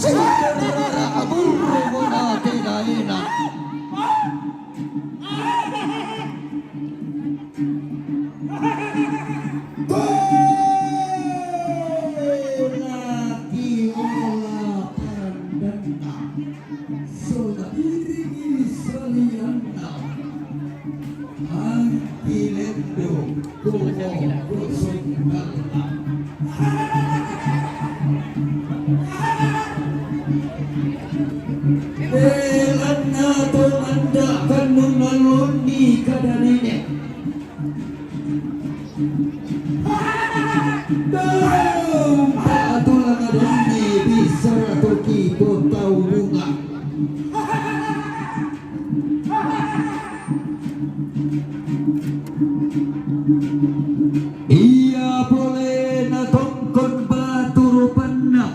Sederhana aburro mona te daena. Lagi ola parandanta. Sola iringi salianna. Anti lendo kumo kusung galna. Belanna to manda kannun nalonni kada nene. Dong, patulang adonni bisa ratu kipo tau bunga. Ia pole natongkon batu rupanna.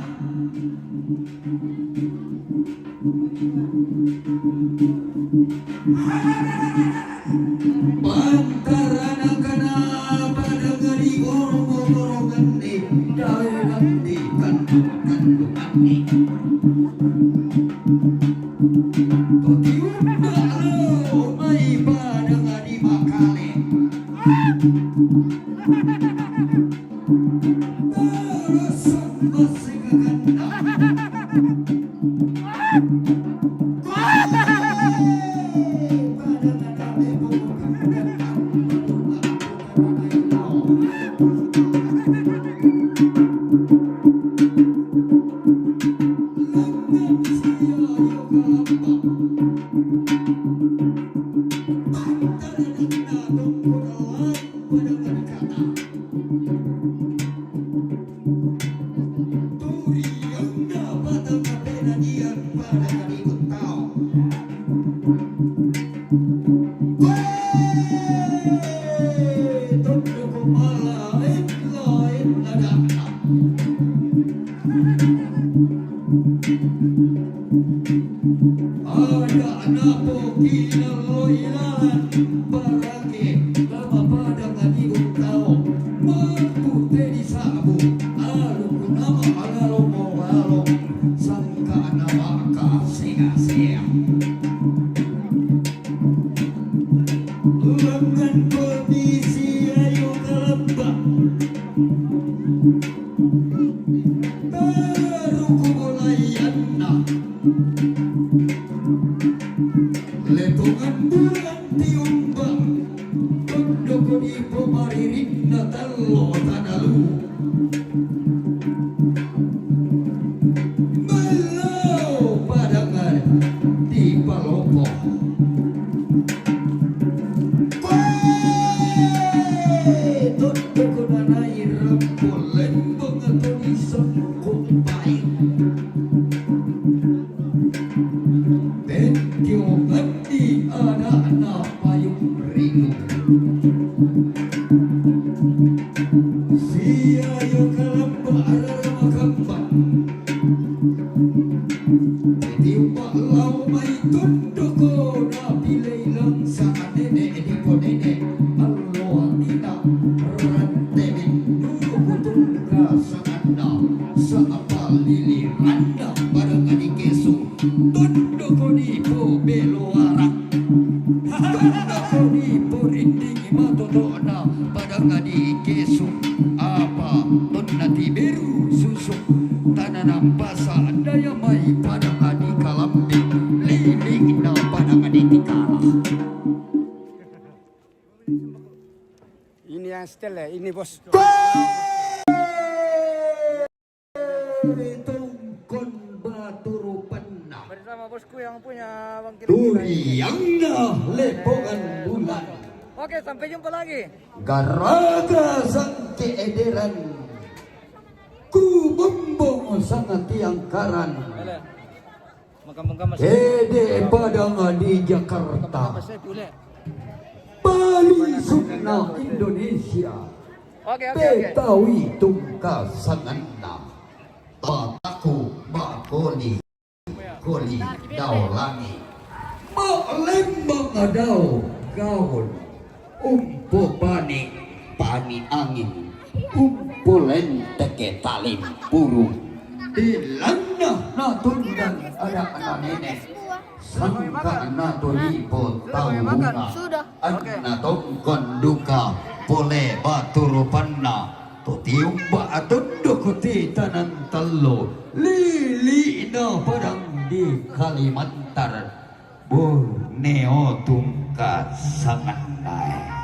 Pantaranakana pada gari goro-goronganni, daweganni, kandung-kandunganni. Totiunda lo mai pada gari makale. Turiangna batang kapenadian pada kanikut tau. Wee! Tunduk mala lain-lain ladakna. Ada napo kinallo ilalan barake tama pada ngadibung tau. Matu te disabu alu nama alalo mo alalo sangka nama kasea-sea. Lengan kondisi ayu kalamba. Baru kumulai anna. Letongan bulan tiumbang. Tondoko di pomaririnna tallo tanalu. Sa'apa liliranna padang adi kesu, tundoko dipo belo arang. Tundoko dipo rinding matoto'na padang adi kesu. Apa tonna tiberu susu, tananang pasa daya mai padang adi kalambe, lili'na padang adi tikala. Ini yang setel ya, ini bos. Tongkon batu rupanna. Bersama bosku yang punya bangkit. Turiangna lepongan bulan. Oke, sampai jumpa lagi. Garaga sangke ederan. Ku bombong sanga tiang karan. Boleh. Ede padang di Jakarta. Bali sunna Indonesia. Oke, oke, oke. Betawi tungka sanganna. Bataku bakoli, koli dao langi. Mak lembang dao gaul. Umpo pani, pani angin, umpo lenteke talimpuru. Di lanna natundan ada anak nenek, sangka natu lipo tau bunga, anna tongkon duka, pole batu rupanna, tu tiumba atunduk ti tanang tellu, lili na padang di Kalimantan. Borneo tungka sangannae.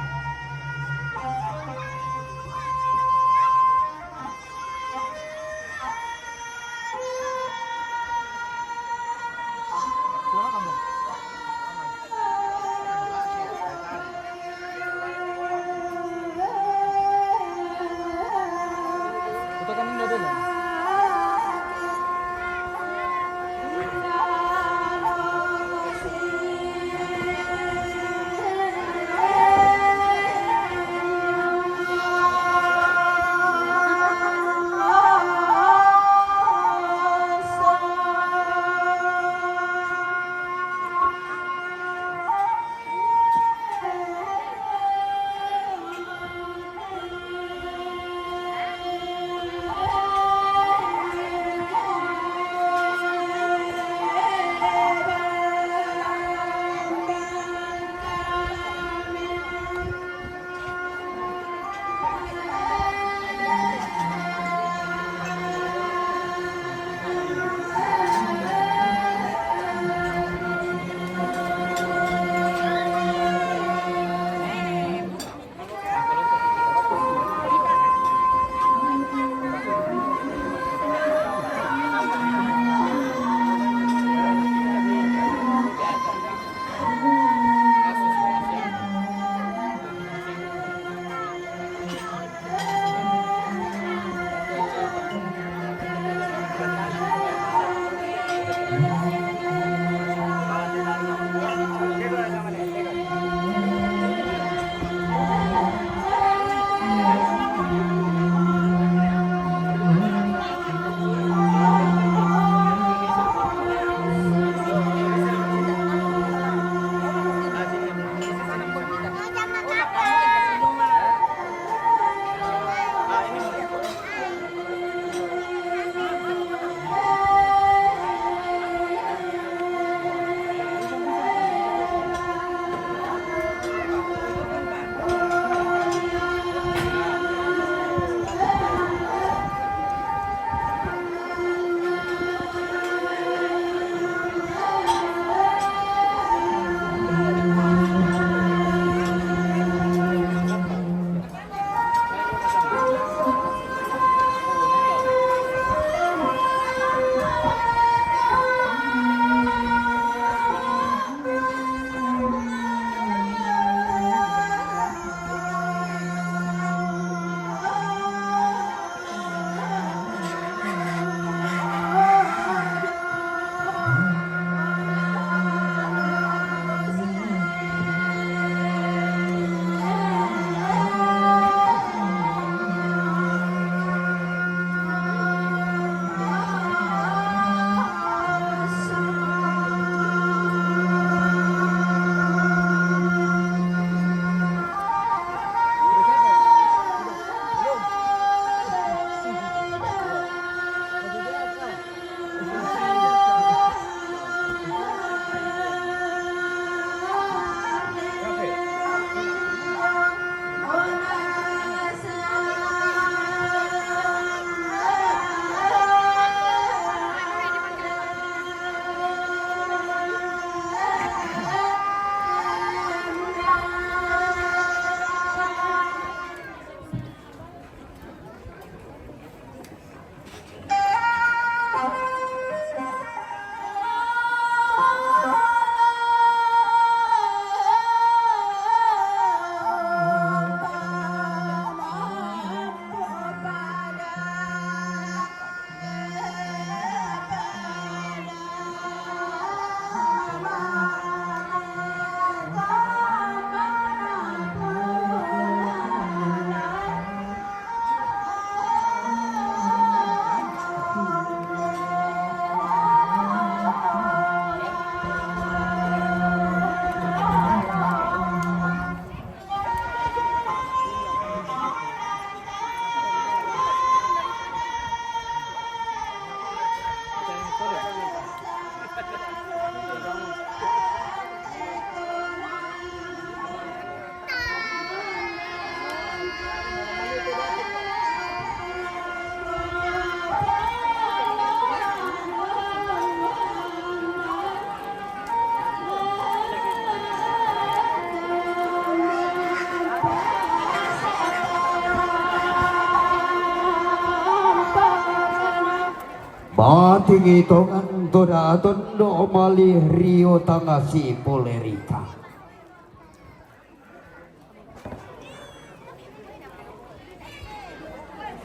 Atingitongan toda tondo mali rio tangasi polerita.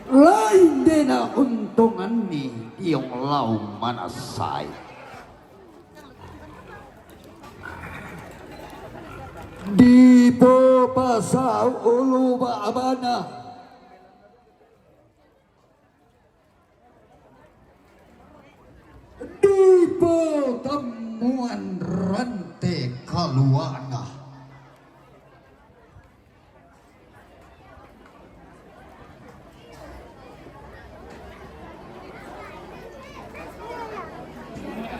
Lain dena untunganni diong lau manasai. Dipopasau ulu ba'bana. Dipotammuan rante kaluana.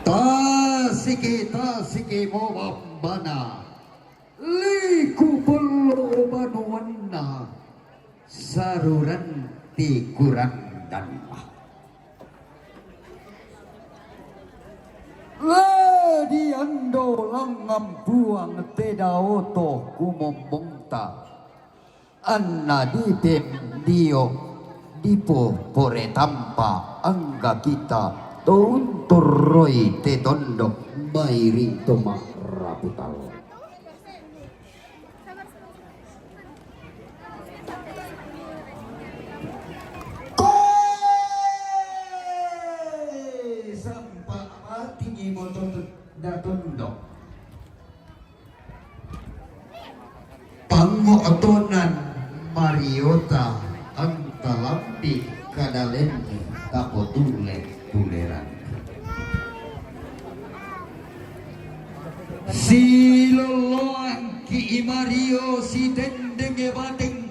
Tasiki, tasiki mo bambana. Liku pello banuanna saruran tikurandanna. La diando langngan puang te daoto kumombongta. Anna dipendio dipo pore tampa angga kita to unturroi te tondok mairi to ma'raputal. Koe sampa matingi moto datondok. Pango'tonan mariota antalambi kadalenni tapotule-tuleran. Silolloangki i Mario sitendenge bateng.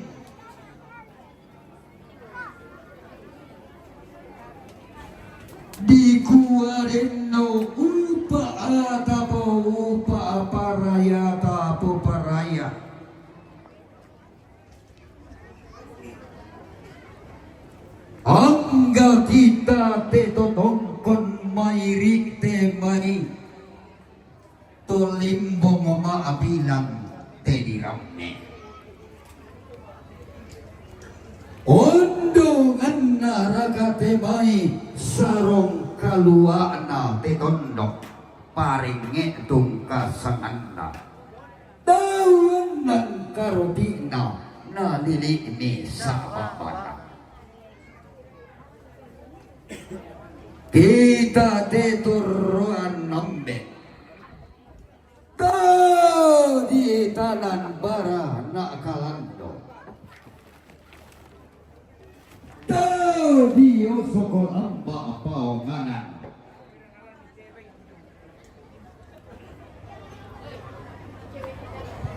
Dikua denno upa atapo upa paraya tapo paraya. Angga kita te totongkon mairi te mai. To limbong ma'bilang te diramme. Ondonganna raka te mai sarong kalua'na te tondok, parengnge tungka sanganna. Tauannan karoti'na nalili'mi sa'ba'bana. Kita te torroan nambe. Tau di tanan bara na kalando. Tau di osoko lamba paonganan.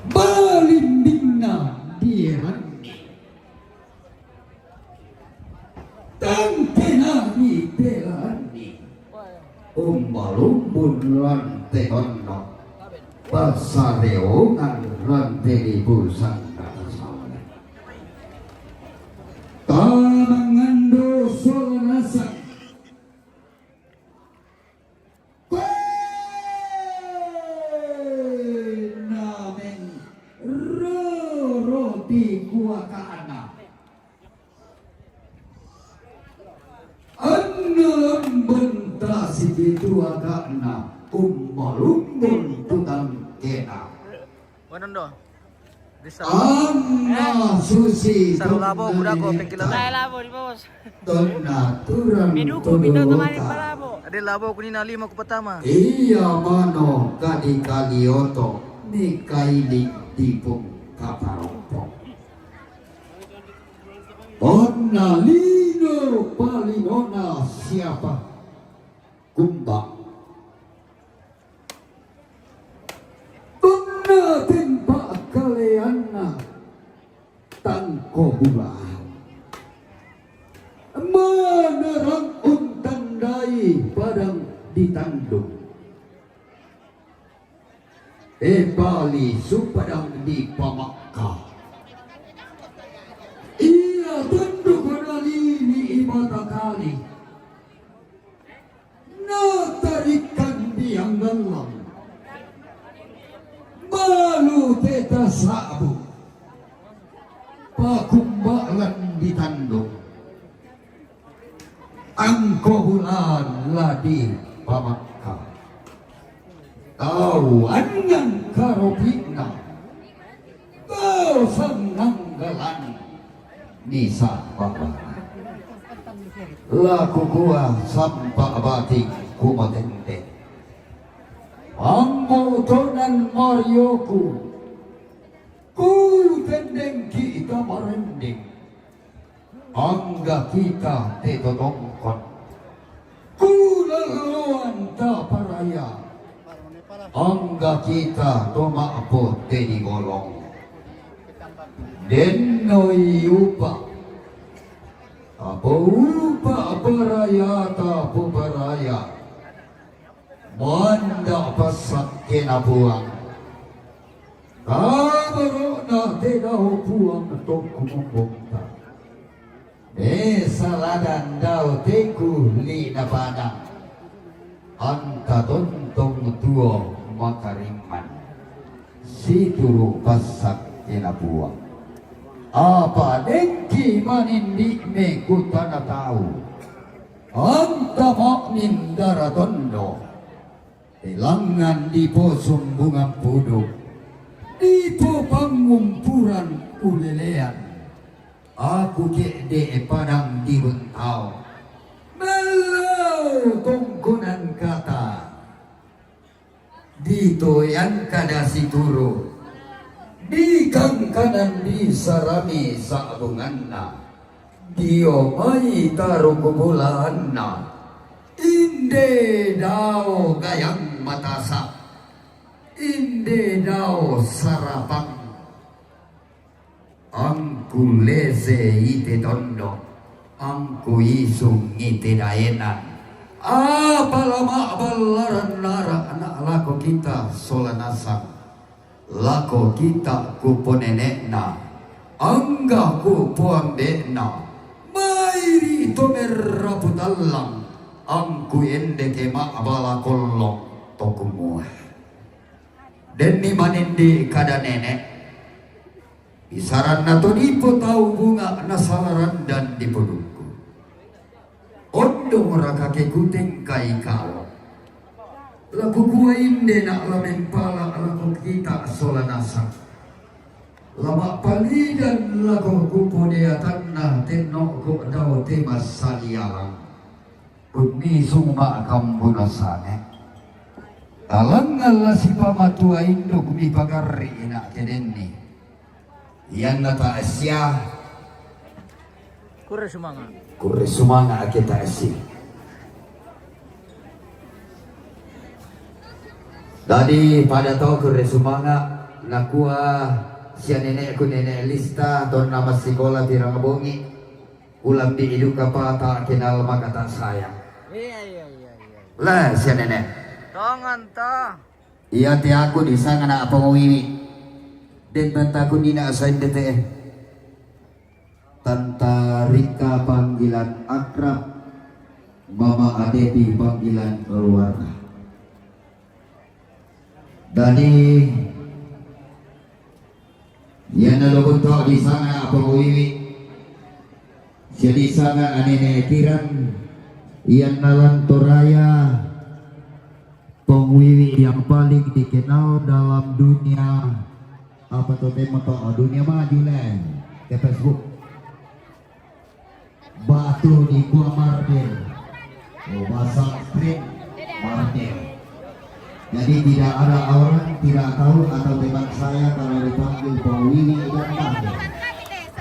Balimbingna dieranni. Tangkena dibelaanni. Umbalumbun lan te honno. Passareongan lan te libusan kata salah. Tamangando sola nasang. Koe namen roro dikuakana. Anna lambenta sipitu aga'na ummalumbun tutangkena. Wanon do. Anna susi. Saru labo budak ko pengkilan. Saya labo di bos. Tonna turang. Miduku pindah temani palabo. Ade labo kunina lima ku pertama. Iya mano kadi kalioto ni kaili dipung kaparompo. Onna lino palinona siapa? Kumba. Onna tempa kaleanna tangko bulaan. Manarang untandai padang ditandung. E pali supadang dipamakka. Ia tunduk nalini imata kali. Natarikkan dianggallang. Balu teta sabu. Pakumbalan ditandung. Angko bulan la dipamakka. Tau annan karopi'na, tau sannanggalan, nisaba bana. La kukua sampa bating kumatende. Ambo tonan marioku, kutendengki' tamarendeng. Angga kita te totongkon, kulalluan ta paraya. Angga kita to ma'po te dibolong. Dennoi upa', apa upa' paraya ta poparaya. Manda' passakkena Puang. Kaboro'na te dao Puang to kumombongta. Mesa ladan dao te kuli'na padang. Anta tontong tuo makarimman. Situru' passakkena Puang. Apa dengki manindi'me kutana tau. Anta ma'nindara tondo. Telangan diposumbungan pudu', dipopangumpuran ulelean. Aku ke'de' padang di Bentao. Mellau tongkonan kata. Ditoyan kada situru'. Di kangkanan di sarami sa'bunganna. Dio mai taruku bulaanna. Inde dao gayang matasa. Inde dao sarapang. Angku lese ite tondo, angku isung ite daenan. Apa la ma'ballaran nara' na lako kita sola nasang, lako kita kuponene'na, angga kupoambe'na, mairi to merrapu tallang, angku endeke ma'bala kollong to kumua. Denni manindi kada nene', bisaranna to dipo tau bunga nasala randan di pudukku. Ondong raka ke kutengkai kalo. La kukua inde na' la mempala lako kita sola nasang. La ma'palidan lako kupodeatanna tenno'ko dao te massalialang. Unnisung ma'kambuno sane. Talangngan la sipamatua induk mipagarri' ina' ke denni. Ianna ta'sia. Kurre sumanga'. Kurre sumanga' ake ta'si. Dadi pada to kurre sumanga', nakua sia nene'ku, nene' Lista, tonna massikola pirang bongi. Ulambi'i duka pata kenal maka tak sayang. Iya, iya, iya, iya. La, sia nene'. Tongan ta. Iya te aku disanga na' Pongo Wiwi. Den tantaku nina' sain dete'e. Tanta Rika panggilan akrab, Mama Adepi panggilan keluarga. Dadi, ianna lobunto disanga Pongo Wiwi, sia disanga Nene' Kiran, ianna lan Toraya Pongo Wiwi yang paling dikenal dalam dunia, apa to temo to, dunia maju le, ke Facebook. Batu di gua martir. Oh, bahasa street martir. Jadi tidak ada orang tidak tahu atau teman saya kalau dipanggil Pongo Wiwi dan martir.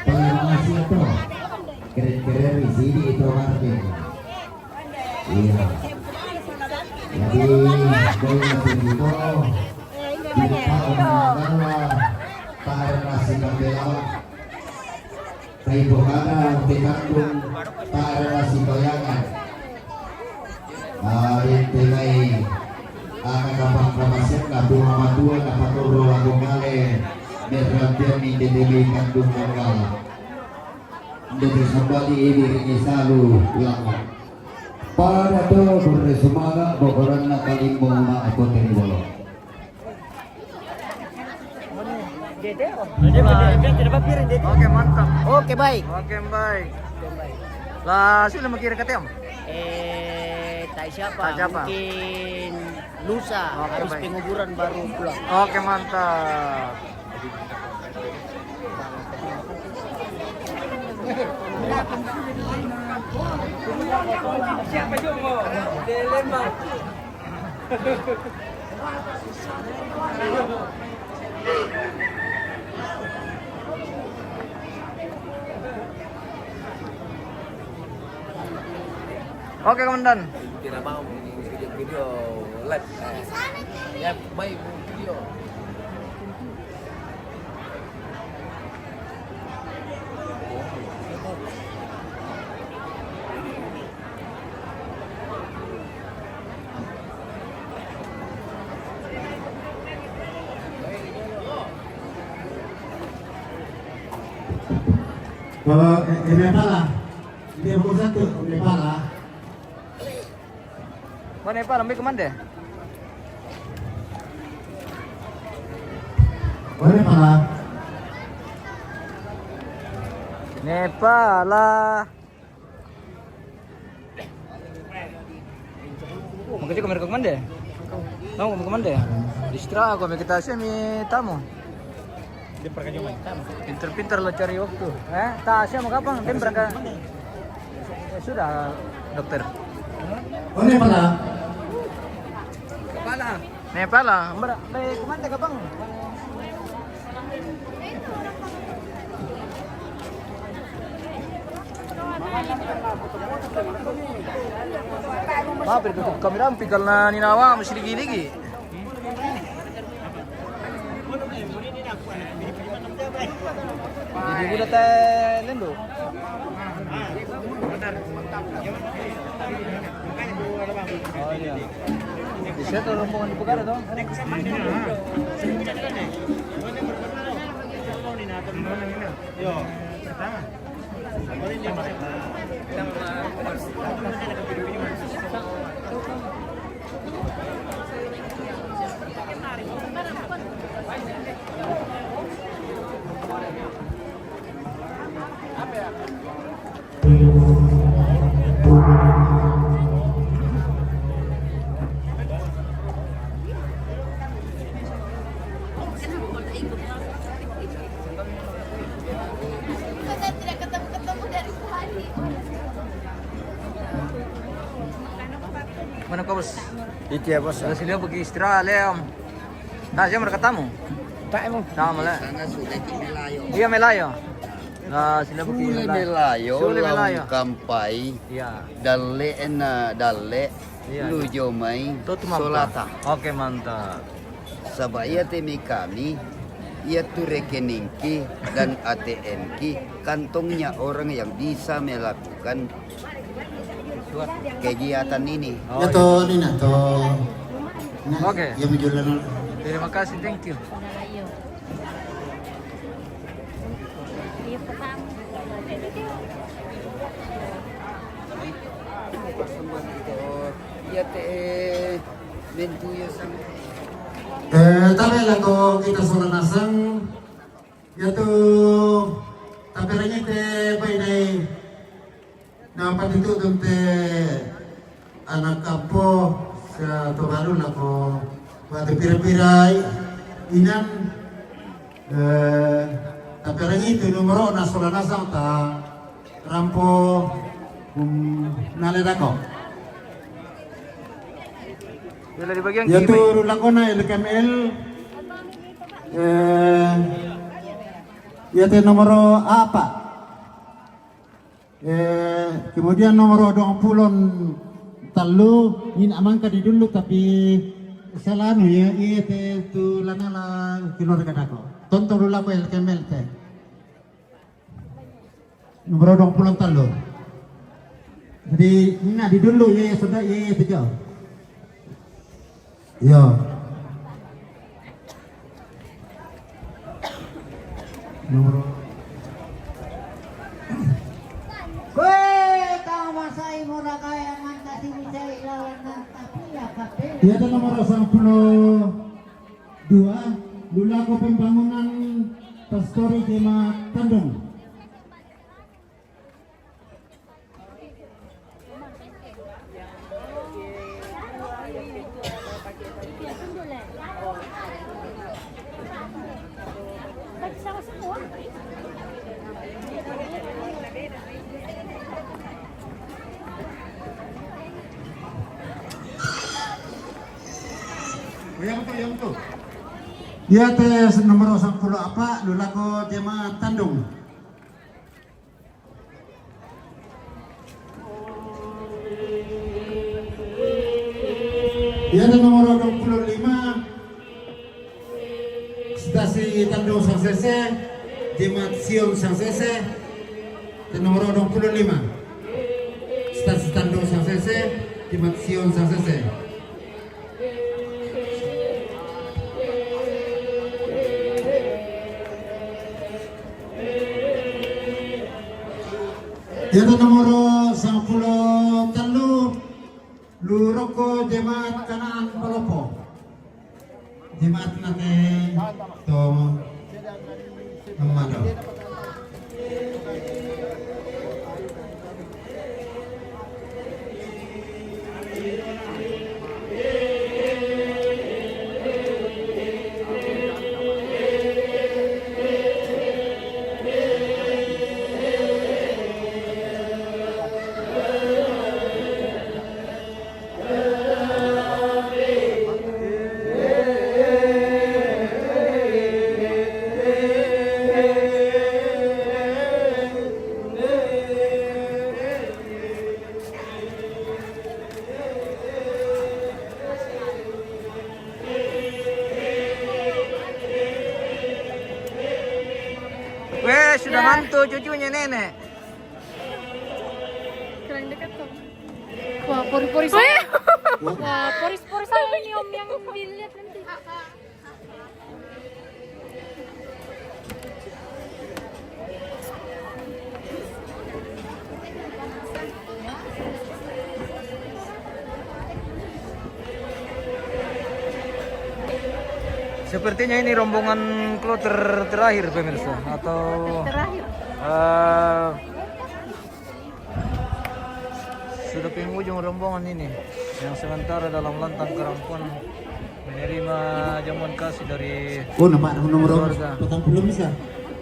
Terima kasih itu. Keren-keren di sini itu martir. Iya. Jadi, kalau begitu, kita mengenal para nasi kambelawan. Kaibohana te kandung, ta'rara sibayangan. Arintengai ana kapang kamasenna Puang Matua napatorro lako kale, merrampeanni inde te mai kandung nanggala. Inde te sambali ibi ri salu lako. Pada to kurre sumanga bokoranna kalimbong ma apote ri bolo. Oke, mantap. Oke, baik. Oke, baik. Lah, sudah mikir K T M. Eh, tak siapa? Tak siapa? Mungkin lusa. Oke, habis baik. Penguburan baru pulang. Oke, mantap. Oke, Komandan. Tidak mau video, video live. Eh, ya, baik video. Kalau, eh, eh, Nepal lah. Dia baru satu, Nepal lah. Mana Nepal, ambil ke mana? Mana Nepal lah? Nepal lah. Makanya kamera ke mana? Mau ke mana? Istra, aku ambil kita sih, mi tamu. Dia pergi cuma tamu. Pinter-pinter lo cari waktu. Eh, tak, saya mau kapan? Dia berangkat. Ya sudah, dokter. Oh, ini pala. Kepala. Nepal lah, mara, may kumanta ka bang? Maaf, itu kamera pikal na ninawa, mesti ligi-ligi. Jadi udah teh lendo. Oh iya. Bisa tuh rombongan di Pegara tuh. Yo. Mana kau, Bos? Itu ya, Bos. Sila pergi istirahat, Lem. Nah, siapa mereka tamu? Tak, emang. Sama lah. Sana sudah di Melayu. Iya, Melayu. Nah, sila pergi Sule Melayu. Melayu, Sule Melayu. Laung Kampai. Iya. Dalle, ena, dalle. Iya, iya. Lujo mai. Tuh, tuh, mantap. Solata. Oke, mantap. Saba' iate mai kami, iatu rekeningki dan A T M-ki, kantongnya orang yang bisa melakukan kegiatan ini. Oh, iya. Iyato nina to. Nah, oke. Iya, menjulang. Terima kasih, thank you. Iya, te, mentuyo sang. Eh, tabe' lako kita sola nasang, iatu taperengete bainai. Na, patutudun te ana' ampo sia to balu lako batu pira-pira inan, eh, taperengitu nomoro'na sola nasang ta rampo, um, nale dako. Iatu rullakona L K M L, eh, iate nomoro apa? Eh, kemudian nomor duang pulo tallu, ina mangka didullu, tapi salanu ya, iya te tu lanala keluarga dako. Tonton dulu aku L K M L te. Nomor duang pulo tallu. Jadi, ina didullu ya, sudah ya, ya, tiga. Iya. Nomor. Koe, tau masai mora kaya manta sini sai lawan nanta pia kape. Iya, ada nomor sampulo dua, lullako pembangunan Pastori Jemaat Tandung. Iya, te nomor sangpulo apa, lulaku jemaat Tandung. Iya, te nomor dua puluh lima. Stasi Tandung Sangsese, jemaat Sion Sangsese. Te nomor dua puluh lima. Stasi Tandung Sangsese, jemaat Sion Sangsese. Iya, te nomor sangpulo tellu, luroko jemaat Kanaan Palopo. Jemaat nate to Amado. Weh, sudah mantu cucunya nenek. Kurang dekat tuh. Wah, pori-pori saya. Wah, pori-pori saya ini, Om, yang dilihat nanti. Sepertinya ini rombongan kloter terakhir, pemirsa, atau, eh, sudah penghujung rombongan ini yang sementara dalam lantang kerampuan menerima jamuan kasih dari keluarga. Oh, nampak nomor patang puluh bisa.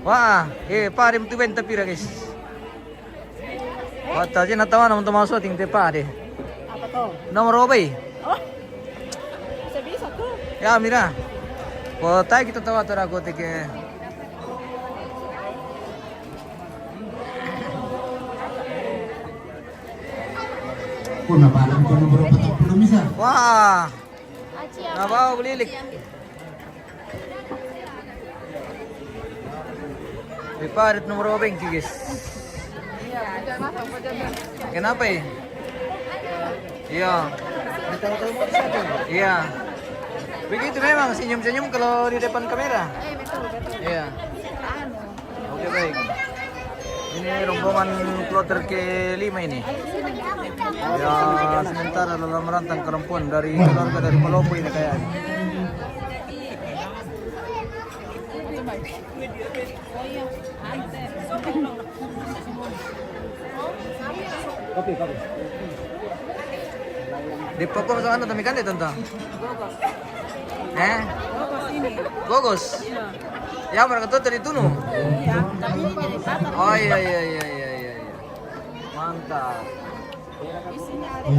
Wah, eh, Pak Arim tu ben tapi, guys. Wata je na tawa na teman so ting tepa de. Apa tuh? Nomor berapa, eh? Oh. Bisa-bisa tuh. Ya, mira. Kota kita tawa teraku teke. Kuna palang kono berapa tak puluh bisa? Wah. Apa belilik? Di parit nomor berapa, guys? Kenapa, eh? Iya. Iya. Begitu memang senyum-senyum kalau di depan kamera. Iya. Oke, baik. Ini rombongan kloter kelima ini. Ya, sementara dalam rantang kerempuan dari keluarga dari Palopo ini kayaknya. Kopi, kopi. Di Palopo sama anu, tamikan deh, Tante. Eh? Gogos ini. Gogos? Iya. Ya, mereka tuh dari Tunu? Iya, tapi ini dari Batam. Oh, iya, iya, iya, iya, iya, iya. Mantap. Isinya ada.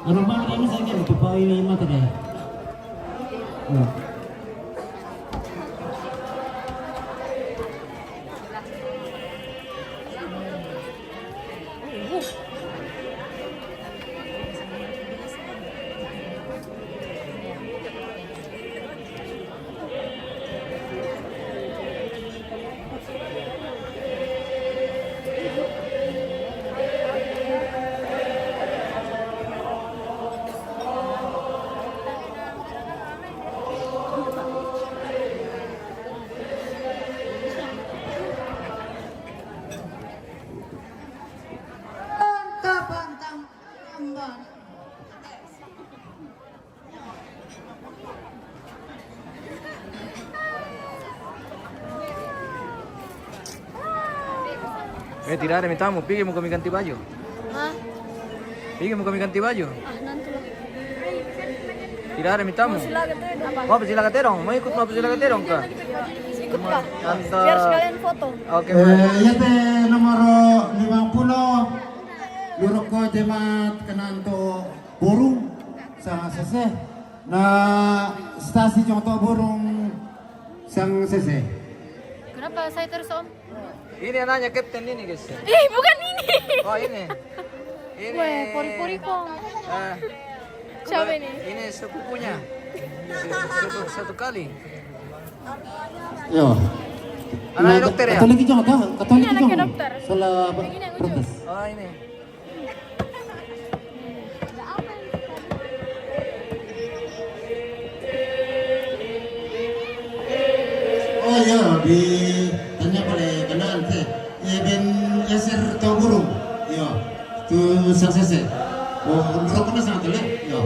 Ano ba ang ano sa inyo? Ito pa yung mata deh. Oh. Eh, tidak ada mi tamu, pigi mo kami ganti baju. Hah? Pigi mo kami ganti baju. Ah, nanti lah. Tidak ada mi tamu. Sila katedong. Mau apa sila katedong? Mau ikut mau apa sila katedong kah? Ikut kah? Anta. Biar sekalian foto. Oke. Eh, iate nomor lima puluh, luroko jemaat kenanto burung sa sese. Na stasi contoh burung sang sese. Kenapa saya terus, Om? Ini anaknya kapten ini, guys. Eh, bukan ini. Oh, ini. Ini. Weh, pori-pori kong. Eh, Siapa ini? Ini sepupunya. Satu, satu kali. Yo. Anak dokter ya? Katolik itu apa? Katolik Ini itu. anaknya dokter. Salah apa? Ini yang Protes. Oh, ini. Oh iya, di tanya pada kenal sih. Iya, ben eser tau burung. Iya. Tu sukses ya. Oh, menurut kena sangat ya. Iya.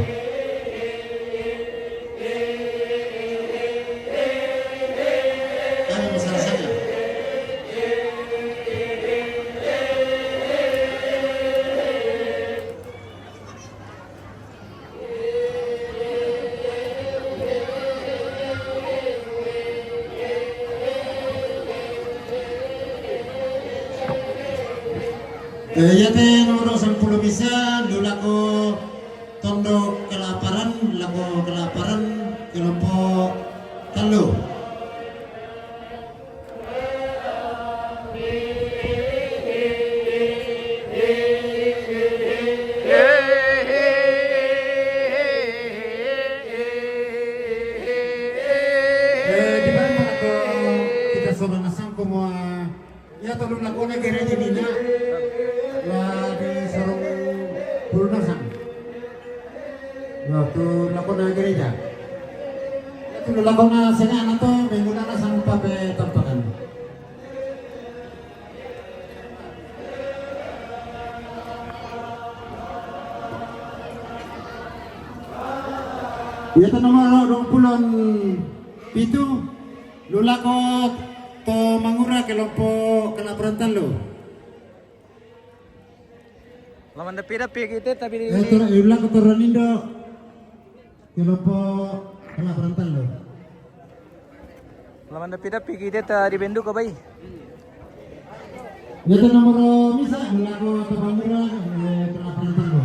Kan masalah saja. Eh, iate nomor sampulu misa, lu lako tondok kelaparan, lako kelaparan, kelompok telu. Eh, di mana ko kita soba nasang ko mo, ah, ya, tolu lakona gereja mina la di sorong pulu nasang. Ya, tu lakona gereja. Ya, tu lakona senga na to menguna nasang pape tampakan. Iate nomor dua puluh pitu, lu lako to Mangura kelompok kelaparan telu. Laman dapi-dapi kita tapi di Eh, tu, lu lako to Ronindo. Kelompok kelaparan telu. Laman dapi-dapi kita ta di bendu ko bai. Iate nomor misa, lu lako to Mangura, eh, kelaparan telu.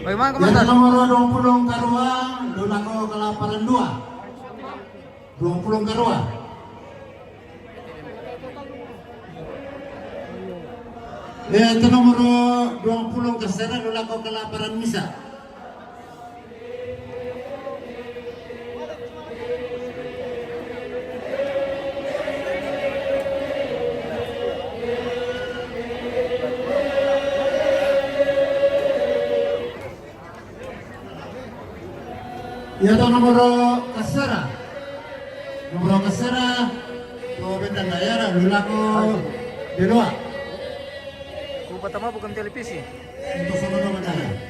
Bagaimana Iate komentar? Nomor dua puluh karua, lu lako kelaparan dua. Dua puluh karua. Iate nomor dua puluh kasera, lu lako kelaparan misa. Iate nomor kasera. Nomor kasera, ko benda dayara, lu lako deloa. Ku pertama bukan televisi. Untuk sama-sama dayara.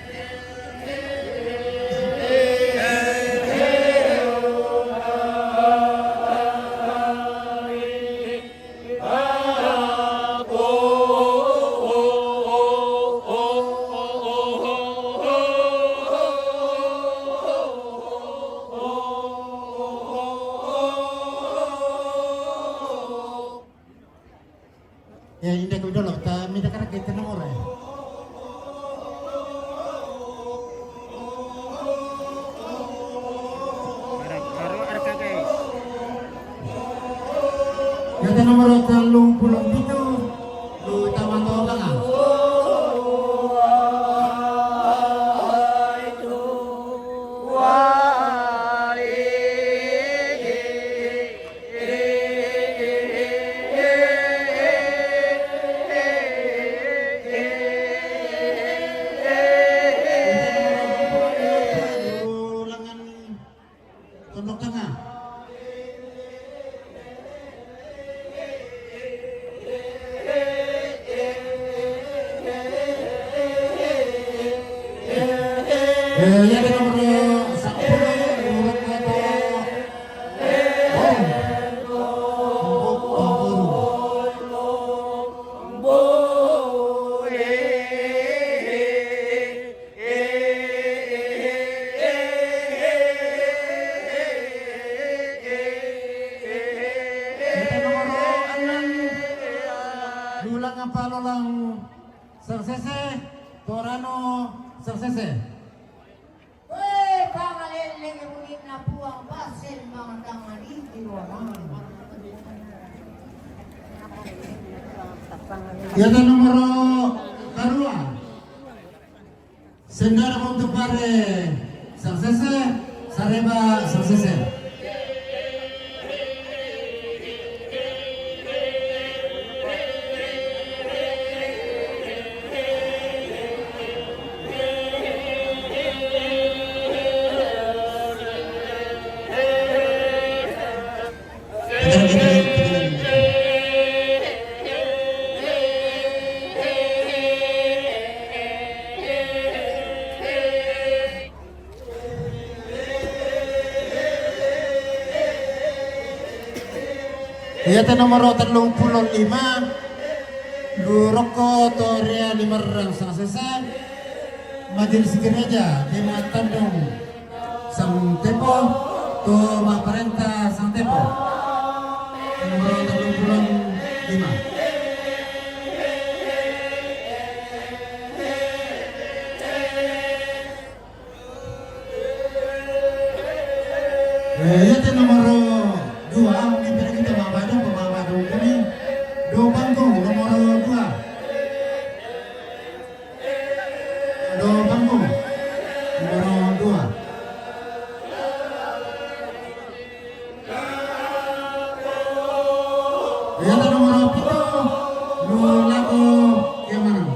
Ya, inda ko dolo, ta minta kara kita nomor ya. Iate nomor telung puluh pitu, lu taman to banga. Eh, iya, ada nomor sepuluh, nomor kata. Oh. Iyâ, nomor enam. Lulang apa lulang? Sangsese, Torano, Sangsese. Weh, pangaleleng bunyi napuang pasen mangatangani di ruangan. Iyâ, nomor karua. Sendara untuk pare Sangsese, Sareba Sangsese. Iyâ, te nomor tellung pulo lima, Lu Rokko Torea Limerrang Sangsese, Majelis Gereja Jemaat Tandung Sangtepo, to mapparenta Sangtepo. Nomor tellung pulo lima. Eh, iyâ, te nomor dua, ini pernah kita bawa dong, bawa dong kami. Do Bangkong, nomor dua. Do Bangkong, nomor dua. Iyâ, te nomor pitu, Lu Lako Kemanang.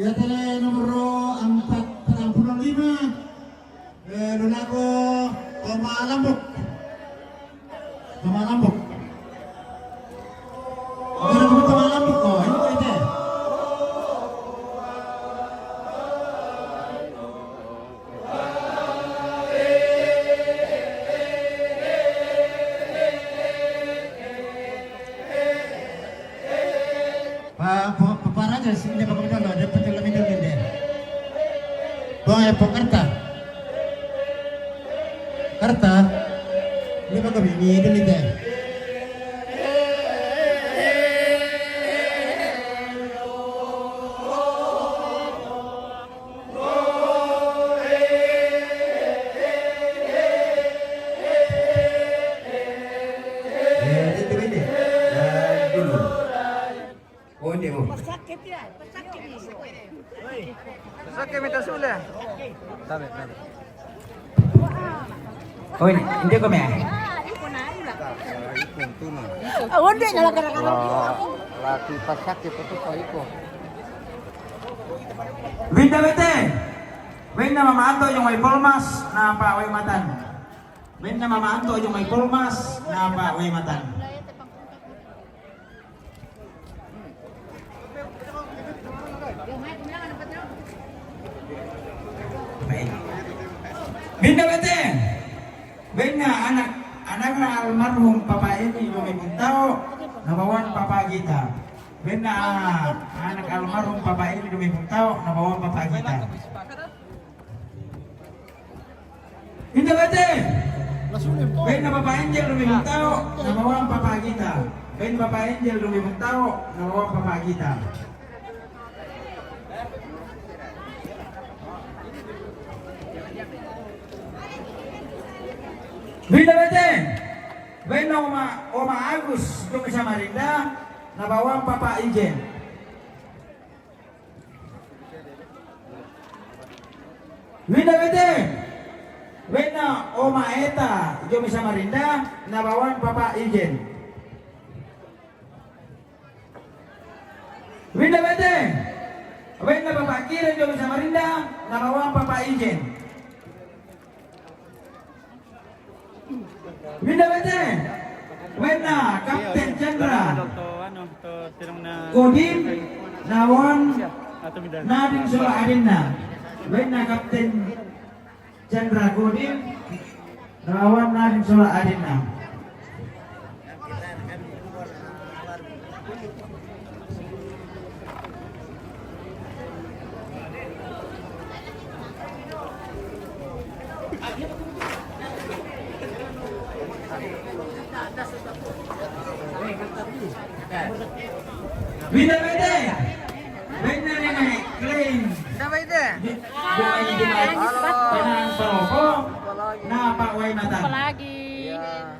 Iyâ, te le nomor empat, patang pulo lima. Eh, Lu Lako Toma Lambok. Toma Lambok. Oke, Lu Toma Lambok, oh, ini ete. Pa, pa, pa, para aja sih, ini pakai dulu, ada pecel lebih dulu deh. Bang, eh, Pak Karta. Karta, ini pakai ini dulu deh. Sake mita sule. Tabe, tabe. Oh, ini, ini kau meh. Onde na laki-laki. Wah, laki pasake itu tuh kau iko. Winda bete. Winda mama Anto jong mai Polmas, na pa wai matan. Winda mama Anto jong mai Polmas, na pa wai matan. Baik. Winda bete. Winda anak, anak almarhum Papa Eni jong mai Buntao, na bawan Papa Gita. Winda anak almarhum Papa Eni jong mai Buntao, na bawan Papa Gita. Winda bete. Winda Papa Angel jong mai Buntao, na bawan Papa Gita. Winda Papa Angel jong mai Buntao, na bawan Papa Gita. Winda bete. Winda Oma, Oma Agus jong mai Samarinda, na bawan Papa Ijen. Winda bete. Winda Oma Eta jong mai Samarinda, na bawan Papa Ijen. Winda bete. Winda Papa Kiren jong mai Samarinda, na bawan Papa Ijen. Winda bete. Winda Kapten Chandra Kodim, na bawan Nadin Sola Adinna. Winda Kapten Chandra Kodim, na bawan Nadin Sola Adinna. Winda bete. Winda nene Klein. Winda bete. Halo. Penang Palopo. Na pa wai matan. Apalagi. Iya.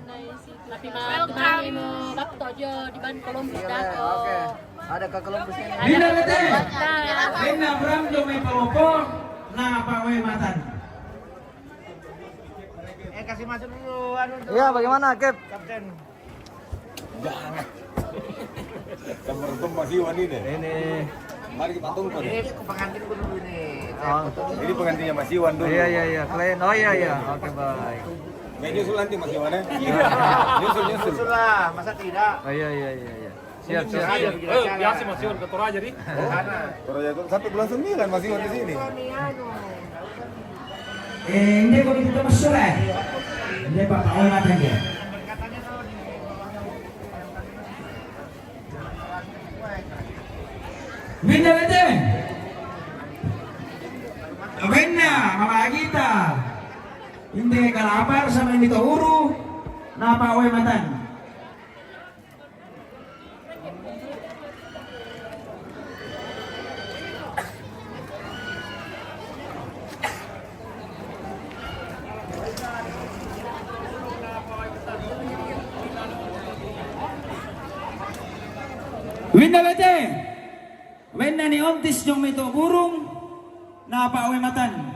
Tapi mah welcome. Waktu aja di ban Columbus. Iya, dako. Oke. Ada ke Columbus ini. Winda bete. Nah. Winda Bram jong mai Palopo. Na pa wai matan. Eh, kasih masuk dulu, anu, tuh. Iya, bagaimana, Kep? Kapten. Jangan. Gambar itu Mas Iwan ini. Ini. Mari kita tunggu deh. Ini pengantin dulu ini. Oh. Ini pengantinnya Mas Iwan dulu. Iya, iya, iya. Klien. Oh, iya, iya. Oke, baik. Main nyusul nanti Mas Iwan, ya? Iya. Nyusul, nyusul. Nyusul lah, masa tidak? Oh, iya, iya, iya, iya. Siap, siap, siap. Eh, biasa Mas Iwan ke Toraja, di? Toraja itu sampai bulan sembilan Mas Iwan di sini. Eh, ini kok kita masuk, eh? Ini Bapak Ola tadi. Winda bete. Winda, Mama Agita. Inde kalapar sama ini tohuru. Na pa wai matan. Winda bete. Winda ni Ontis jong mai Toburung, na pa wai matan.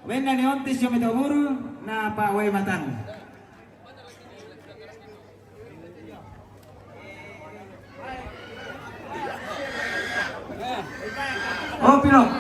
Winda ni Ontis jong mai Toburung, na pa wai matan. Oh, Pilox.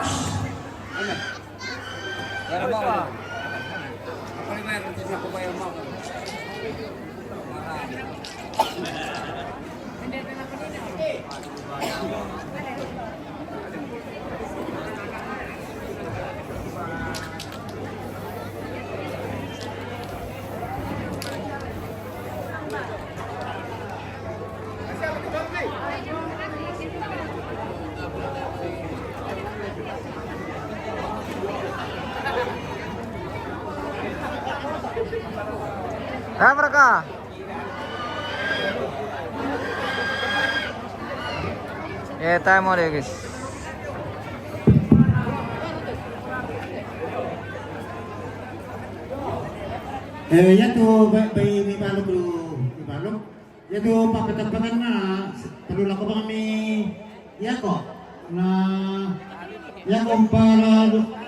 Nah, mereka. Eh, time mo, guys. Eh, ya tu, ba-, bai mi balok dulu, mi balok. Ya tu, papatang-patang na, perlu lako bang mi, ya ko. Na, Ya comparado